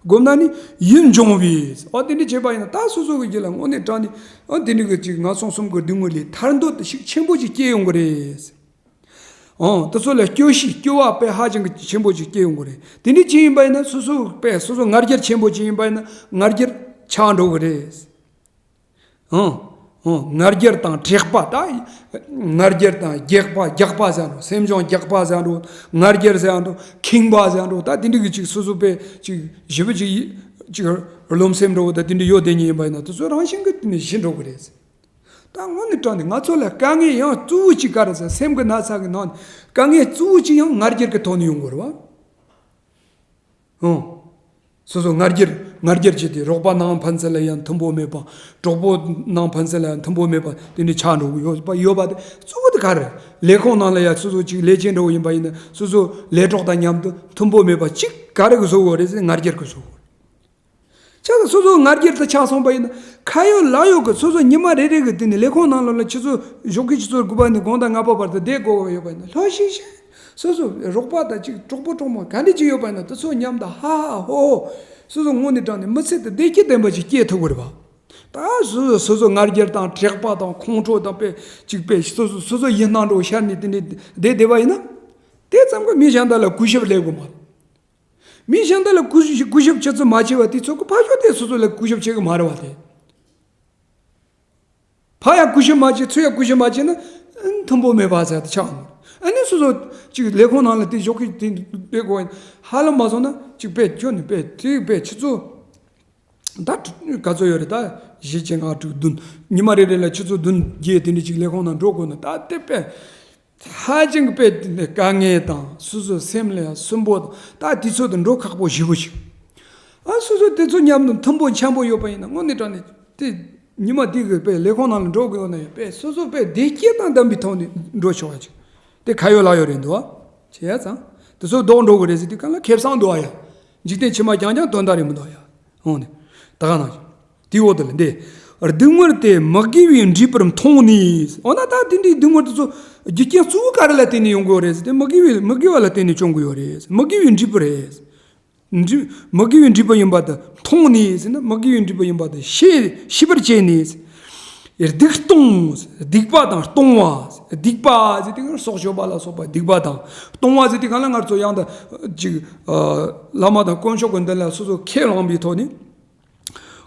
བསྒོམ་ན་ནི་ཡིད་འབྱུང་བའི། འོ་དེ་འདྲ་བྱས་པ་ཡིན་ན་ད་སོ་སོ་གི་ཡིད་ལ་དངོས་གནས་དྲང་ནས་འོ་དེ་འདྲ་གི་ཅིག་ངན་སོང་གསུམ་གྱི་སྡུག་བསྔལ་ལས་ཐར་འདོད་ཤུགས་ཆེན་པོ་ཅིག་སྐྱེ་ཡོང་གི་རེད། འོ་དེ་ཚོ་ལ་སྐྱོ་ཤས་སྐྱོ་བ་དཔེ་ཧ་ཅང་གི་ཆེན་པོ་ཅིག་སྐྱེ་ཡོང་གི་རེད། དེ་འདྲ་ཅིག་ཡིན་པ་ཡིན་ན་སོ་སོ་དཔེ་སོ་སོ་ང་རྒྱལ་ཆེན་པོ་ཅིག་ཡིན་པ་ཡིན་ན་ང་རྒྱལ་ཆག་འགྲོ་གི་རེད། ཨང་། ཨང་། ང་རྒྱལ་དང་དྲེགས་པ། ད་ང་རྒྱལ་དང་རྒྱགས་པ། རྒྱགས་པ་ཟེར་འགྲོ། སེམས་བྱུང་རྒྱགས་པ་ཟེར་འགྲོ། ང་རྒྱལ་ཟེར་འགྲོ། ཁེངས་པ་ཟེར་འགྲོ། ད་དེ་འདྲ་གི་ཅིག་སོ་སོ་དཔེ་ཅིག་ཞེ་པོ་ཅིག་ཅིག་རློམ་སེམས་འདྲ་བོ་ད་དེ་འདྲ་ཡོད་དེ་ཉིད་ཡིན་པ་ཡིན་ན་དེ་ཚོ་རང་བཞིན་གྱིས་དེ་ནས་ཞི་འགྲོ་གི་རེད། ད་དངོས་གནས་དྲང་གནས་ང་ཚོ་ལ་དཀའ་ངལ་ཡང་གཙོ་བོ་གཅིག་ག་རེ་ཟེར། སེམས་ཀྱི་ན་ཚ་གི་ནང་ནས་དཀའ་ངལ་གཙོ་བོ་གཅིག་ཡང་ང་རྒྱལ་གྱི་ཐོག་ནས་ཡོང་གི་རེད་བ། ཨང་། སོ་སོ་ང་རྒྱལ་ང་རྒྱལ་བྱས་ཏེ་རོགས་པ་ནང་ཕན་ཚུན་ལ་ཡང་མཐུན་པོ་མེད་པ། གྲོགས་པོ་ནང་ཕན་ཚུན་ལ་ཡང་མཐུན་པོ་མེད་པ་དེ་འདྲ་ཆགས་འགྲོ་གི་ཡོད་པ་ཡོད་པ་དེ་གཙོ་བོ་དེ་ག་རེ། ལས་ཁུངས་ནང་ལ་ཡང་སོ་སོ་གཅིག་ལས་བྱེད་འདྲ་བོ་ཡིན་པ་ཡིན་ན་སོ་སོ་ལས་གྲོགས་དང་མཉམ་དུ་མཐུན་པོ་མེད་པ་གཅིག་ག་རེ་གི་བཟོ་གི་རེད་ཟེར་ན་ང་རྒྱལ་གི་བཟོ་གི་རེད། ཆ་ཚང་སོ་སོ་ང་རྒྱལ་དུ་ཆགས་སོང་པ་ཡིན་ན་ཁ་ཡོད་ལག་ཡོད་ཀྱི་སོ་སོ་ཉི་མ་རེ་རེ་གི་དེ་ནས་ལས་ཁུངས་ནང་ལོགས་ལ་ཆུ་ཚོད་ཞོགས་ཀའི་ཆུ་ཚོད་དགུ་པ་ནས་དགོང་དག་ལྔ་པ་བར་དུ་བསྡད་དགོས་པ་ཡོད་པ་ཡིན་ན་ལྷོད་ཤིག་ཤིག་སོ་སོ་རོགས་པ་དང་གཅིག་གྲོགས་པོ་གྲོགས་མོ་ག་འདྲ་ཅིག་ཡོད་པ་ཡིན་ན་དེ་ཚོ་མཉམ་དུ་ཧ་ཧ་ཧོ་ཧོ་སོ་སོ་དངོས་གནས་དྲང་ནས་མི་ཚེ་དེ་བདེ་སྐྱིད་ལྡན་པ་ཞིག་སྐྱེལ་ཐུབ་ཀྱི་རེད་པ། ད་སོ་སོ་སོ་སོ་ང་རྒྱལ་དང་དྲེགས་པ་དང་ཁོང་ཁྲོ་དང་དཔེ་གཅིག་དཔེ་སོ་སོ་སོ་སོ་ཡིད་སྣང་འདྲ་བོ་ཤར་ནས་དེ་འདྲ་བསྡད་བསྡད་པ་ཡིན་ན་དེ་ཙམ་གྱིས་མི་གཞན་དག་ལ་གུས་ཞབས་སླེབས་ཀྱི་མ་རེད། མི་གཞན་དག་ལ་གུས་ཞབས་གུས་ཞབས་བྱེད་ཚུལ་མ་བྱས་པ་དེ་ཚོ་གི་ཕ་ཤོག་དེ་སོ་སོ་ལ་གུས་ཞབས་བྱེད་གི་མ་རེད་བ་དེ། ཕ་ཡང་གུས་ཞབས་མ་བྱས་ཚུར་ཡང་གུས་ཞབས་མ་བྱས་ན་མཐུན་པོ་མེད་པ་ཟེར་དེ་ཆགས་འོང་། ཨ་ནི་སོ་སོ་ཅིག་ལས་ཁུངས་ནང་ལ་དེ་ཞོགས་ཀྱི་དེ་དེ་གོ་ཧ་ལམ་མ་སོང་ན་ཅིག་དཔེ་ཁྱོད་ནི་དཔེ་དེ་དཔེ་ཁྱེད་ཚོ་ད་ག་ཚོད་ཡོད་རེད། ད་བཞི་བཅུ་ལྔ་དྲུག་བདུན་ཉི་མ་རེ་རེ་ལ་ཆུ་ཚོད་བདུན་བརྒྱད་དེ་འདྲ་ཅིག་ལས་ཁུངས་ནང་འགྲོ་དགོས་ན་ད་དེ་དཔེ། ཧ་ཅང་དཔེ་དཀའ་ངལ་དང་སོ་སོའི་སེམས་ལ་ཡང་སུན་པོ་དང་ད་དུས་ཚོད་དུ་འགྲོ་ཁག་པོ་ཞེ་པོ་ཞིག་ཨ་སོ་སོ་དེ་ཚོ་མཉམ་དུ་མཐུན་པོ་འཆམ་པོ་ཡོད་པ་ཡིན་ན་དངོས་གནས་དྲང་གནས་དེ་ཉི་མ་དེ་གི་དཔེ་ལས་ཁུངས་ནང་ལ་འགྲོ་དགོས་ན་ཡང་དཔེ་སོ་སོ་དཔེ་བདེ་སྐྱིད་དང་ལྡན་པའི་ཐོག་ནས་འགྲོ་ཆོག་པ་ཅིག་དེ་ཁ་ཡོད་ལག་ཡོད་རེད་འདུག་ཨ། བྱས་ཙང་དེ་ཚོ་ལྡོག་འགྲོ་གི་རེད་ཟེར་དུས་གང་ལ་ཁེ་བཟང་འདུག་ཨ་ཡ། འཇིག་རྟེན་ཕྱི་མ་རྐྱང་རྐྱང་དོན་དག་རེད་མི་འདུག་ཨ་ཡ། འོང་ནས་ད་ག་ནང་བཞིན། དེའི་འོག་ཏུ་ལ་འདི། སྡུག་བསྔལ་དེ་མི་དགེ་བའི་འབྲས་བུར་མཐོང་ནས། འོ་ན་ད་དེ་འདྲའི་སྡུག་བསྔལ་དེ་ཚོ་རྒྱུ་རྐྱེན་གཙོ་བོ་ག་རེ་ལ་བརྟེན་ནས་ཡོང་གི་ཡོད་རེད་ཟེར་ཏེ། མི་དགེ་བའི་མི་དགེ་བ་ལ་བརྟེན་ནས་བྱུང་གི་ཡོད་རེད། མི་དགེ་བའི་འབྲས་བུ་རེད། འབྲས་མི་དགེ་བའི་འབྲས་བུ་ཡིན་པ་དེ་མཐོང་ནས་ཟེར་ན། མི་དགེ་བའི་འབྲས་བུ་ཡིན་པ་དེ་ཤེས་ཤེས་པར་བྱས་ནས། སྡིག་ལྟུང་། སྡིག་པ་དང་ལྟུང་བ། སྡིག་པ་ཟེར་དུས་སྲོག་གཅོད་པ་ལ་སོགས་པ་སྡིག་པ་དང་། ལྟུང་བ་ཟེར་དུས་གང་ལ་ང་ཚོ་ཡང་དུ་ཅིག་ཨ་བླ་མ་དང་དཀོན་མཆོག་གི་མདུན་ལ་སོ་སོ་ཁས་བླངས་པའི་ཐོག་ནས།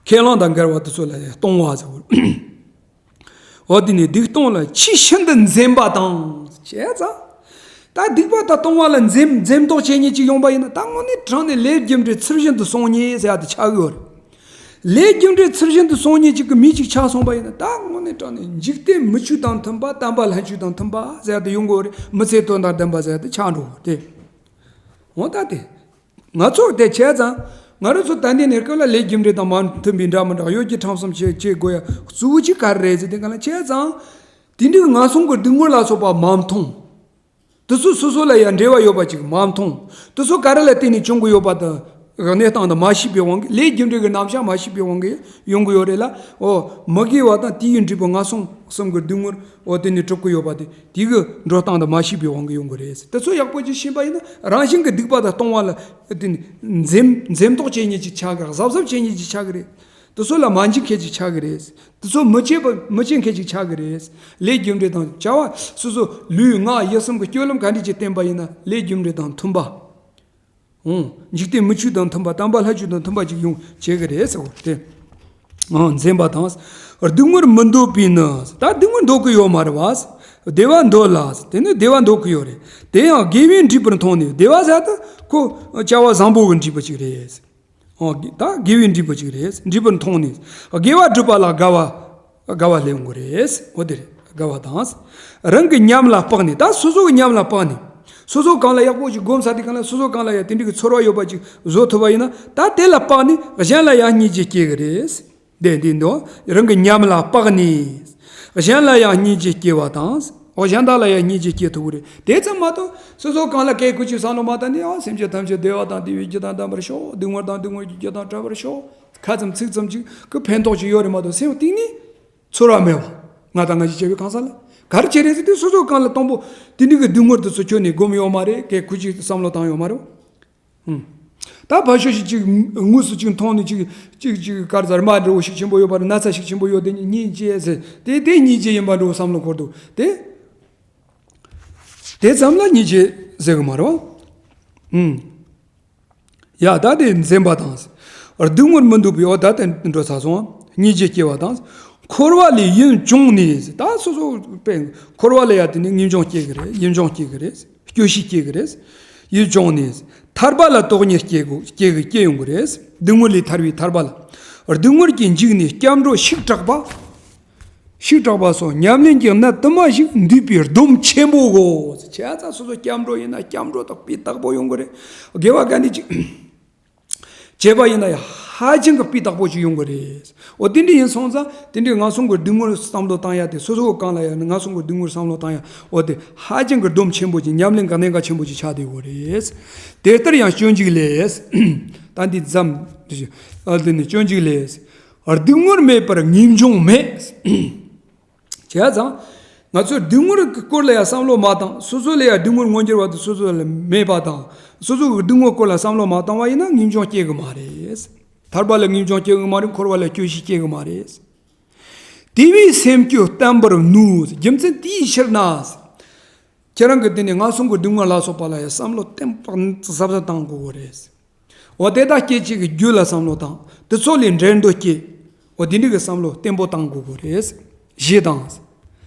ཁས་བླངས་དང་འགལ་བ་དེ་ཚོ་ལ་ལྟུང་བ་ཟེར་བ། འོ་དེ་ནས་སྡིག་ལྟུང་ལ་ཆེས་ཤིན་ཏུ་འཛེམ་པ་དང་། བྱས་ཙང་། ད་སྡིག་པ་དང་ལྟུང་བ་ལ་འཛེམ་འཛེམ་དོགས་བྱེད་མཁན་ཅིག་ཡོང་པ་ཡིན་ན། ད་དངོས་གནས་དྲང་ནས་ལས་རྒྱུ་འབྲས་ཚུལ་བཞིན་དུ་སྲུང་མཁན་ཟེར་ཡ་དེ་ཆགས་ཡོད་རེད། ལས་རྒྱུ་འབྲས་ཚུལ་བཞིན་དུ་སྲུང་མཁན་ཅིག་གི་མི་ཅིག་ཆགས་སོང་པ་ཡིན་ན། ད་དངོས་གནས་དྲང་ནས་འཇིག་རྟེན་མི་ཆོས་དང་མཐུན་པ། དམ་པ་ལྷན་ཆོས་དང་མཐུན་པ་ཟེར་ཡ་དེ་ཡོང་གི་ཡོད་རེད། མི་ཚེ་དོན་དང་ལྡན་པ་ཟེར་ཡ་དེ་ཆགས་འགྲོ་གི་རེད། འོ་ད་དེ། ང་ཚོ་དེ་བྱས་ཙང་། ང་རང་ཚོ་ད་ལྟའི་གནས་སྐབས་ལ་ལས་རྒྱུ་འབྲས་དང་མ་མཐུན་པའི་འདྲ་མི་འདྲ་ཡོད་ཀྱི་ཁྲམ་གསུམ་བྱེད་བྱེད་དགོས་ཡ་གཙོ་བོ་གཅིག་ག་རེ་རེད་ཟེར་དུས་གང་ལ། བྱས་ཙང་། དེ་འདྲའི་ངན་སོང་གི་སྡུག་བསྔལ་ལ་སོགས་པ་མ་མཐོང་། དེ་ཚོ་སོ་སོ་ལ་ཡང་འབྲེལ་བ་ཡོད་པ་ཅིག་མ་མཐོང་། དེ་ཚོ་ག་རེ་ལ་བརྟེན་ནས་བྱུང་གི་ཡོད་པ་དང་། གནས་སྟངས་དེ་མ་ཤེས་པའི་དབང་གིས། ལས་རྒྱུ་འབྲས་ཀྱི་རྣམ་གཞག་མ་ཤེས་པའི་དབང་གིས་ཡོང་གི་ཡོད་རེད་ལ། འོ། མི་དགེ་བ་དང་དེ་ཡི་འབྲས་བུ་ངན་སོང་གསུམ་གྱི་སྡུག་བསྔལ། འོ། དེ་ནས་གྲུབ་ཀྱི་ཡོད་པ་དེ། དེ་གི་འགྲོ་སྟངས་དེ་མ་ཤེས་པའི་དབང་གིས་ཡོང་གི་རེད། དེ་ཚོ་ཡག་པོ་ཅིག་ཤེས་པ་ཡིན་ན། རང་བཞིན་གྱི་སྡིག་པ་དང་ལྟུང་བ་ལ་དེ་ནི་འཛེམ་འཛེམ་དོགས་བྱེད་མཁན་ཅིག་ཆགས་གི། གཟབ་གཟབ་བྱེད་མཁན་ཅིག་ཆགས་གི་རེད། དེ་ཚོ་ལ་མ་འཇིགས་མཁན་ཅིག་ཆགས་གི་རེད། དེ་ཚོ་མི་བྱེད་པ་མི་བྱེད་མཁན་ཅིག་ཆགས་གི་རེད། ལས་རྒྱུ་འབྲས་དང་བྱ་བ་སོ་སོ་ལུས་ངག་ཡིད་གསུམ་གྱི་སྤྱོད་ལམ་ག་འདྲ་ཅིག་བསྟེན་པ་ཡིན་ན། ལས་རྒྱུ་འབྲས་དང་མཐུན་པ། འོང་། འཇིག་རྟེན་མི་ཆོས་དང་མཐུན་པ། དམ་པ་ལྷ་ཆོས་དང་མཐུན་པ་ཅིག་ཡོང་བྱེད་ཀྱི་རེད་ཟེར་བ་སྟེ། འོང་། འཛེམ་པ་དང་། སྡུག་བསྔལ་མི་འདོད་པས་ནི། ད་སྡུག་བསྔལ་འདོད་ཀྱི་ཡོད་མ་རེད་བ། བདེ་བ་འདོད་ལ། དེ་ནི་བདེ་བ་འདོད་ཀྱི་ཡོད་རེད། དེ་ཡང་དགེ་བའི་འབྲས་བུར་མཐོང་ནས། བདེ་བ་ཟེར་ད་ཁོ་བྱ་བ་བཟང་པོ་གི་འབྲས་བུ་ཅིག་རེད། འོང་། ད་དགེ་བའི་འབྲས་བུ་ཅིག་རེད། འབྲས་བུར་མཐོང་ནས། དགེ་བ་སྒྲུབ་པ་ལ་དགའ་བ། དགའ་བ་སླེབས་ཡོང་གི་རེད། འོ་དེ་རེད། དགའ་བ་དང་། རང་གི་ཉམས་ལ་དཔགས་ནས། ད་སོ་སོ་གི་ཉམས་ལ་དཔགས་ནས། སོ་སོ་གང་ལ་ཡག་པོ་ཞིག་སྒོམ་ཚར་དུས་གང་ལ། སོ་སོ་གང་ལ་ཡང་དེ་འདྲའི་གི་ཚོར་བ་ཡོད་པ་ཅིག་བཟོ་ཐུབ་པ་ཡིན་ན། ད་དེ་ལ་དཔགས་ནས་གཞན་ལ་ཡང་སྙིང་རྗེ་སྐྱེ་གི་རེད། དེ་འདི་འདོ། རང་གི་ཉམས་ལ་དཔགས་ནས། གཞན་ལ་ཡང་སྙིང་རྗེ་སྐྱེ་བ་དང་། འོ། གཞན་དག་ལ་ཡང་སྙིང་རྗེ་སྐྱེ་ཐུབ་ཀྱི་རེད། དེ་ཙམ་མ་གཏོགས་སོ་སོ་གང་ལ་སྐད་ཁུ་ཅིག་བསམ་བློ་མ་བཏང་ནས། ཨ། སེམས་ཅན་ཐམས་ཅད་བདེ་བ་དང་བདེ་བའི་རྒྱུ་དང་ལྡན་པར་ཤོག། སྡུག་བསྔལ་དང་སྡུག་བསྔལ་གྱི་རྒྱུ་དང་བྲལ་བར་ཤོག། ཁ་ཙམ་ཚིག་ཙམ་ཅིག་གི་ཕན་ཐོགས་ཅིག་ཡོད་རེད་མ་གཏོགས། སེམས་གཏིང་ནས་ཚོར་བ་མེད་པ། ང་དང་ང་ཞིག་བྱས་པའི་གང་ཟག་ལ་ག་རེ་བྱེད་རེད་ཟེར་དུས། སོ་སོ་གང་ལ་དང་པོ་དེ་འདྲའི་གི་སྡུག་བསྔལ་དེ་ཚོ་ཁྱོན་ནས་སྒོམ་ཡོད་མ་རེད། སྐད་ཁུ་ཅིག་བསམ་བློ་བཏང་ཡོད་མ་རེད། ཧུམ། ད་ཕར་ཕྱོགས་ཤིག་ཅིག་དངོས་སུ་ཅིག་མཐོང་ནས། ཅིག་ཅིག་ཅིག་ག་རེ་ཟེར། རྨ་འདྲ་བོ་ཞིག་ཆེན་པོ་ཡོད་པ་རེད། ན་ཚ་ཞིག་ཆེན་པོ་ཡོད། དེ་སྙིང་རྗེ་ཟེར། དེ་དེ་སྙིང་རྗེ་ཡིན་པ་འདྲ་བོ་བསམ་བློ་འཁོར་འདུག། དེ་དེ་ཙམ་ལ་སྙིང་རྗེ་ཟེར་གི་མ་རེད་བ། ཧུམ། ཡ། ད་དེ་འཛེམ་པ་དང་། སྡུག་བསྔལ་མི་འདོད་པའི། འོ། ད་དེ་འགྲོ་ཚར་སོང་། སྙིང་རྗེ་སྐྱེ་བ་དང་། འཁོར་བ་ལས་ཡིད་བྱུང་ནས། ད་སོ་སོ་པས་འཁོར་བ་ལ་ཡ་དེ་ནི་ངེས་འབྱུང་སྐྱེ་གི་རེད། ཡིད་བྱུང་སྐྱེ་གི་རེད། སྐྱོ་ཤས་སྐྱེ་གི་རེད། ཡིད་བྱུང་ནས། ཐར་པ་ལ་དོགས་གཉིས་སྐྱེ་དགོས་སྐྱེ་གི་སྐྱེ་ཡོང་གི་རེད། སྡུག་བསྔལ་ལས་ཐར་བའི་ཐར་པ་ལ། སྡུག་བསྔལ་གྱིས་འཇིགས་ནས་སྐྱབས་འགྲོ་ཤིག་དྲག་པ། ཤིག་དྲག་པ་སོགས་ཉམས་ལེན་གྱི་གནད་དུ་མ་ཞིག་འདུས་པའི་སྡོམ་ཆེན་པོ་དགོས། བྱས་ཙང་སོ་སོ་སྐྱབས་འགྲོ་ཡིན་ན་སྐྱབས་འགྲོ་དག་སྤུས་དག་པོ་ཡོང་གི་རེད། དགེ་བ་ག་འདྲ་ཅིག་བྱས་པ་ཡིན་ན་ཡང་ཧ་ཅང་གི་སྤུས་དག་པོ་ཅིག་ཡོང་གི་རེད། འོ། དེ་འདྲ་ཡིན་སོང་ཙང་། དེ་འདྲའི་ངན་སོང་གི་སྡུག་བསྔལ་བསམ་བློ་བཏང་ཡ་དེ། སོ་སོ་གང་ལ་ཡང་ངན་སོང་གི་སྡུག་བསྔལ་བསམ་བློ་བཏང་ཡ། འོ། དེ་ཧ་ཅང་གི་སྡོམ་ཆེན་པོ་ཅིག་ཉམས་ལེན་གྱི་གནད་འགག་ཆེན་པོ་ཅིག་ཆགས་བསྡད་ཡོད་རེད། དེ་ལྟར་ཡང་སྤྱོད་འཇུག་ལས། ད་འདི་ཙམ། ཨ། དེ་ནི་སྤྱོད་འཇུག་ལས། སྡུག་བསྔལ་མེད་པར་ངེས་འབྱུང་མེད། བྱས་ཙང་། ང་ཚོས་སྡུག་བསྔལ་གྱི་སྐོར་ལ་ཡང་བསམ་བློ་མ་བཏང་། སོ་སོ་ལ་ཡང་སྡུག་བསྔལ་མངོན་གྱུར་བ་དེ་སོ་སོ་ལ་མེད་པ་དང་། སོ་སོ་གི་སྡུག་བསྔལ་སྐོར་ལ་བསམ་བློ་མ་བཏང་བ་ཡིན་ན་ངེས་འབྱུང་སྐྱེ་གི་མ་རེད། ཐར་པ་ལ་ངེས་འབྱུང་སྐྱེ་གི་མ་རེད། འཁོར་བ་ལ་སྐྱོ་ཤས་སྐྱེ་གི་མ་རེད། དེ་བས་སེམས་སྐྱོ་བརྟན་པར་ནུས། རྒྱུ་མཚན་དེའི་ཕྱིར་ན། ཁྱེད་རང་གིས་དེ་ནས་ངན་སོང་གི་སྡུག་བསྔལ་ལ་སོགས་པ་ལ་ཡང་བསམ་བློ་གཏན་དག་གཟབ་གཟབ་བཏང་དགོས་གི་རེད། འོ། དེ་དག་སྐྱེད་བྱེད་ཀྱི་རྒྱུ་ལ་བསམ་བློ་བཏང་། དེ་ཚོ་ལས་འབྲས་འདོད་སྐྱེ། འོ། དེ་འདྲ་གི་བསམ་བློ་བརྟན་པོ་བཏང་དགོས་གི་རེད། ཞེས་དང་།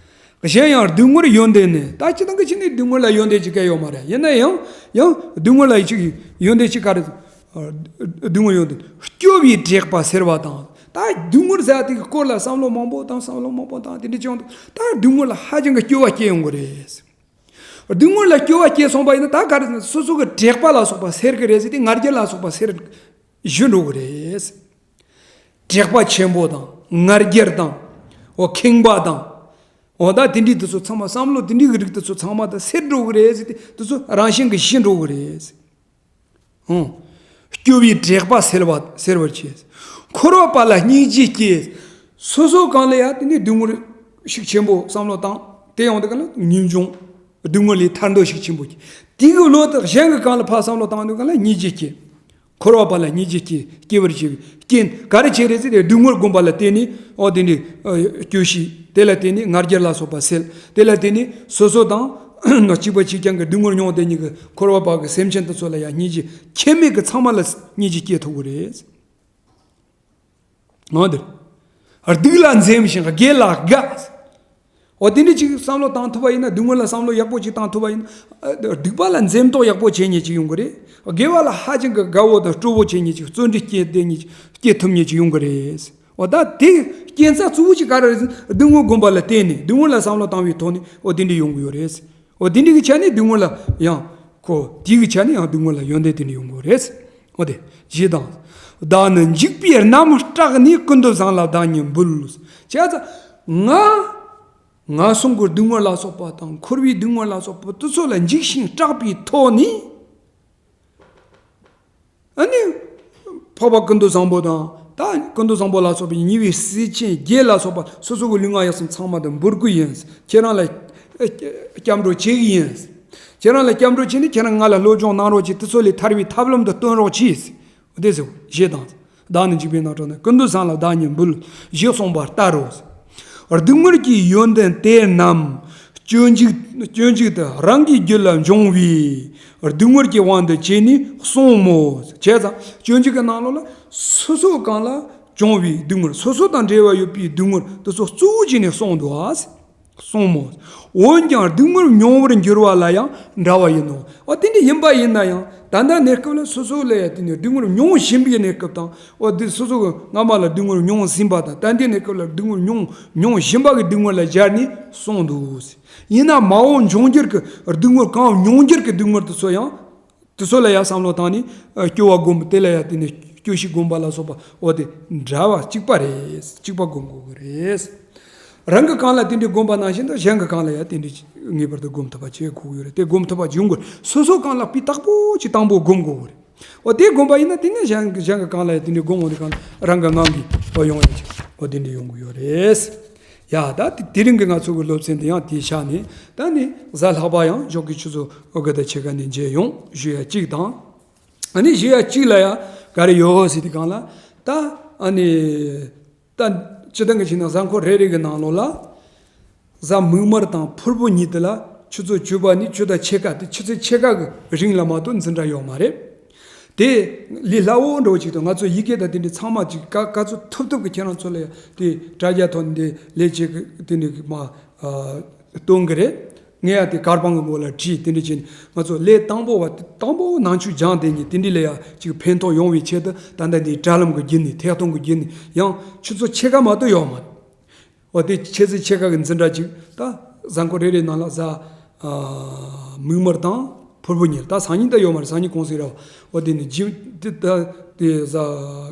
གཞན་ཡང་སྡུག་བསྔལ་ཡོན་ཏན་ནི། ད་སྤྱིར་བཏང་གི་ཆ་ནས་སྡུག་བསྔལ་ལ་ཡོན་ཏན་ཅིག་གང་ཡོད་མ་རེད། ཡིན་ན་ཡང་ཡང་སྡུག་བསྔལ་ལ་ཅིག་ཡོན་ཏན་ཅིག་ག་རེ། སྡུག་བསྔལ་ཡོན་ཏན་སྐྱོ་བའི་དྲེགས་པ་སེལ་བ་དང་། ད་སྡུག་བསྔལ་ཟེར་དེ་གི་སྐོར་ལ་བསམ་བློ་མང་པོ་བཏང་། བསམ་བློ་མང་པོ་བཏང་། དེ་འདྲ་བྱུང་དུས་ད་སྡུག་བསྔལ་ལ་ཧ་ཅང་གི་སྐྱོ་བ་སྐྱེ་ཡོང་གི་རེད། སྡུག་བསྔལ་ལ་སྐྱོ་བ་སྐྱེས་སོང་པ་ཡིན་ན། ད་ག་རེ་ཟེར་ན། སོ་སོ་གི་དྲེགས་པ་ལ་སོགས་པ་སེལ་གི་རེད་ཟེར་ཏེ། ང་རྒྱལ་ལ་སོགས་པ་སེལ་ཞུ་འགྲོ་གི་རེད། དྲེགས་པ་ཆེན་པོ་དང་། ང་རྒྱལ་དང་། འོ། ཁེངས་པ་དང་། འོ། ད་དེ་འདྲའི་དེ་ཚོ་ཚང་མ། བསམ་བློ་དེ་འདྲའི་གི་རིགས་དེ་ཚོ་ཚང་མ་ད་སེལ་འགྲོ་གི་རེད་ཟེར་ཏེ། དེ་ཚོ་རང་བཞིན་གྱིས་ཞི་འགྲོ་གི་རེད། ཧུང་། སྐྱོ་བའི་དྲེགས་པ་སེལ་བ་སེལ་བར་བྱེད། འཁོར་བ་པ་ལ་སྙིང་རྗེ་སྐྱེ། སོ་སོ་གང་ལ་ཡ་དེ་ནི་སྡུག་བསྔལ་ཤུགས་ཆེན་པོ་བསམ་བློ་བཏང་། དེ་ཡོང་དུས་གང་ལ་ངེས་འབྱུང་སྡུག་བསྔལ་ལས་ཐར་འདོད་ཤུགས་ཆེན་པོ་སྐྱེ། དེ་གི་བློ་དེ་གཞན་གྱི་གང་ལ་ཕར་བསམ་བློ་བཏང་དུས་གང་ལ་སྙིང་རྗེ་སྐྱེ། འཁོར་བ་པ་ལ་སྙིང་རྗེ་སྐྱེ། སྐྱེ་བར་བྱེད་པའི་རྐྱེན་ག་རེ་བྱེད་རེད་ཟེར་ཏེ། སྡུག་བསྔལ་བསྒོམ་པ་ལ་བརྟེན་ནས། འོ་དེ་ནི་ཨ་སྐྱོ་ཤས། དེ་ལ་བརྟེན་ནས་ང་རྒྱལ་ལ་སོགས་པ་སེལ། དེ་ལ་བརྟེན་ནས་སོ་སོ་དང་གཅིག་པ་གཅིག་རྐྱང་གི་སྡུག་བསྔལ་མྱོང་བསྡད་མཁན་གྱི་འཁོར་བ་པ་གི་སེམས་ཅན་དེ་ཚོ་ལ་ཡང་སྙིང་རྗེ། ཁྱད་མེད་ཀྱི་ཚང་མ་ལ་སྙིང་རྗེ་སྐྱེ་ཐུབ་ཀྱི་རེད། འོ་དེ་རེད། སྡུག་ལ་འཛེམ་ཞིང་དགེ་ལ་དགའ། འོ་དེ་འདྲ་ཅིག་བསམ་བློ་བཏང་ཐུབ་པ་ཡིན་ན། སྡུག་བསྔལ་ལ་བསམ་བློ་ཡག་པོ་ཅིག་བཏང་ཐུབ་པ་ཡིན་ན། ཨ་སྡིག་པ་ལ་འཛེམ་དོགས་ཡག་པོ་བྱེད་མཁན་ཅིག་ཡོང་གི་རེད། དགེ་བ་ལ་ཧ་ཅང་གི་དགའ་བོ་དང་སྤྲོ་བོ་བྱེད་མཁན་ཅིག། བརྩོན་འགྲུས་སྐྱེ་བསྡད་མཁན་ཅིག། སྐྱེ་ཐུབ་མཁན་ཅིག་ཡོང་གི་རེད། འོ་ད་དེ་རྐྱེན་རྩ་གཙོ་བོ་ཅིག་ག་རེ་རེད་ཟེར་ན། སྡུག་བསྔལ་བསྒོམ་པ་ལ་བརྟེན་ནས། སྡུག་བསྔལ་ལ་བསམ་བློ་བཏང་བའི་ཐོག་ནས། འོ་དེ་འདྲ་ཡོང་གི་ཡོད་རེད། འོ་དེ་འདྲ་གི་ཆ་ནས་སྡུག་བསྔལ་ལ་ཡང་ཁོ། དེ་གི་ཆ་ནས་ཡང་སྡུག་བསྔལ་ལ་ཡོན་ཏན་དེ་འདྲ་ཡོང་གི་རེད། འོ་དེ་ཞེས་དང་། བདག་ནི་འཇིགས་པའི་རྣམ་སྐྲག་ནས། ཀུན་ཏུ་བཟང་ལ་བདག་ཉིད་འབུལ། བྱས་ཙང་ང་ངན་སོང་གི་སྡུག་བསྔལ་ལ་སོགས་པ་དང་། འཁོར་བའི་སྡུག་བསྔལ་ལ་སོགས་པ་དེ་ཚོ་ལ་འཇིགས་ཤིང་སྐྲག་པའི་ཐོག་ནས། ཨ་ནི་འཕགས་པ་ཀུན་ཏུ་བཟང་པོ་དང་། ད་ཀུན་ཏུ་བཟང་པོ་ལ་སོགས་པའི་ཉེ་བའི་སྲས་ཆེན་བརྒྱད་ལ་སོགས་པ། སོ་སོ་གི་ལུས་ངག་ཡིད་གསུམ་ཚང་མ་དེ་འབུལ་གི་ཡིན། ཁྱེད་རང་ལ་ཨ་སྐྱབས་འགྲོ་བྱེད་གི་ཡིན། ཁྱེད་རང་ལ་སྐྱབས་འགྲོ་བྱས་ནས། ཁྱེད་རང་ང་ལ་སློབ་སྦྱོང་གནང་རོགས་གྱིས། དེ་ཚོ་ལས་ཐར་བའི་ཐབས་ལམ་དེ་སྟོན་རོགས་གྱིས། དེ་ཟེར་ཞེས་དང་། བདག་ནི་འཇིགས་པའི་རྣམ་སྐྲག་ནས། ཀུན་ཏུ་བཟང་ལ་བདག་ཉིད་འབུལ། ཞེས་གསུངས་པ་ལྟར་རོ། སྡུག་བསྔལ་གྱི་ཡོན་ཏན་དེ་རྣམས། སྤྱོད་འཇུག་སྤྱོད་འཇུག་ཏུ་རང་གི་རྒྱུད་ལ་འབྱུང་བའི་སྡུག་བསྔལ་གྱི་དབང་དུ་བྱས་ནས་གསུངས་མོད། བྱས་ཙང་སྤྱོད་འཇུག་གི་ནང་ལོགས་ལ་སོ་སོ་གང་ལ་བྱུང་བའི་སྡུག་བསྔལ། སོ་སོ་དང་འབྲེལ་བ་ཡོད་པའི་སྡུག་བསྔལ་དེ་ཚོ་གཙོ་བོ་བྱས་ནས་གསུངས་འདུག་ཨ། གསུངས་མོད། འོན་ཀྱང་སྡུག་བསྔལ་མྱོང་བར་འགྱུར་བ་ལ་ཡང་འདྲ་བ་ཡིན་ནོ། འོ་དེ་འདྲ་ཡིན་པ་ཡིན་ན་ཡང་། ད་ལྟ་གནས་སྐབས་ལ་སོ་སོ་ལ་ཡང་དེ་ནས་སྡུག་བསྔལ་མྱོང་བཞིན་པའི་གནས་སྐབས་དང་། འོ་དེ་སོ་སོ་གི་སྔ་མ་ལ་སྡུག་བསྔལ་མྱོང་ཟིན་པ་དང་། ད་ལྟའི་གནས་སྐབས་ལ་སྡུག་བསྔལ་མྱོང་མྱོང་བཞིན་པ་གི་སྡུག་བསྔལ་ལ་སྦྱར་ནས་གསུངས་འདུག། ཡིན་ན་མ་འོངས་འབྱུང་འགྱུར་གྱི་སྡུག་བསྔལ། གང་མྱོང་འགྱུར་གྱི་སྡུག་བསྔལ་དེ་ཚོ་ཡང་། དེ་ཚོ་ལ་ཡང་བསམ་བློ་བཏང་ནས་ཨ་སྐྱོ་བ་བསྒོམ། དེ་ལ་ཡང་དེ་ནས་སྐྱོ་ཤས་བསྒོམ་པ་ལ་སོགས་པ། འོ་དེ་འདྲ་བ་གཅིག་པ་རེད། གཅིག་པ་བསྒོམ་དགོས་ཀྱི་རེད། རང་གི་གང་ལ་དེ་འདྲའི་བསྒོམ་པ་ནང་བཞིན་དུ། གཞན་གྱི་གང་ལ་ཡང་དེ་འདྲའི་ངེས་པར་དུ་བསྒོམ་ཐུབ་པ་བྱེད་དགོས་ཀྱི་རེད། དེ་བསྒོམ་ཐུབ་པ་ཡོང་དགོས། སོ་སོ་གང་ལ་སྤུས་དག་པོ་ཅིག་དང་པོ་བསྒོམ་དགོས་ཀྱི་རེད། འོ་དེ་བསྒོམ་པ་ཡིན་ན། དེ་ནས་གཞན་གཞན་གྱི་གང་ལ་ཡང་དེ་འདྲའི་བསྒོམ། འོ་དེ་གང་ལ་རང་གི་ངང་གིས་འོ་ཡོང་ཡ་ཅིག། འོ་དེ་འདྲ་ཡོང་གི་ཡོད་རེད། ཡ་ད་དེ་དེ་རིང་གི་ང་ཚོ་གི་སློབ་ཚན་དེ་ཡང་དེའི་ཆ་ནས། ད་ནི་གཟའ་ལྷག་པ་ཡང་ཞོགས་ཀྱི་ཆུ་ཚོད་དགུ་དང་ཕྱེད་ཀ་ནས་མཇལ་ཡོང་། ཞུ་ཡ་གཅིག་དང་། ཨ་ནི་ཞུ་ཡ་གཅིག་ལ་ཡ་ག་རེ་ཡོད་ཟེར་དུས་གང་ལ། ད་ཨ་ནི་ད་སྤྱིར་བཏང་གི་བྱས་ན་གཟའ་འཁོར་རེ་རེ་གི་ནང་ལོགས་ལ། གཟའ་མིག་དམར་དང་ཕུར་བུ་གཉིས་དེ་ལ་ཆུ་ཚོད་བཅུ་པ་ནས་བཅུ་དང་ཕྱེད་ཀ། དེ་ཆུ་ཚོད་ཕྱེད་ཀ་གི་རིང་ལ་མ་གཏོགས་འཛིན་གྲྭ་ཡོད་མ་རེད། དེ་ལས་སླ་བོ་འདྲ་བོ་ཅིག་དང་། ང་ཚོ་ཡི་གེ་དང་དེ་འདྲའི་ཚང་མ་ཅིག་ག་ག་ཚོད་ཐུབ་ཐུབ་ཀྱི་ཁྱེད་རང་ཚོ་ལ་ཡང་དེ་དྲ་རྒྱ་ཐོག་ནས་དེ་ལས་བྱེད་ཀྱི་དེ་འདྲའི་མ་ཨ་སྟོན་གི་རེད། ངས་ཡང་དེ་གར་པང་གི་ངོ་ལ་བྲིས། དེ་འདྲ་བྱས་ནས་ང་ཚོ་ལས་དང་པོ་བ་དང་པོ་ནང་ཆོས་སྦྱངས་དེ་ཉིད་དེ་འདྲ་ལ་ཡང་ཅིག་ཕན་ཐོགས་ཡོང་བའི་ཆེད་དུ། ད་ལྟ་འདི་དྲ་ལམ་གྱི་བརྒྱུད་ནས། ཐད་གཏོང་གི་བརྒྱུད་ནས་ཡང་ཆུ་ཚོད་ཕྱེད་ཀ་མ་གཏོགས་ཡོད་མ་རེད། འོ་དེ་ཆུ་ཚོད་ཕྱེད་ཀ་གི་འཛིན་གྲྭ་ཅིག་ད་གཟའ་འཁོར་རེ་རེའི་ནང་ལ་གཟའ་ཨ་མིག་དམར་དང་ཕུར་བུ་གཉིས། ད་སང་ཉིན་ད་ཡོད་མ་རེད། སང་ཉིན་གུང་སེང་རེད་བ། འོ་དེ་ནི་ཇི་དེ་ད་དེ་གཟའ་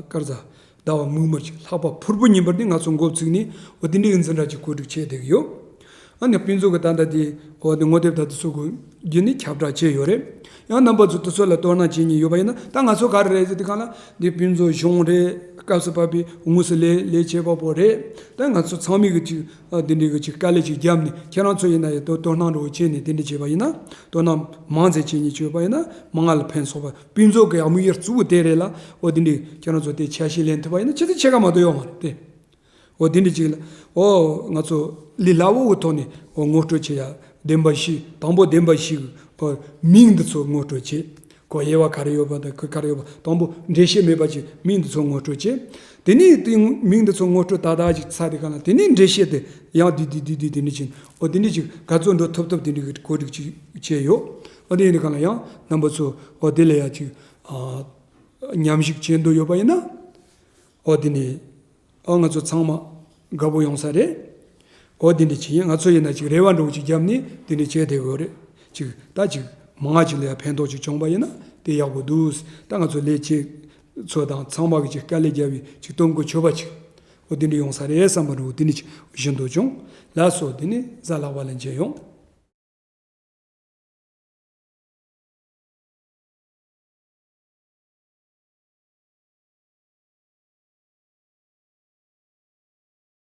སྐར་གཟའ་ཟླ་བ་མིག་དམར་ཅིག་ལྷག་པ་ཕུར་བུ་ཉིན་པར་ནི་ང་ཚོ་འགོ་བཙུགས་ནས། འོ་དེ་འདྲའི་འཛིན་གྲྭ་ཅིག་གོ་སྒྲིག་བྱས་བསྡད་ཀྱི་ཡོད། ཨ་ནི་ཕུན་ཚོགས་ཀྱི་ད་ལྟ་དེ་འོ་དེ་ངོ་དེབ་ད་དེ་ཚོ་གི་བརྒྱུད་ནས་ཁྱབ་བསྒྲགས་བྱས་ཡོད་རེད། ཡང་རྣམ་པ་ཚོ་དེ་ཚོ་ལ་དོ་སྣང་བྱེད་མཁན་ཡོད་པ་ཡིན་ན། ད་ང་ཚོ་ག་རེ་རེད་ཟེར་དུས་གང་ལ། འདི་ཕུན་ཚོགས་གཞུང་རེད། སྐབས་སུ་བབས་པའི་དངོས་སུ་ལས་ལས་བྱེད་པ་པོ་རེད། ད་ང་ཚོ་ཚང་མས་གི་ཅིག་ཨ་འདི་འདྲའི་གི་ཅིག་དཀའ་ལས་ཅིག་བརྒྱབ་ནས། ཁྱེད་རང་ཚོ་ཡིན་ན་ཡང་དོ་དོ་སྣང་འདྲ་བོ་བྱས་ནས་དེ་འདྲ་བྱས་པ་ཡིན་ན། དོ་སྣང་མང་ཙམ་བྱེད་མཁན་ཅིག་ཡོད་པ་ཡིན་ན། མང་ང་ལ་ཕན་ཐོགས་པ། ཕུན་ཚོགས་ཀྱི་དམིགས་ཡུལ་གཙོ་བོ་དེ་རེད་ལ། འོ་དེ་འདྲའི་ཁྱེད་རང་ཚོ་དེ་ཆ་ཤས་ལེན་ཐུབ་པ་ཡིན་ན་ཆུ་ཚོད་ཕྱེད་ཀ་མ་གཏོགས་ཡོད་མ་རེད་དེ། འོ་དེ་འདྲ་ཅིག་ལ། འོ་ང་ཚོ་ལས་སླ་བོ་གི་ཐོག་ནས་འོ་ངོ་སྤྲོད་བྱེད་ཡ། བདེན་པ་བཞི། དང་པོ་བདེན་པ་བཞི་གི་འོ་མིང་འདི་ཚོ་ངོ་སྤྲོད་བྱེད། ཁོ་དབྱེ་བ་ག་རེ་ཡོད་པ་དང་། ཁོ་ག་རེ་ཡོད་པ། དང་པོ་འགྲེལ་བཤད་མེད་པ་ཅིག་མིང་འདི་ཚོ་ངོ་སྤྲོད་བྱེད། དེ་ནས་དེ་མིང་འདི་ཚོ་ངོ་སྤྲོད་ཏག་ཏག་ཅིག་ཚར་དུས་གང་ལ། དེ་ནས་འགྲེལ་བཤད་དེ་ཡང་དེ་དེ་དེ་དེ་དེ་འདྲ་ཅིག། འོ་དེ་འདྲ་ཅིག་ག་ཚོད་འགྲོ་ཐུབ་ཐུབ་དེ་འདྲ་གི་གོ་སྒྲིག་ཅིག་བྱས་ཡོད། འོ་དེ་ཡིན་དུས་གང་ལ་ཡང་རྣམ་པ་ཚོ་འོ་དེ་ལ་ཡ་ཅིག་ཨ་མཉམ་ཞུགས་བྱེད་འདོད་ཡོད་པ་ཡིན་ན། འོ་དེ་ནས་ཨ་ང་ཚོ་ཚང་མ་དགའ་པོ་ཡོང་ས་རེད། འོ་དེ་འདྲ་ཅིག་ཡིན། ང་ཚོ་ཡིན་ན་ཅིག་རེ་བ་འདྲ་བོ་ཅིག་བརྒྱབ་ནས་དེ་འདྲ་བྱས་བསྡད་དགོས་རེད། ཅིག་ད་ཅིག་མང་ང་ཅིག་ལ་ཡང་ཕན་ཐོགས་ཅིག་བྱུང་པ་ཡིན་ན་དེ་ཡག་པོ་འདུག། ད་ང་ཚོ་ལས་བྱེད་ཚོ་དང་ཚང་མ་གིས་ཅིག་དཀའ་ལས་བརྒྱབ་པའི་ཅིག་སྟོན་གོ་ཆོད་པ་ཅིག། འོ་དེ་འདྲ་ཡོང་ས་རེད་བསམ་པ་འདྲ་བོ་དེ་འདྲ་ཅིག་བཞིན་དུ་བྱུང་། ལགས་སོ། དེ་ནས་གཟའ་ལྷག་པ་ལ་མཇལ་ཡོང་།